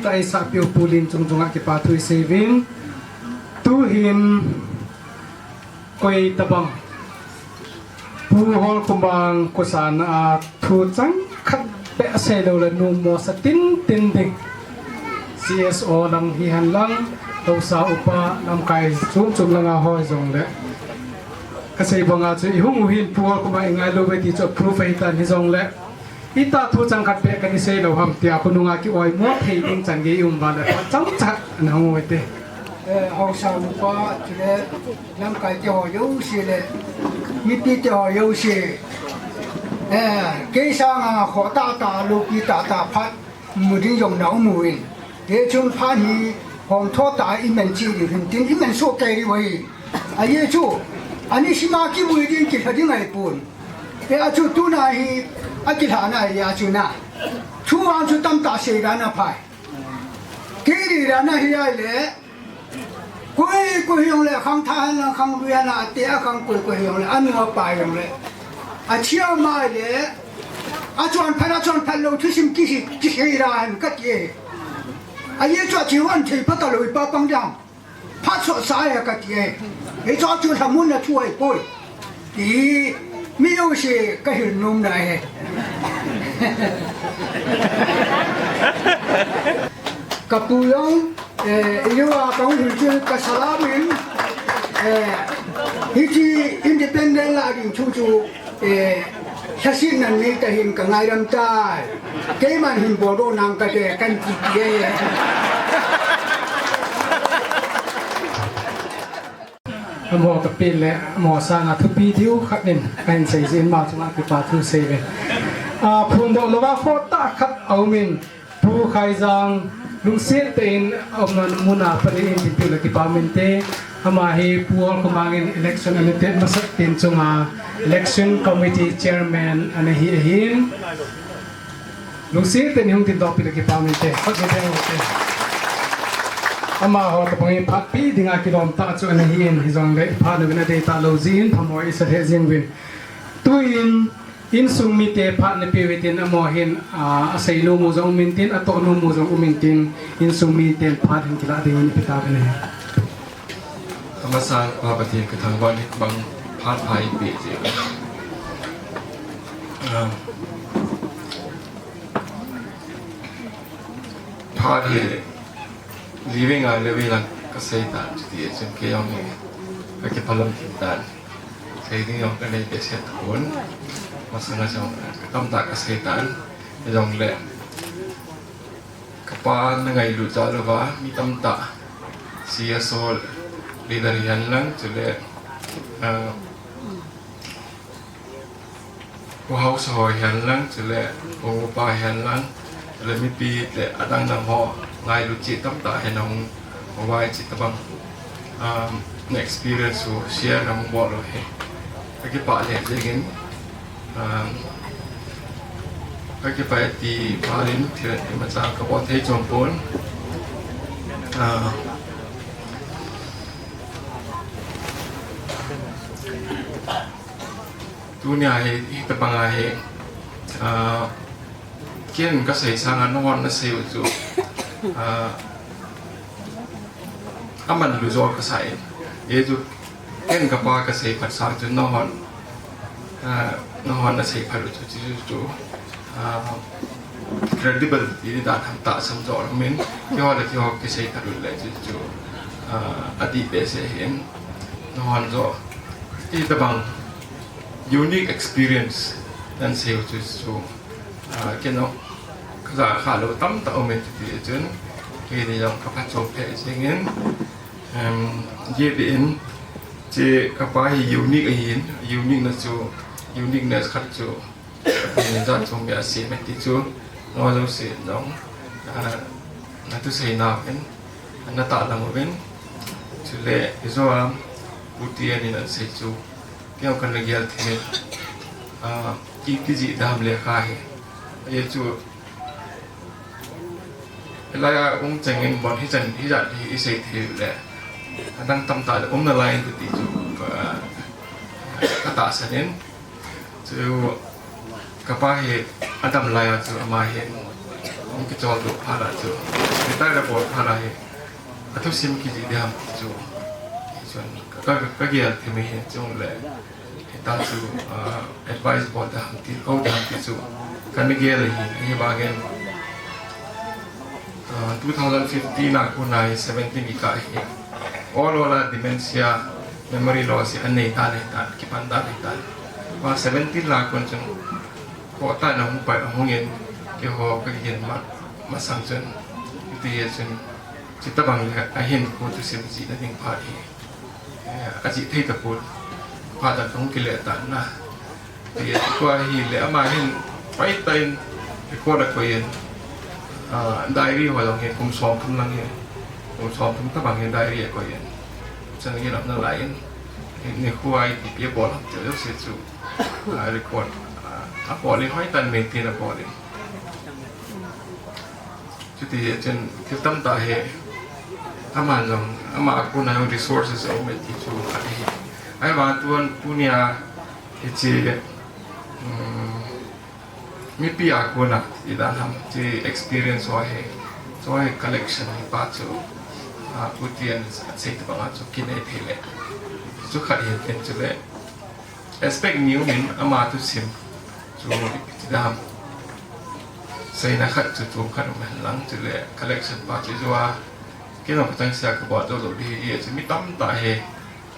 Taisahpiu Pu Limchung chunga kipa thu isei uvin. Tuhin koi tabang Pu Holkhomang kosana a thu changkhat beh asei lou le numo sa tintin ding. C S O lang hihen lang, haosa upa lamkai chom chom langa ho hijongle. Kasei banga chu ihung u hin Pu Holkhomang ingailou uve ti chu proof ahitan hijongle. Ita thu changkhat beh kana sei lou ham tia khonunga ki-oimo thei ding chan gei um uva le phat chomcha ana hung uve te. Eh, haosa upa chule lamkai te ho jouse le mipi te ho jouse. Eh, kei sanga khoh tahtah, loupi tahtah phat mu ding jong na um uvin. Hichun phat hi hom tho tah a iman cheh diu hin tin iman soh kei diu ahi. Ajeh chu, ani sima kivui ding kilha ding ahipon. Hijeh a chu tuna hi, akilhahna hi a chu na. Thu vang chu tamtah sei dan aphai. Kei dei dan ahi ahile. Koi, koi hijongle, khangthah hen lang, khanglui hen lang, ate a khang koi, koi hijongle, anu apa hijongle. Athi ama ahile. Achonphat, achonphat lou, thusim kihi, kihi ra hen kati e. Ajeh chu athi hon thei pha talou ipa pang ding. Phat sohsa e kati e. Hichu chu lhamonna thu ahipoi. Ti, mi jouse kahil nom na e. Kapu jong, eh, ijou a kahung hin chu kasalam in, eh, hiche independent lah ding thu chu, eh, lhasetna nei tahin kangaidam tai. Keiman hin boldoh nang kate, kan ti ti e. Amaho kapeh le, amaho sanga thupi diu khat in kahin sei jin, ama chunga kipa thu sei uve. A, phondoh louva khoh tah khat aumin, Pu Khaijang, lungset tah in aumna muna pan in dinpiu le kipa umin te, ama hi Pu Holkhomang in election ana tet masat pen chunga election committee chairman ana hi ahin. Lungset tah in hung dindoh pi le kipa umin te. Amaho tabang hi phat pi dinga kilom tah chu ana hin, hijongle phat na uvin adei talou jin, phamo isa lheh jing uvin. Tuin insung mite phat napeh uve tin amaho hin, a, asei nom u jong um intin, atoh nom u jong um intin, insung miten phat hin kilah dingin ipi tauvin ahi. Amasan Pa Pathen kathangvah in bang phat pha eipeh jeh. Ah. Phat hi, living a living lang kasei tan, chuti chun kei jong hi kakipah lom kit tan. Sei ding jong kanei behseh tapon. Masanga jong tamtah kasei tan. Jongle. Kapa na ngailut jal uva, mi tamtah C S O leader hihen lang, chule, ah, Pu Haosa ho hihen lang, chule Pu Upa hihen lang, chule mipi le adang dang ho ngailut cheh tamtah hin ahung, hung vai cheh tabang. Um, na experience u share na hung bol u hi kakipah lheh jengin, um, kakipah e ti phalin thil imacha kabol thei chom pon. Ah, tunia hi, hitabang a hi, ah, Ken kasei sanga nanghon nasei u chu, ah, amanlu jo kasah in. Hichu ken kapa kasei phat sang chu nanghon, ah, nanghon nasei phat u chu, chu, chu, chu, ah, credible ti dan ham tahsan jo min. Keiho le keiho kisei phat u le chu, chu, ah, adih behseh hin. Nanghon jo. Hitabang unique experience nasei u chu, chu. Ah, kei jong, kaja kha lou tamtah um e chuti chun, keini jong kaphatchom peh jengin, em, jeh in, che kapa hi unique ahin, unique na chu, uniqueness khat chu, keini jat chung beh asem e ti chu, nangho jouse jong, ah, nathusei nauvin, natahlang uvin, chule, ijou a, Pu T N in asei chu, Kei jong kana gel thei in, ah, iti jeh dam le kha hi. Hichu, hilai a um chengin bon hichan, hijat hi isei thei u le. Adang tamtah le um nalai in ti chu, ah, katahsan in. Chu, kapa hi adam lai a chu ama hi. Hung kichol doh phat a chu, retire bol phat a hi, athusim kijih ding ham ti chu, chun ka, ka, kagel thim ahi. Chule, hita chu, ah, advice bol ding ham ti, kou ding ham ti chu, kana gel ahi, ahivangin, ah, two thousand fifteen a kona hi seventeen kikah hi, ol ol a dementia, memory loss hi anei tan ahitan, kipan tan ahitan. Ama seventeen a kon chun, Kho tan ahung pai, ahung in, keiho kagin ma, masang chun, hiti a chun, chuti tabang le, ahin kho thusim jihna ding phat hi, eh, ajih thei tapon, phat a kahung kile tan na. Hiti a, kho ahile, ama hin, pai tan, record akoi in, ah, diary ho jong hi, kum som thum lang hi, kum som thum tabang hi diary akoi in. Chun hi lam nalai in, nikho a ipi ipi abol ham ti jouse chu, ah, record, ah, abol in hoitah in maintain abol in. Chuti chun thil tamtah hi, aman jong, ama a kona jong resources aum e ti chu khat ahi. Ahivang tun, tunia, hiche, um, mipi a kona, ti dan ham, hiche experience ho hi, chu hi collection hi pa chu, ah, Pu T N asei tabang a chu kinei thei le. Chu khat ahin tin chule, aspect ni um in ama thusim chu ipi ti dan ham. Seina khat chu chom khat um hen lang chule collection pa chu jua. Kei jong kachang sea kabol jou lou ding ahi, chu mi tamtah hi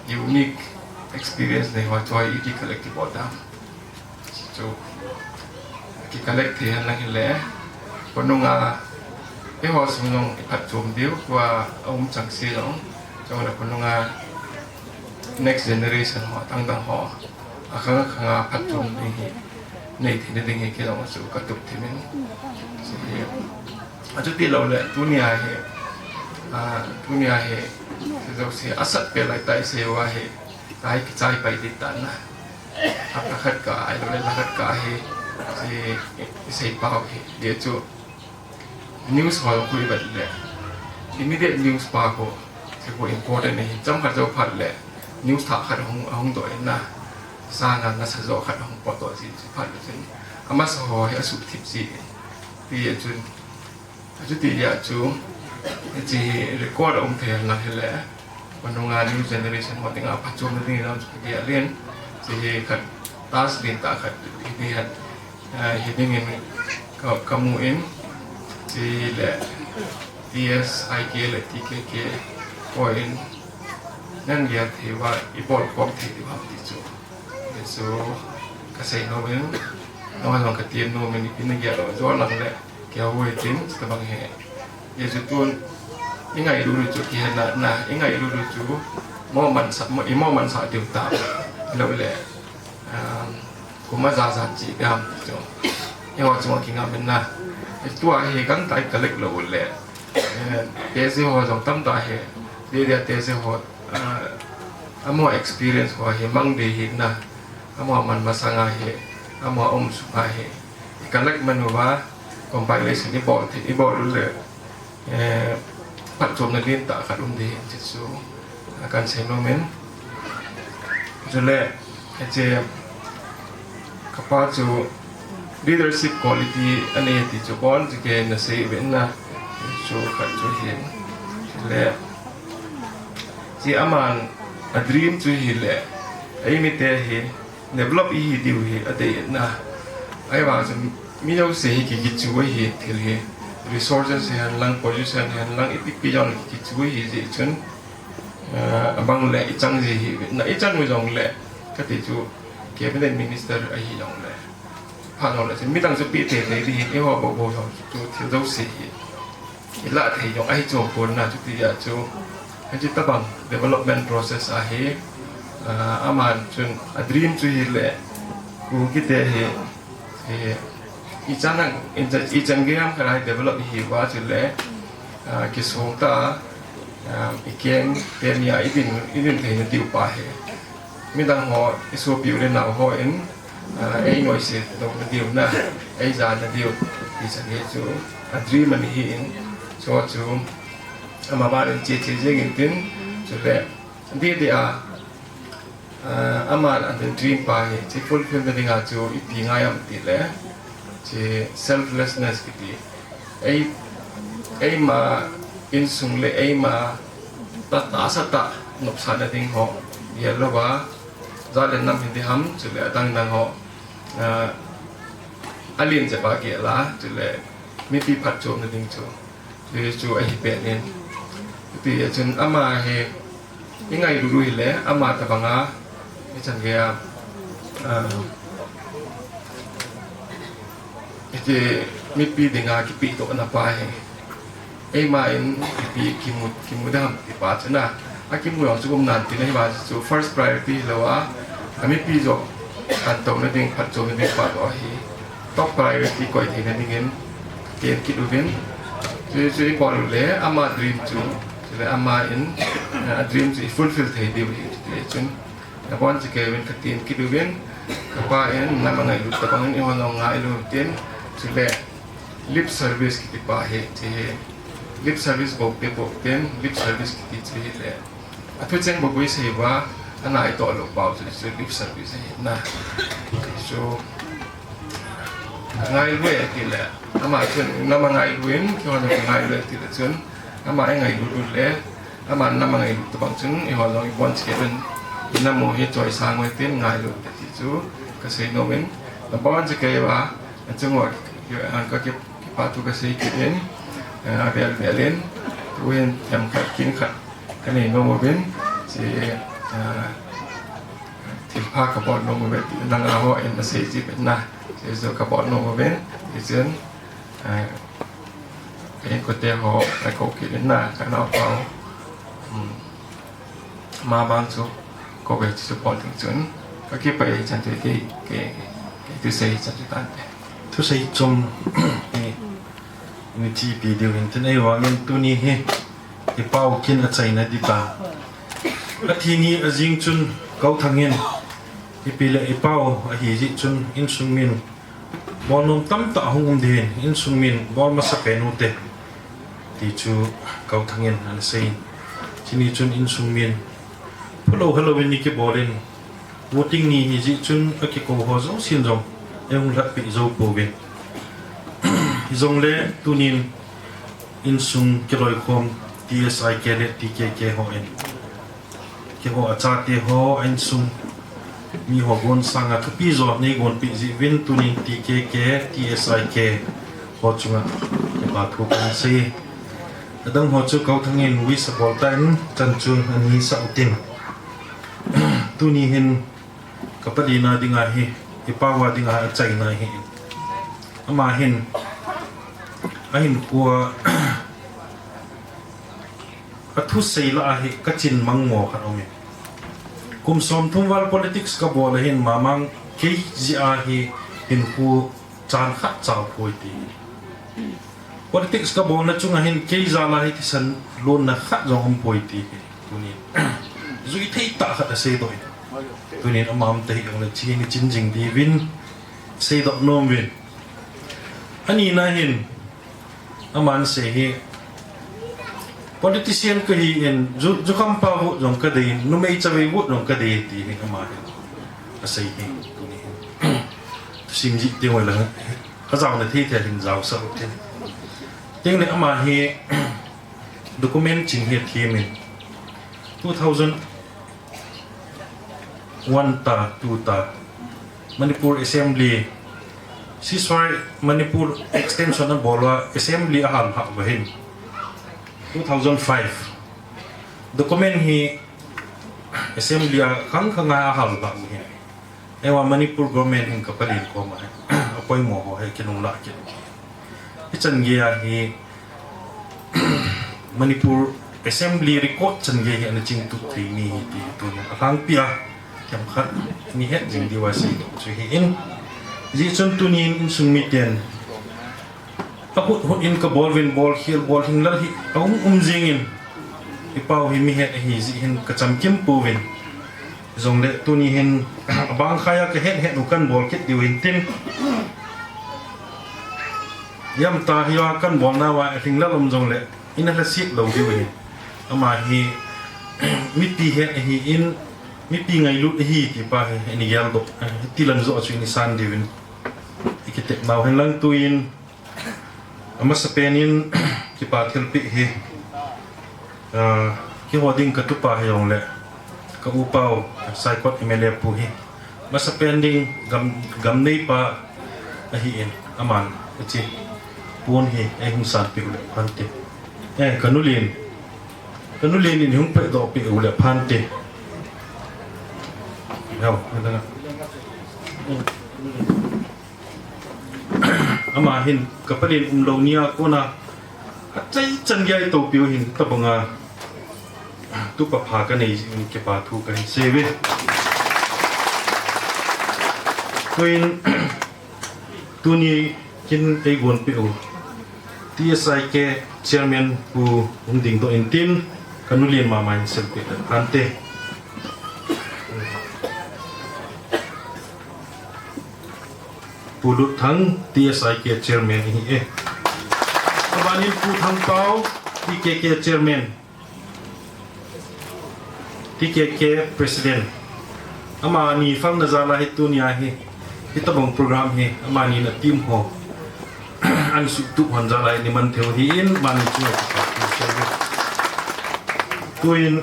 unique experience nei ho chu hi iti collect kibol dam. Chu ki collect thei hen lang hile. Khonunga eiho sung jong iphatchom diu, tua aum chang se jong. Chule khonunga next generation ho, dang dang ho, akhang akhang a phatchom ding hi, nei theina ding hi, kei jong chu katup thim in. Hiche, achuti lou le, tunia hi, ah, tunia hi, jouse asat pen lai tai sei uva hi, tai kichai pai ding tan na. Hapta khat kah, ahilou le, la khat kah hi, hiche, isei pau hi, hiche chu, News ho khu ivet le, immediate news pa khu, chu khu important ahi, chomkhat jou phat le, news thah khat ahung, ahung doh in na, sana nasa jo khat ahung potdoh jin chu phat le chun, amasa ho hi asuhthip ji in, ti a chun, achuti a chu, hiche hi record aum thei hen lang hile, Khonunga new generation ho dinga phatchomna ding jong chu kagel in, hiche hi khat task ding tah khat hi ding hen, ah, hi ding in ka, kamu in, chule T S I K le T K K ho in, nangin thei uva ibol khom thei diu ham ti chu. Hichu kasei nom in, nangho jong kati nom in, ipi nagel lou jong lang le, kihou hitin, chuti bang hi. Hichu tun, ingailut u chu kihe na, na, ingailut u chu, mo mansa, mo, imo mansa diu ta, lou le, um, kum aja ja chi dam chu. Eiho chu kingam in na. Tua hi gangtah i collect lou le. Eh, tese ho jong tamtah hi. Dia dia tese ho, ah, amaho experience ho hi mang ding ahi na. Amaho man masang a hi. Amaho um sung a hi. I collect man uva compilation i bol thei, i bol u le. Eh, phatchomna ding tah khat um ding ahi ti chu, ah, kahin sei nom in. Chule, hiche, kapa chu leadership quality anei ti chu bon chu kei nasei uvin na, chu khat chu ahin. Chule, hiche aman a dream chu ahile, eimite hi, develop ihi diu hi adei na. Ahivang chun mi jouse hi ki, kichu ahi thil hi. Resources hihen lang, position hihen lang, ipi pi jong ki, kichu ahi jeh chun, ah, abang le ichang ji hi. Na ichang u jong le, kati chu cabinet minister ahi jong le. Pha jong le, midang chu pi te te di hi, eiho bou bou jong chu thil jouse hi. Ilah thei jong ahi chu pon na chuti a chu. Hiche tabang development process ahi, ah, aman chun a dream chu ahile, Kuki te hi, hi, ichan ang, ichan, ichan gei ham khat a hi develop ihi uva chule, ah, kisong tah a, ah, ikeng teni a idin, idin theina diu pa hi. Midang ho, isopi u le nao hon, ah, einoise doh na diu na, eija na diu, ti chan hi chu, a dream ana hi in, chu chu, ama ban in che che jeng in tin, chule, dia dia, ah, ama a dream pa hi, chu fulfill na dinga chu, ipi ngai ham tile, chu selflessness kiti, Ei, eima insung le eima tah tahsa tah nopsahna ding ho gel louva, jat le nam hiding ham, chule adang dang ho, ah, alen jep a gel a, chule mipi phatchomna ding chu, chu, chu ahi pen in. Hiti chun ama hi, i ngailut u hile, ama tabanga, i chan gei a, ah, hiti mipi dinga kipedohna pa hi. Eima in ipi kimu, kimu dam ti pa chu na. Akimu jong chu um nan tin, ahivang chu first priority hilou a, a mipi jong kantouna ding, phatchomna ding pa toh hi top priority koi theina dingin, ken kit uvin. Chu, chu i bol u le, ama dream chu, chule ama in, a dream chu i fulfill thei diu hi, ti chun. Nabonchauvin katin kit uvin, kapa in, nam angailut tabang in, eiho jong ngailu tin, chule lip service kiti pa hi, ti hi, lip service bou te bou tin, lip service kiti chu hile, athu cheng bou bou isei uva, ana itoh lou pau chu, chu lip service ahi na. Chu, angailu e ti le, ama chun, nam angailu in, keiho jong angailu e ti le chun, ama angailu le, ama nam angailu tabang chun, eiho jong ibonchauvin, i nam u hi choisang uvin tin ngailu te ti chu kasei nom in, nabonchauva, achung uva, ka ki, kipa thu kasei kit in, ah, avel vel in, tuhin themkhat, kinkhat kanei nom uvin, chu, ah, thilpha kabol nom uve, nanga hon asei ji pen na, chu kabol nom uvin, ti chun, ah, Ka inkote ho, ka kou kit in na, ka naopau. Hmm. Ama vang chu, kou ve chu bol ding chun. Ka kipah e chan chu kei, kei, kei thusei chan chu tante. Thusei chom, eh, ni chi pi diu hin tin, ahivangin tuni hi, i pau kin achaina ding ta. Athi ni ajing chun, Kauthang in, ipi le i pau ahi jeh chun, insung min, Bol nom tamtah hung um ding, insung min bol masa pen u te, ti chu Kauthang in ana sei in. Chuni chun insung min, phulou helou in i kibol in, voting ni hi jeh chun akikou ho jousen jong, eihung lhatpeh jou pouvin. Hijongle tunin insung kiloikhom T S I K le T K K ho in. Keiho achate ho, a insung mi ho gon sanga thupi jo neigonpeh jeh uvin tunin T K K, T S I K ho chunga kipa thu kasei. Adang ho chu Kauthang in wish abol tan chan chu ani sah utin. Tuni hin ka pali na dinga hi, i pau a dinga achaina hi. Ama hin, ahin kua, Athusei lah a hi kachin mang mo khat aumin. Kum somthum val politics kabol a hin mamang kei jeh a hi hinkho chan khat chal poi ti. Politics kabolna chunga hin kei jal a hi thisan lonna khat jong um poi ti hi. Tunin. Jui thei tah khat asei doh in. Tunin ama um ta hi jongle chi ni chin jing diuvin. Seidoh nom uvin. Ani na hin. Aman asei hi, politician kahi in, ju, jukham pa vote jong kadei, numei chavei vote jong kadei ti hi ama hin asei hi, tuni hin. Thusim jih teng le, ajaona thei thei hin jaosah u tin. Tengle ama hi, document ching hi athem in. Two thousand one ta, two ta, Manipur Assembly, Ceasefire Manipur Extension abol uva Assembly ahal lhah uva hin. Two thousand five. Document hi Assembly a khang khang a ahal lhah uva hin. Eiva Manipur government hin kapalin koma hin. Apoimo ho hi kinunglah kit. Hichan gei a hi Manipur Assembly record chan gei hi ana chingtup thei ni hi ti tunin alhangpi a themkhat ni het jing diuva seidoh chu hi in. Hijeh chun tunin insung miten ahut hut in kabol uvin bolkhel bolhing lal hi aum um jing in i pau hi mi het ahi jeh hin kachamkim pouvin. Jongle tuni hin abang khai a kahet het u kanbol kit diu hin tin. Jamta hiva kanbolna uva alhing lal um jongle, ina lhaset lou diu hin. Ama hi, mipi het ahi in, mipi ngailut ahi ti pa hi, ini geldoh, eh, tilang joh chu ini san diu hin. Ikitep nau hin lang tuin, Amasapen in kipa thilpeh hi, ah, keiho ding katupa hijongle, ka upa u, Saikot M L A pu hi. Amasapen ding gam, gam neipa ahin, aman, achi, pon hi, eihung sanpeh u le phante. Eh, ka nu Len. Ka nu Len in hung pehdoh peh u le phante. Yo, ka nu Len. Ama hin, ka pa Len umlou nia kona, achaichan gei topiu hin, tabanga, tupa pha kanei jeh in kipa thu kahin seiye. Tuin, tuni kin eigon peh u T S I K Chairman pu hung dingdoh intin, ka nu Len mama in selpeh le phante. Pu Lutthang, T S I K Chairman ahiye. Abanin Pu Thangpao, T K K Chairman. T K K President. Amani falna jal a hi tunia hi, hitabang program hi, amani na team ho, ana suhtup hon jal a hi, ana man theiyu ahin, amani chunga kipa thu seiye. Tuin,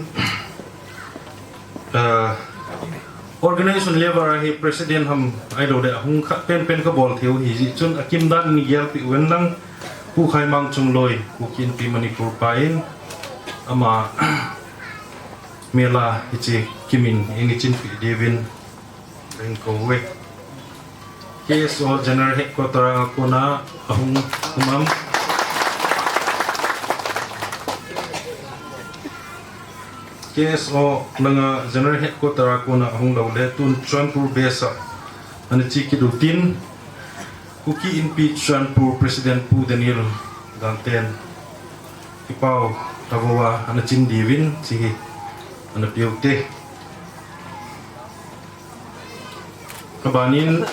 ah, organization level a hi President ham ahilou le, ahung khat penpen kabol theiyu ahi jeh chun, akim dan in gel peh uvin lang, Pu Khaimang Chungloi, Kuki Inpi Manipur pa in, ama, mela hiche kimin, eini chinpeh diuvin, kahin kou uve. K S O General Headquarter a kona ahung um am. K S O langa General Headquarter a kona ahung lou le, tun Churachandpur base a ana che kit u tin, Kuki Inpi Churachandpur President Pu Daniel Danten, kipao tah a ana chin diuvin, hiche hi ana peuvin te. Abanin,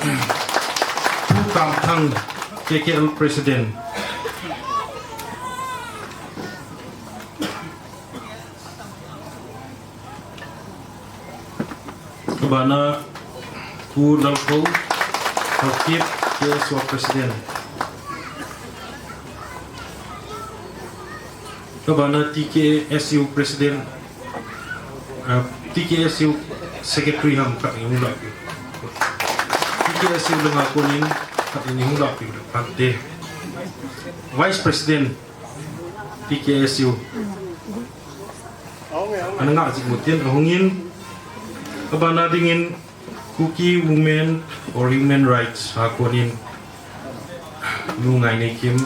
Pu Kamthang, K K L President. Abana, Pu Lalkhou Haokip, K S O President. Abana, T K S U President, ah, T K S U Secretary ham khat eihung lah peh. T K S U langa konin khat eihung lah peh le phante. Vice President, T K S U. Ana ngah jing u tin ahungin, abana dingin Kuki Women or Human Rights a konin Nu Ngaineikim.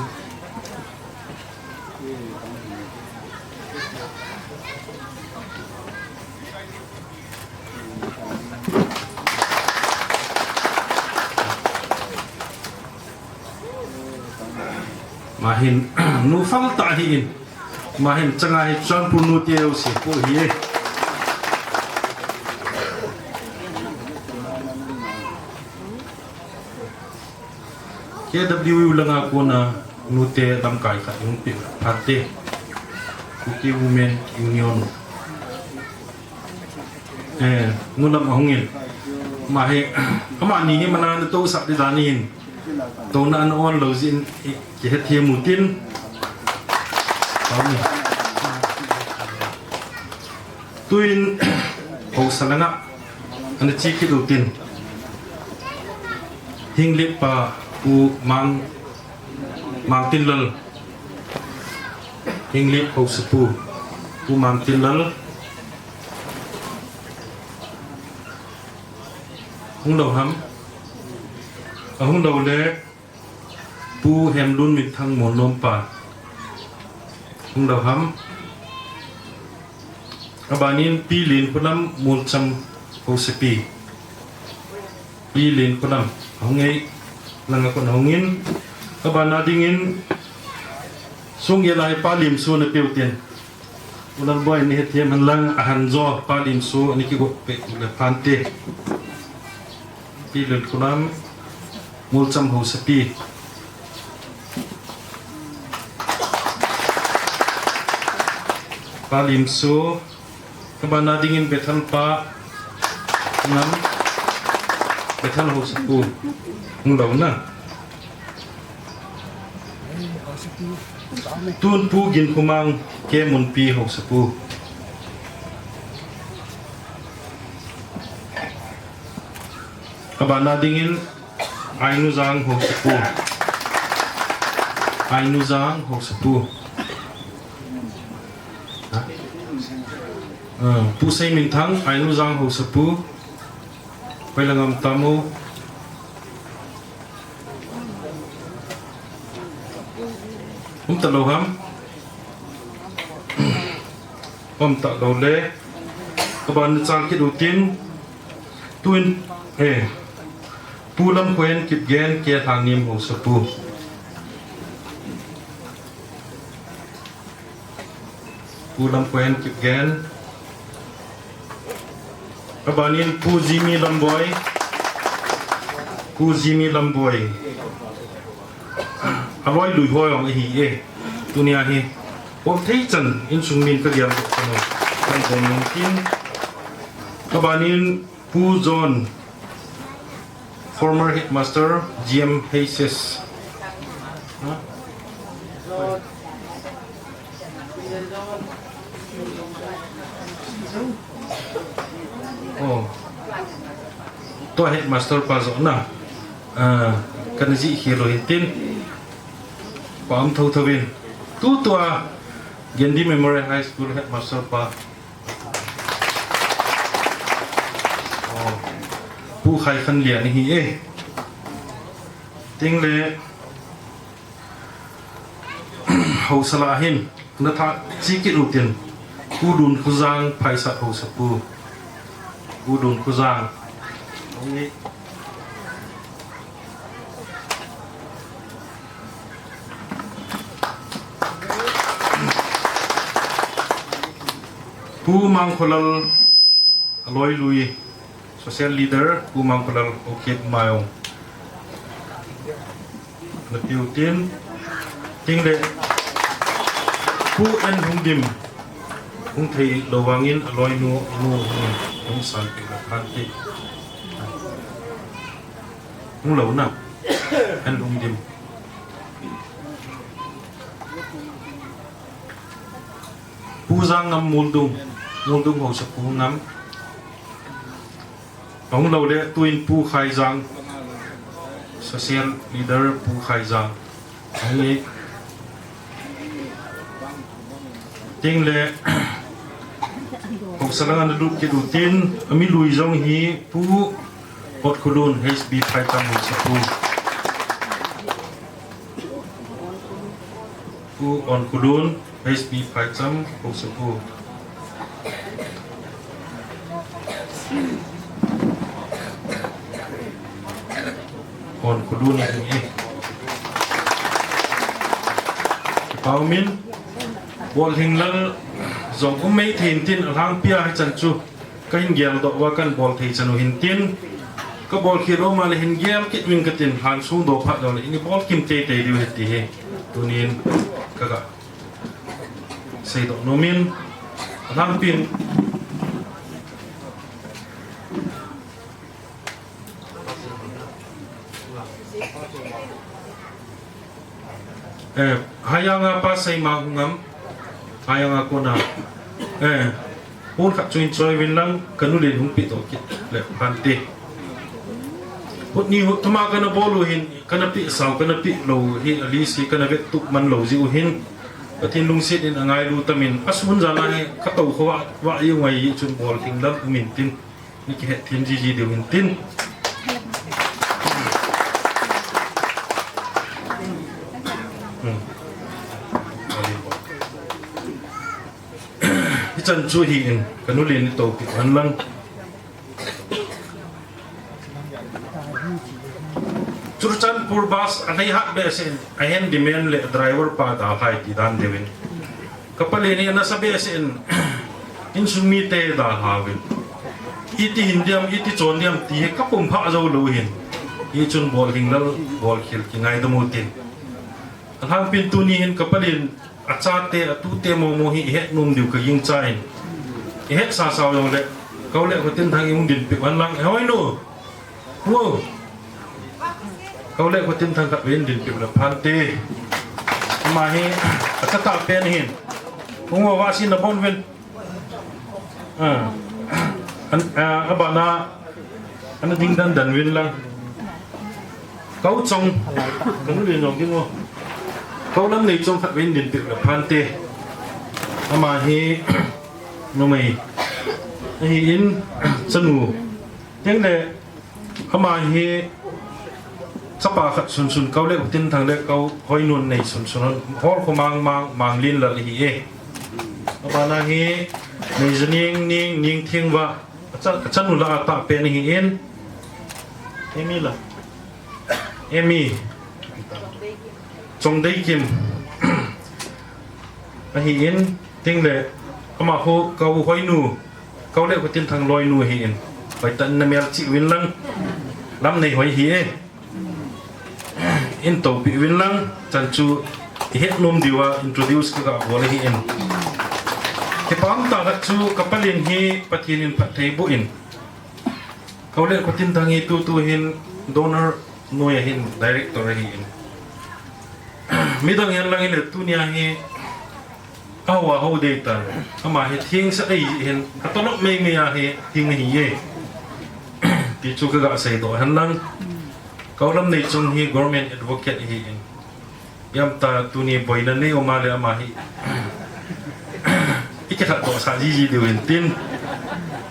Ama hin, nu fal tah ahin. Ama hin, changa hi Churachandpur nute jouse pu ahi. K W U langa kona nute lamkai khat eihung peh phante. Kuki Women Union. Eh, nu lam ahungin. Ama hi, amani hi mana ana tousah ding dan ahin. Touna ana on lou jeh in, i, kihethem u tin. Ahi. Tuin, haosa langa ana che kit u tin. Henglep pa Pu Mang, Mangtinlal. Henglep haosapu, Pu Mangtinlal. Hung lou ham? Ahung lou le, Pu Hemlun Minthang Molnom pa. Hung lou ham? Abanin Pi Lenkholam Molcham haosapi. Pi Lenkholam. Ahung e, langa kon ahungin. Abana dingin, sunggel a hi Pa Limso ana peu tin. U Lalboi, nei hethem hen lang, ahanjo Pa Limso ana kigot peh le phante. Pi Lenkholam, Molcham haosapi. Pa Limso, abana dingin Bethel pa, ngam, Bethel haosapu, hung lou na. Tun Pu Ginkhomang K Munpi Haosapu. Abana dingin Ainujang Haosapu. Ainujang Haosapu. Ah, Pu Seiminthang, Ainujang Haosapu. Hoilang um tam o. Um talou ham? Um talou le. Kaban chang kit utin. Tun, eh, Pu Lamkhohen Kipgen, K Lhangnim Haosapu. Pu Lamkhohen Kipgen. Abanin Pu Jimmy Lamboi. Pu Jimmy Lamboi. Aloi lui hoi ong ahi e. Tunia hi. Bol thei chan insung min ka liam ko no. Kan bol nung kin. Abanin Pu John, former headmaster, G M H S. Oh. Tua headmaster pa jo na. Ah, kana ji hi lo hin tin. Pa um tho tho vin. Tu tua Gandhi Memorial High School headmaster pa. Oh, Pu Khaikhanlian hi e. Ting le, Haosa la hin, na tha chi kit utin. Pu Dunkhojang Phaisat Haosapu. Pu Dunkhojang. Ong ni. Pu Mangkholal Aloilui, social leader, Pu Mangkholal Okip Maiong. Na piu tin, ting le, Pu N Hungdim, hung thei lo vangin aloinu, nu, hung, hung san pi la khan ti. Hung lo na, N Hungdim. Pu Jangngam Muldung, Muldung Haosapu Ngam. Ahung lo le tuin Pu Khaijang, social leader Pu Khaijang. Ahung e. Ting le, Haosa lang ana lut kit utin, ami lui jong hi Pu Otkholun H B Phaicham Haosapu. Pu Onkholun, H B Phaicham, Haosapu. Onkholun ahi e. Paumin, Bolhinglal jong um mai thei intin alhangpia hichan chu. Ka hin gel doh uva kan bol thei chan u hin tin. Ka bol khel lou ma le hin gel kit ving ka tin, han sung doh phat lou le, ini bol kim tei tei diu ahi ti hi. Tunin ka ga sei doh nom in. Alhangpin. Eh, Hayanga pa Seima Hungam, Hayanga kona, eh, hun khat chu in choi vin lang, ka nu len hung pi to kit le phante. Hut ni hut thuma kana bol u hin, kana pi sau, kana pi lou hi, a list hi kana vet tup man lou ji u hin, Pathen lungset in a ngailu tamin, a sun jana hi, ka to kho va, va i ngai i chun Bolhinglal um intin. Ni kihet thim jiji diu hin tin. Hmm. Hichan chu hi in, ka nu le ni to pi han lang. Churachandpur bus a lei hat be sin, a handyman le driver pa dalhai ti dan deuin. Ka palen hi nasa behseh in, insung mite dalha uvin. Iti hin diam, iti chon diam ti hi ka pum pha jou lou hin. Hichun Bolhinglal, bolkhel kingaidam u tin. Alhangpin tuni hin ka palen, a chate, a tute momo hi i het nom diu ka gingchan. I het sasa u jong le, ka u le ka tin thang i hung din peh uvin lang, e hoi nu. Wo. Ka u le ka tin thang khat vei in din peh uvin lang phante. Ama hi, achata pen hin. Hung uva si na bon vin. Ah, an, ah, abana, ana ding dan dan vin lang. Kau chong, kanu le nong ding o. Kau lam nei chong khat vin din pik le phante. Ama hi, numei. Ahi in, chanu. Teng le, Ama hi chapa khat sunsun, Kau le Utin Thang le Kau Hoinun nei sunsun, hol khu mang mang, mang lin lal hi e. Abana hi nei janing ning ning thing va, acha, achanu la ata pen hi in. Emi la. Emi. Chongdei Kim. Ahi in, ting le, ama khu Kau Hoinu, Kau le Utin Thang Loinu hi in. Hoi tan na mel chi vin lang, lam nei hoi hi e. In to pi vin lang, chan chu i het nom diu a introduce ka ga bol hi in. Kipah um tah khat chu ka palin hi Pathen in phatthei boh in. Kau le Utin Thang hi tutu hin donor noi a hin director ahi in. Midang hen lang ile tunia hi aho aho dei tan. Ama hi theng sa ei hin atolop mei mei a hi theng hi e. Ti chu ka ga sei doh hen lang. Kau lam nei chung hi government advocate hi in. Yam ta tuni boina nei oma le ama hi. I kikhat doh sa ji ji diu in tin.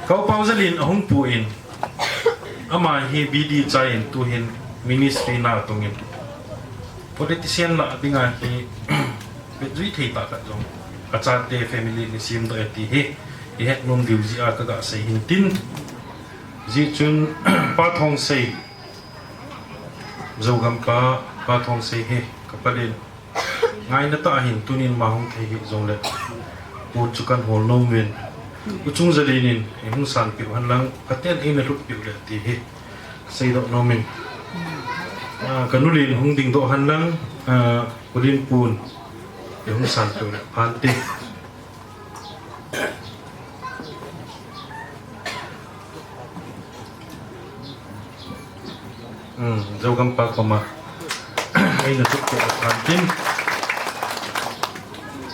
Kau Pau Zalin ahung pu in. Ama hi B D chai in tu hin ministry na tung in. Politician la dinga hi, bet jui thei ta khat jong. Ka chate family ni sim doh e ti hi. I het nom diu ji a ka ga sei hin tin. Ji chun Pa Thong Sei. Zogam pa, Pa Thong Sei hi, ka palin. Ngaina ta hin tunin ma hung thei hi jong le. Pun chu kan hol nom vin. U Chung Zalin in, i hung san piu han lang, ka ten in a lut piu le ti hi. Sei doh nom in. Ah, ka nu lin hung ding doh han lang, ah, u lin pun. I hung san piu le, phan ti. Hmm, Zogam pa koma. Ei na tuk ko kan tin.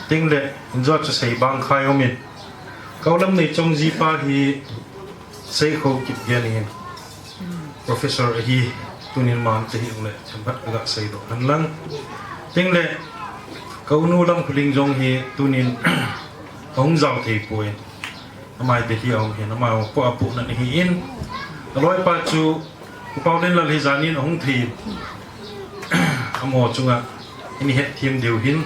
Ting le, injo chu sei bang khai umin. Kau lam nei chong ji pa hi sei kho kip gen hin. Professor ahi, tunin mam te hi ule, chambat ka ga sei doh han lang. Ting le, Kau Nu Lam Khuling jong hi, tunin ahung jao thei poi. Amai te hi ahung hin, amai ahung po apu nan hi in. Aloi pa chu, U Pau Lenlal hi janin ahung thei. Amo chunga, ini het thim deu hin.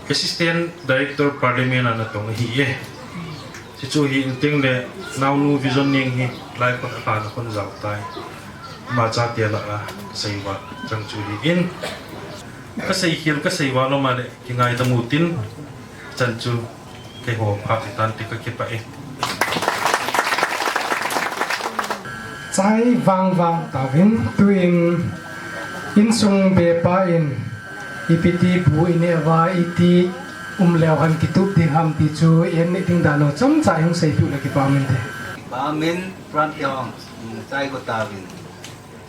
Assistant Director Parliament ana tong hi e. Hichu hi inting le naunu Vision Neng hi lai khun a hlan a khun jao tai. Ama chate lah a seiva chang chu hi in. Ka seikhel ka seiva lom a le kingaidam u tin chan chu keiho phat hitan ti ka kipah e. Chai vang vang tauvin tuin insung bepa in ipi ti bu i neh uva iti um leu hen kitup ding ham ti chu i en neh ding dan u chomcha i hung seipeh u le kipah um inte. Kipah um in Frank Yong, mm, chai go tauvin.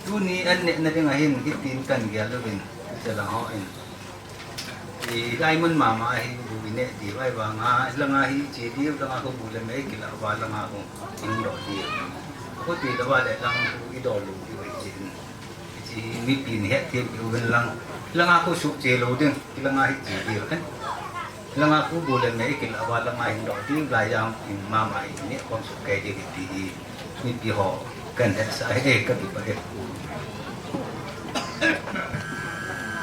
Tuni an nehna ding a hin hitin kan gel uvin, hiche lang ho in. I lai mun mama hi bu i neh diu ahivanga, langa hi che diu, langa khu bu le mei kila uva, langa khu hing doh diu. Khu ti lou va le lang khu i doh lou diu ahi che in. Hiche hi mipi in het thei diu vin lang. Langa khu suh che lou ding, langa hi che diu hen. Langa khu bu le mei kila uva, langa hing doh diu, lai jang in mama hi neh khom suh kei diu ti hi. Mipi ho kan hetsah e, ka kipah e.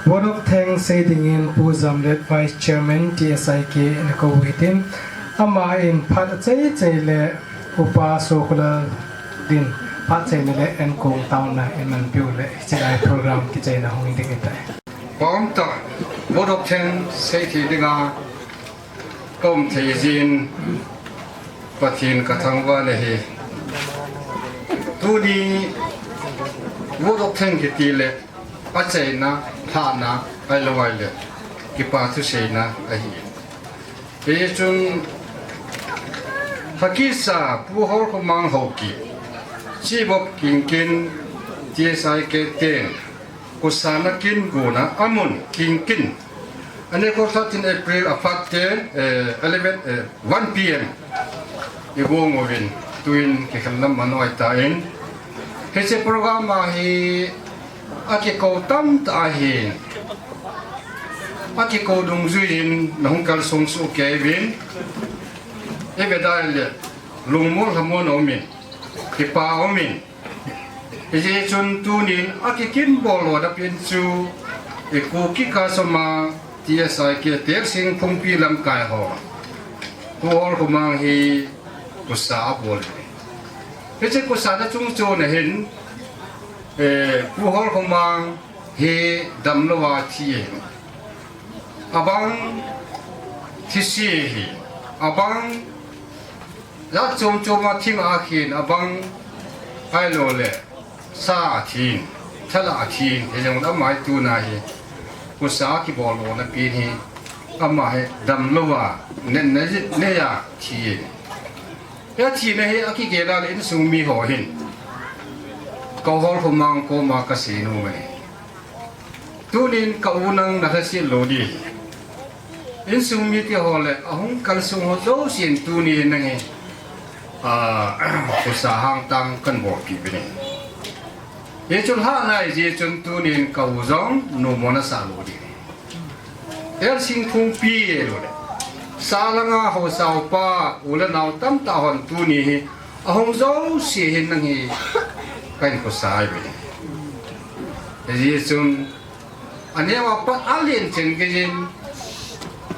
Vote of thanks sei dingin Pu Jamlet Vice Chairman T S I K in kou hitin, ama in phat achei chei le Upa Sokholal din phat acheina le enkong taona in man piu le hiche lai program kicheina hung ding ahitai. Pom ta, vote of thanks sei thei dinga Ka um thei jin Pathen ka thangvah le hi. Tuni vote of thanks kiti le achaina, lhahna, ahilou ahile kipathu seina ahi. Hichun Hakisa Pu Holkhomang Haokip, Chief of Kingkin, T S I K ten, Kusana kin guna amun Kingkin. Ani ko thirteen April a phat te, eh, eleven, eh, one P M i gong uvin, tuin kikhel lam manoi ta in. Hiche program a hi akikou tamtah ahin, akikou dungjui in nahung kalsong soh kei uvin, i vedai le lungmol lhamon umin, kipa umin. Hijeh chun tunin akikin bol lona pen chu, i Kuki Kasama T S I K Tersing Phungpi lamkai ho, Pu Holkhomang hi kusa abol. Hiche kusa na chungchon a hin, eh, Pu Holkhomang hi damlouva thi ahi. Abang thise ahi. Abang jat chom chom a thing a khen, abang ahilou le sa a thin, thala a thin, hijong le ama hi tuna hi kusa kibol lona pen hi, ama hi damlouva, nen na jit ne a thi. Athina hi akigel a le insung mi ho hin, ka Holkhomang koma kasei nom e. Tunin ka u nang na lhaset lou di. Insung mite ho le ahung kalsong ho jousen tunin nang hi, ah, kusa hangtang kahin bolpeh uvin ahi. Hichun lhah nai jeh chun tunin ka u jong nommo na sah lou di. Tersing Phungpi e lou le, sa langa haosa upa, u le nao tamtah hon tuni hi ahung jouse hin nang hi kahin kusa uvin ahi. Hijeh chun, aneo a pat alen chen geiyin,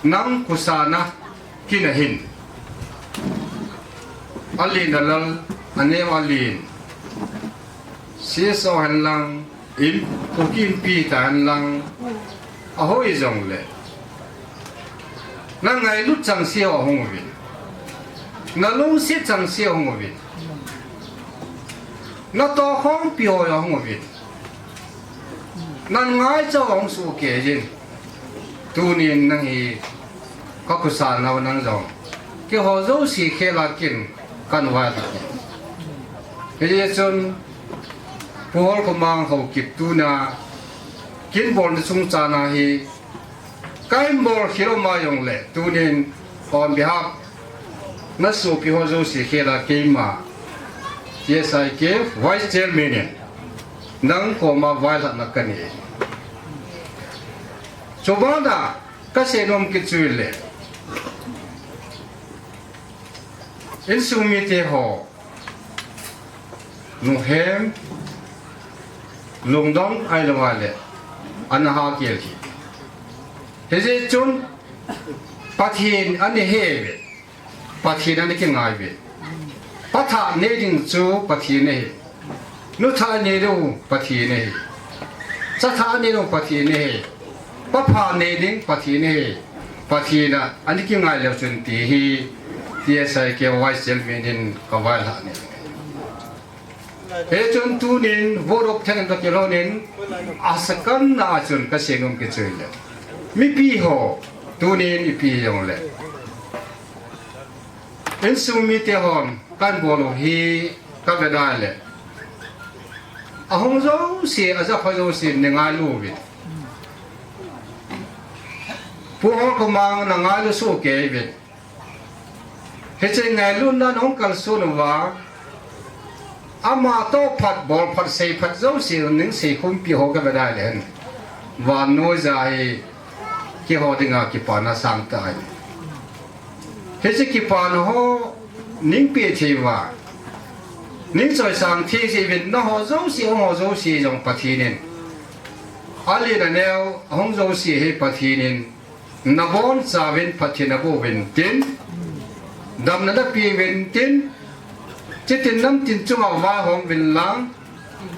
nang kusa na kin a hin, alen a lal, aneo alen, C S O hen lang, in, Kuki Inpi ta hen lang, ahoi jong le, na ngailut chengse ho ahung uvin, na lungset chengse ho ahung uvin, na tohkhompi ho ahung uvin, na ngaicha ho ahung soh kei jin. Tunin nang hi ka kusa nau nang jong, keiho jouse khel a kin kahin vailhah e. Hijeh chun Pu Holkhomang Haokip tuna kin bolna chungchang a hi kahin bol khel um a jong le, tunin on behalf na sopi ho jouse khel a keima T S I K Vice Chairman in nang koma vailhahna kanei. Chubana kasei nom kit chu ahile, insung mite ho, nuhem, lungdong ahilou le, ana ha kel hi. Hijeh chun, Pathen ana he uve. Pathen ana kingai uve. Pa thah nei ding chu Pathen ahi. Nu thah nei ding Pathen ahi. Cha thah nei ding Pathen ahi. Pa pha nei ding Pathen ahi. Pathen a ana kingai leu chun ti hi T S I K Vice Chairman in ka vailhah e. Hichun tunin vote of thanks in ka kilhonin, a second na a chun kasei nom kit chu ahile, mipi ho, tunin ipi jong le, insung mite hon kahin bol u hi ka ve dai le, ahung jouse, aja pha jouse nei ngailu uvin. Pu Holkhomang na ngailu soh kei uvin. Hiche ngailutna in ahung kalson uva, ama toh phat, bol phat, sei phat jouse, ning seikhumpi ho ka ve dai le hen, vannoi ja hi keiho dinga kipana sangtah ahi. Hiche kipana ho ning peh thei uva, ning choisang thei jeh uvin, nangho jouse, hung ho jouse jong Pathen in, alen aneo, ahung jouse hi Pathen in nabonchauvin phatthei naboh uvin tin, damna napeh uvin tin, chutin namtin chunga vaihom uvin lang,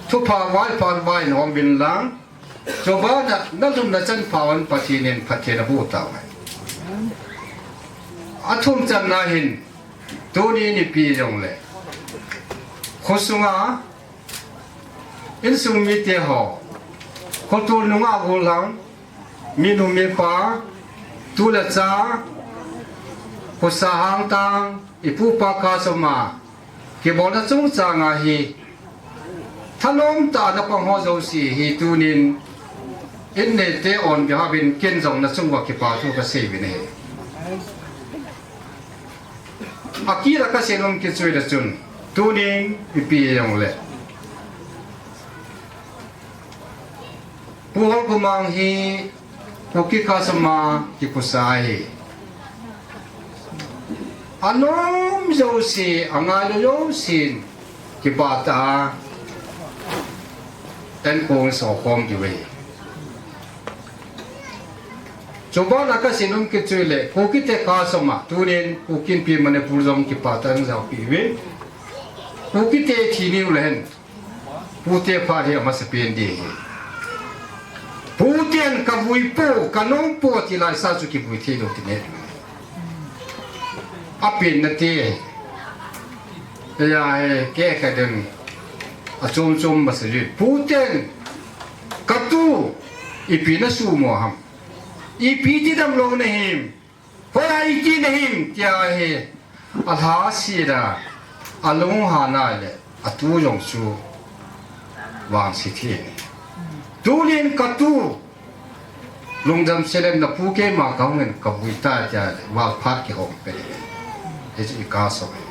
thupha vaipha vaihom uvin lang, chubana nalhunna chanpha un Pathen in phatthei naboh tauve. Athum channa hin, tunin ipi jong le, khosunga insung mite ho, khotul nungah gollhang, minu mipa, tu le cha, khosa hangtang, ipu ipa kasama kibolna chungchang a hi, thanom tah a napang ho jouse hi tunin In neite on behalf in ken jong nachung uva kipa thu kasei uvin ahi. Akila kasei nom kichoi le chun, tunin ipi jongle Pu Holkhomang hi Kuki Khasama kikhusa ahi. Anom jouse, angailu jousen kipah tah a enkong sokhom diu ahi. Chubana kasei nom kichoi le, Kukite Khasama, tunin Kuki Inpi Manipur jong kipah tah a eijaopi uvin, Kukite thi niu le hen, Pute phat hi amasapen ding ahi. Puten kavui po, kanom po ti laisa chu kivui thei lou ti ne. Apenna te. Eia he, kei khat in achom chom masa ji. Puten katu, ipi nasuhmo ham? Ipi ti damlou nahim? Hoiya iti nahim tia hi alhase a, alunghang a le atu jong chu vangse thei ahi. Tunin katu lungdam selen, napu keima kahungin kavui tai tia le valphat kihong pen ahi. Hichu ikah sah ahi.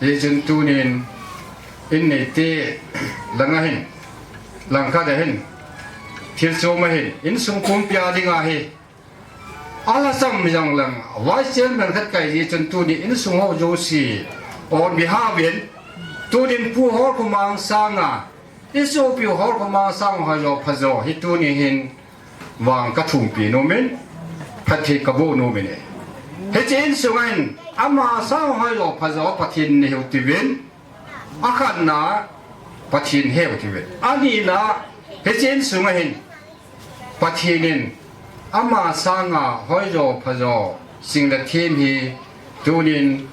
Hichun tunin in neite langa hin, langkhat a hin, thil chom a hin, insung pumpi a dinga hi alhasam jong lang, Vice Chairman khat kahi jeh chun tuni insung ho jouse on behalf in, tunin Pu Holkhomang sanga, isopi Holkhomang sang hoijo phajo hi tuni hin vang kathumpi nomin, phatthei kaboh nomin e. Hiche insunga hin ama sang hoijo phajo Pathen in neiu tiuvin, akhatna Pathen heu tiuvin. Anina, hiche insunga hin Pathen in ama sanga hoijo phajo sing le them hi tunin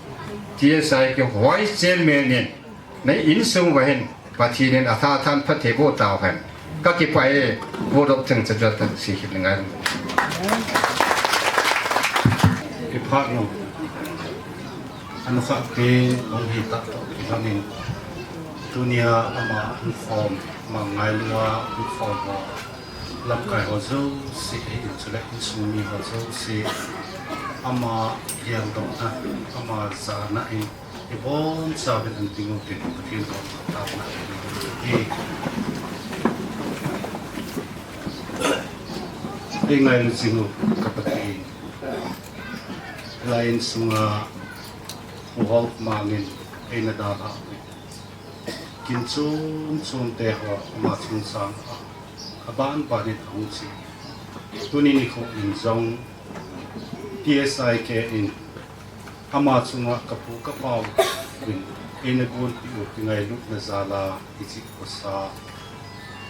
T S I K Vice Chairman in nei insung uva hin Pathen in atha athan phatthei boh tauhen. Kakipah e, vote of thanks cha jal tan si khit le ngai. Kipah nom. Anukhah te hung hi tah toh kilhonin, tunia ama hung khom, ama ngailua hung khom ho, lamkai ho jouse, hiti chule insung mi ho jouse, ama geldohna, ama jana in ibonchauvin ana ding u tin Pathen koma taona hi. Ei ngailu jing u ka Pathen. Hilai insunga Pu Holkhomang in eina dalhah uvin, kin chom chom te ho ama chungchang a, aban ban in ahung che. Tuni nikho in jong T S I K in ama chunga kapu kapau in eina gonpeh u kingailutna jal a, hiche khosa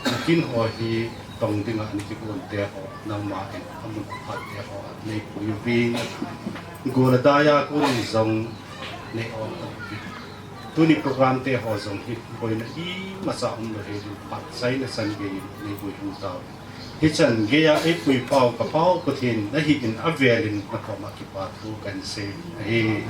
bukim ho hi tong dinga ana kigon te ho, nangma in amun aphat te ho neipui uvin, gol a dai a kon in jong nei-ol tauvin. Tuni program te ho jong hi boina imacha umlou hel in, phatchaina chan gei in neiboi lhung tauvin. Hichan geiya eipui pau kapau Pathen nahi in avel in nakoma kipa thu kahin sei ahi.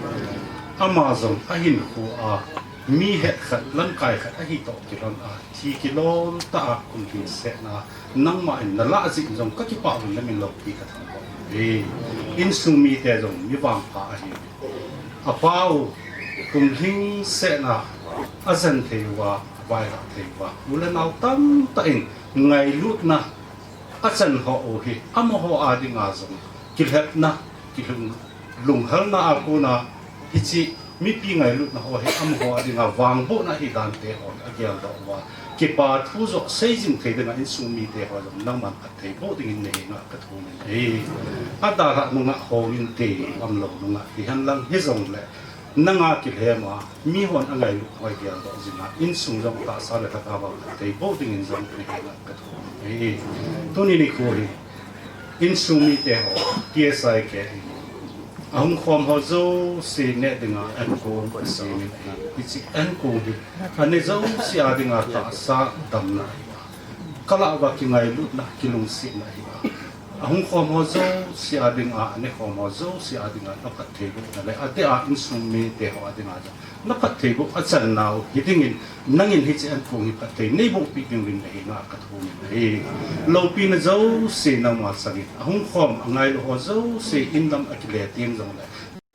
Ama jong ahinkho a mi het khat, lamkai khat ahi toh kilhon a, thi kilom tah a kum lhingsetna nangma in nalah jeh in jong kakipah uvin, namin loupi kathangvah uve. Insung mite jong mi vangpha ahiuve. Apau kum lhingsetna ajen thei uva, availah thei uva, u le nao tamtah in ngailutna achan ho u hi amaho a dinga jong kilhepna, kilhung, lunghalna a kona hiche mipi ngailutna ho hi amaho a dinga vangbohna ahi dan te ho ageldoh uva, kipa thu joh seijing thei dinga insung mite ho jong nangman phatthei boh dingin nahenga kathumin ahi. Adalhah nungah hou inte, umlou nungah hihen lang hijongle nanga kilhem a, mihon angailut ho geldoh jinga, insung jong tahsa le lhagao a phatthei boh dingin jong nahenga kathumin ahi. Tuni nikho hi insung mite ho, T S I K in ahung khom ho jouse neh dinga ankong asemin ahi. Hiche ankong hi ane jouse a dinga tahsa damna ahi a, kalah uva kingailutna, kilungsetna ahi a, Ahung khom ho jouse a dinga, ane khom ho jouse a dinga, na phattheibohna le, adeh a insung mite ho a dinga jong na phattheiboh achan nau hi dingin, nangin hiche an phong hi phatthei neiboh pi dingin nahenga kathum in ahi. Loupina jouse nangma sangin, ahung khom angailou ho jouse in dam akile teng jongle,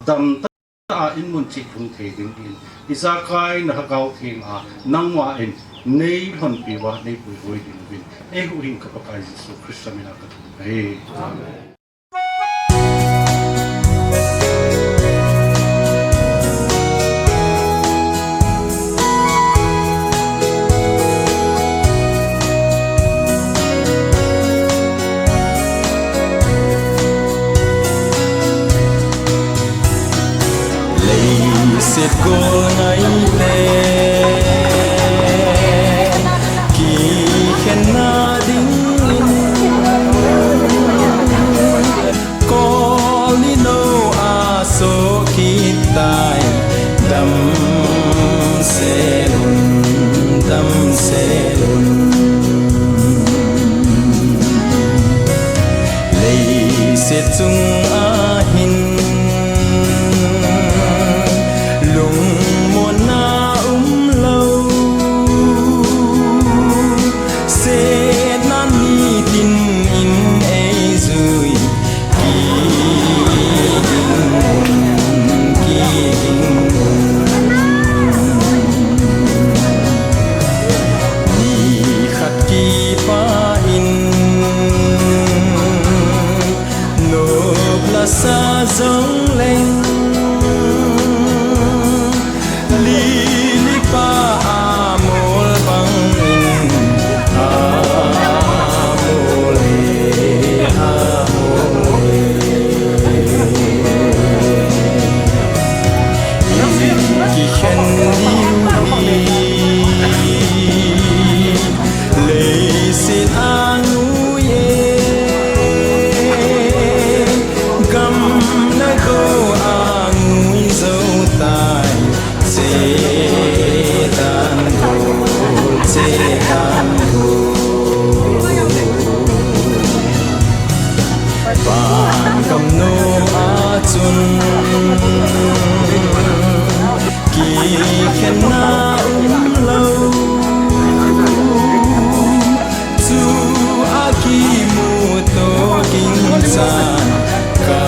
damtah a in mun cheh lhung thei dingin, ijakai na Lhagao Theng a, nangma in neilhonpi uva, neipuihoi dingin, eihuhhing ka Pakai Jesu Christa mina kathum ahi. Amen. Leiset gol ngaite kikhenna dingin, kol ni nou a soh kit tai, damsel un, damsel un. Leiset chung ahin lungmonna umlou, setna nitin in eijui, kiging un, kiging un. Nikhat kipah in nop lasa jongleng, lili pa amol bangin, amol e, amol e. Kikhen diu hi leiset angui e, gam le go angui jou tai, chetan go, chetan go. Vangam nom a chun kikhenna umlou, chua kimuto ding chan ka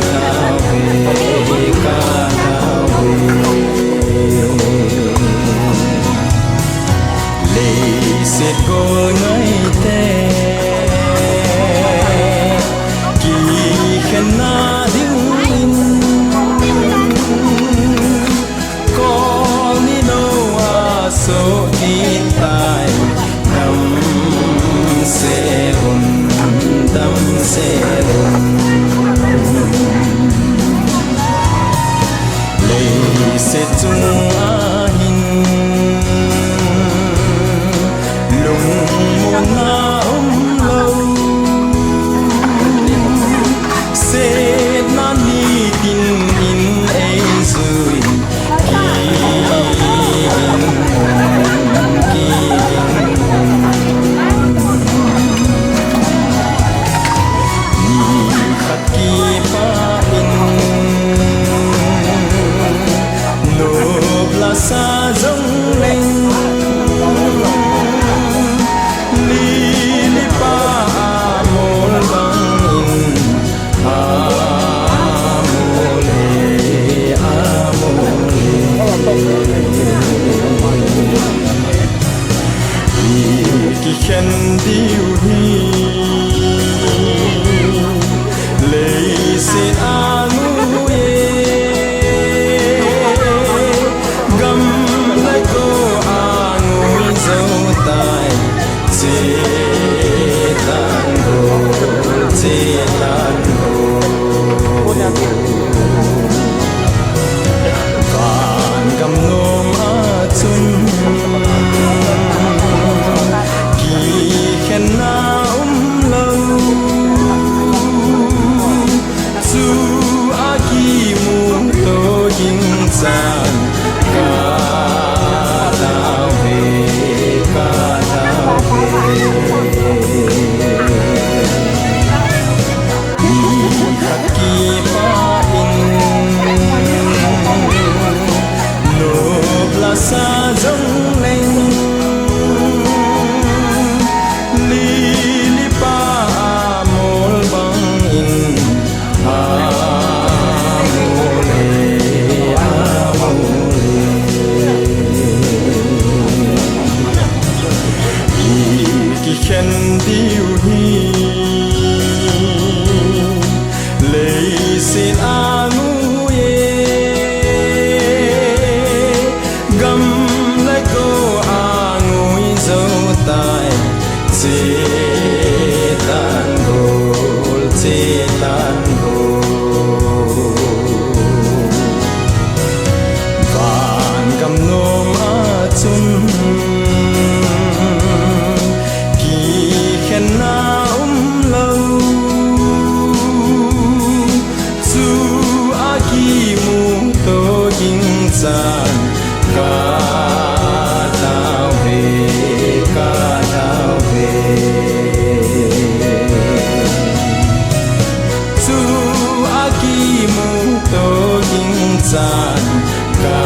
tao ve, ka tao ve. Leiset gol ngaite kikhenna dingin, kol ni nou a soh kit tai, damsel un, damsel un. Leiset chung ahin lungmonna umlou, setna nitin in eijui, kiging un, kiging un. Nikhat kipah in nop lasa jongleng, lili pa amol bangin, amol e, amol e. Kikhen diu hi leiset angui e, gam le go angui jou tai, chetan go, chetan go. Vangam nom a chun kikhenna umlou, chua kimuto ding chan ka tao ve, ka tao ve. Diu hi leiset angui e, gam le go angui jou tai. Chetan gol, chetan gol. Van gam nom a chun kikhenna umlou. Chu a kimuto ding chan ka tao ve, ka tao ve. Chu a kimuto ding chan ka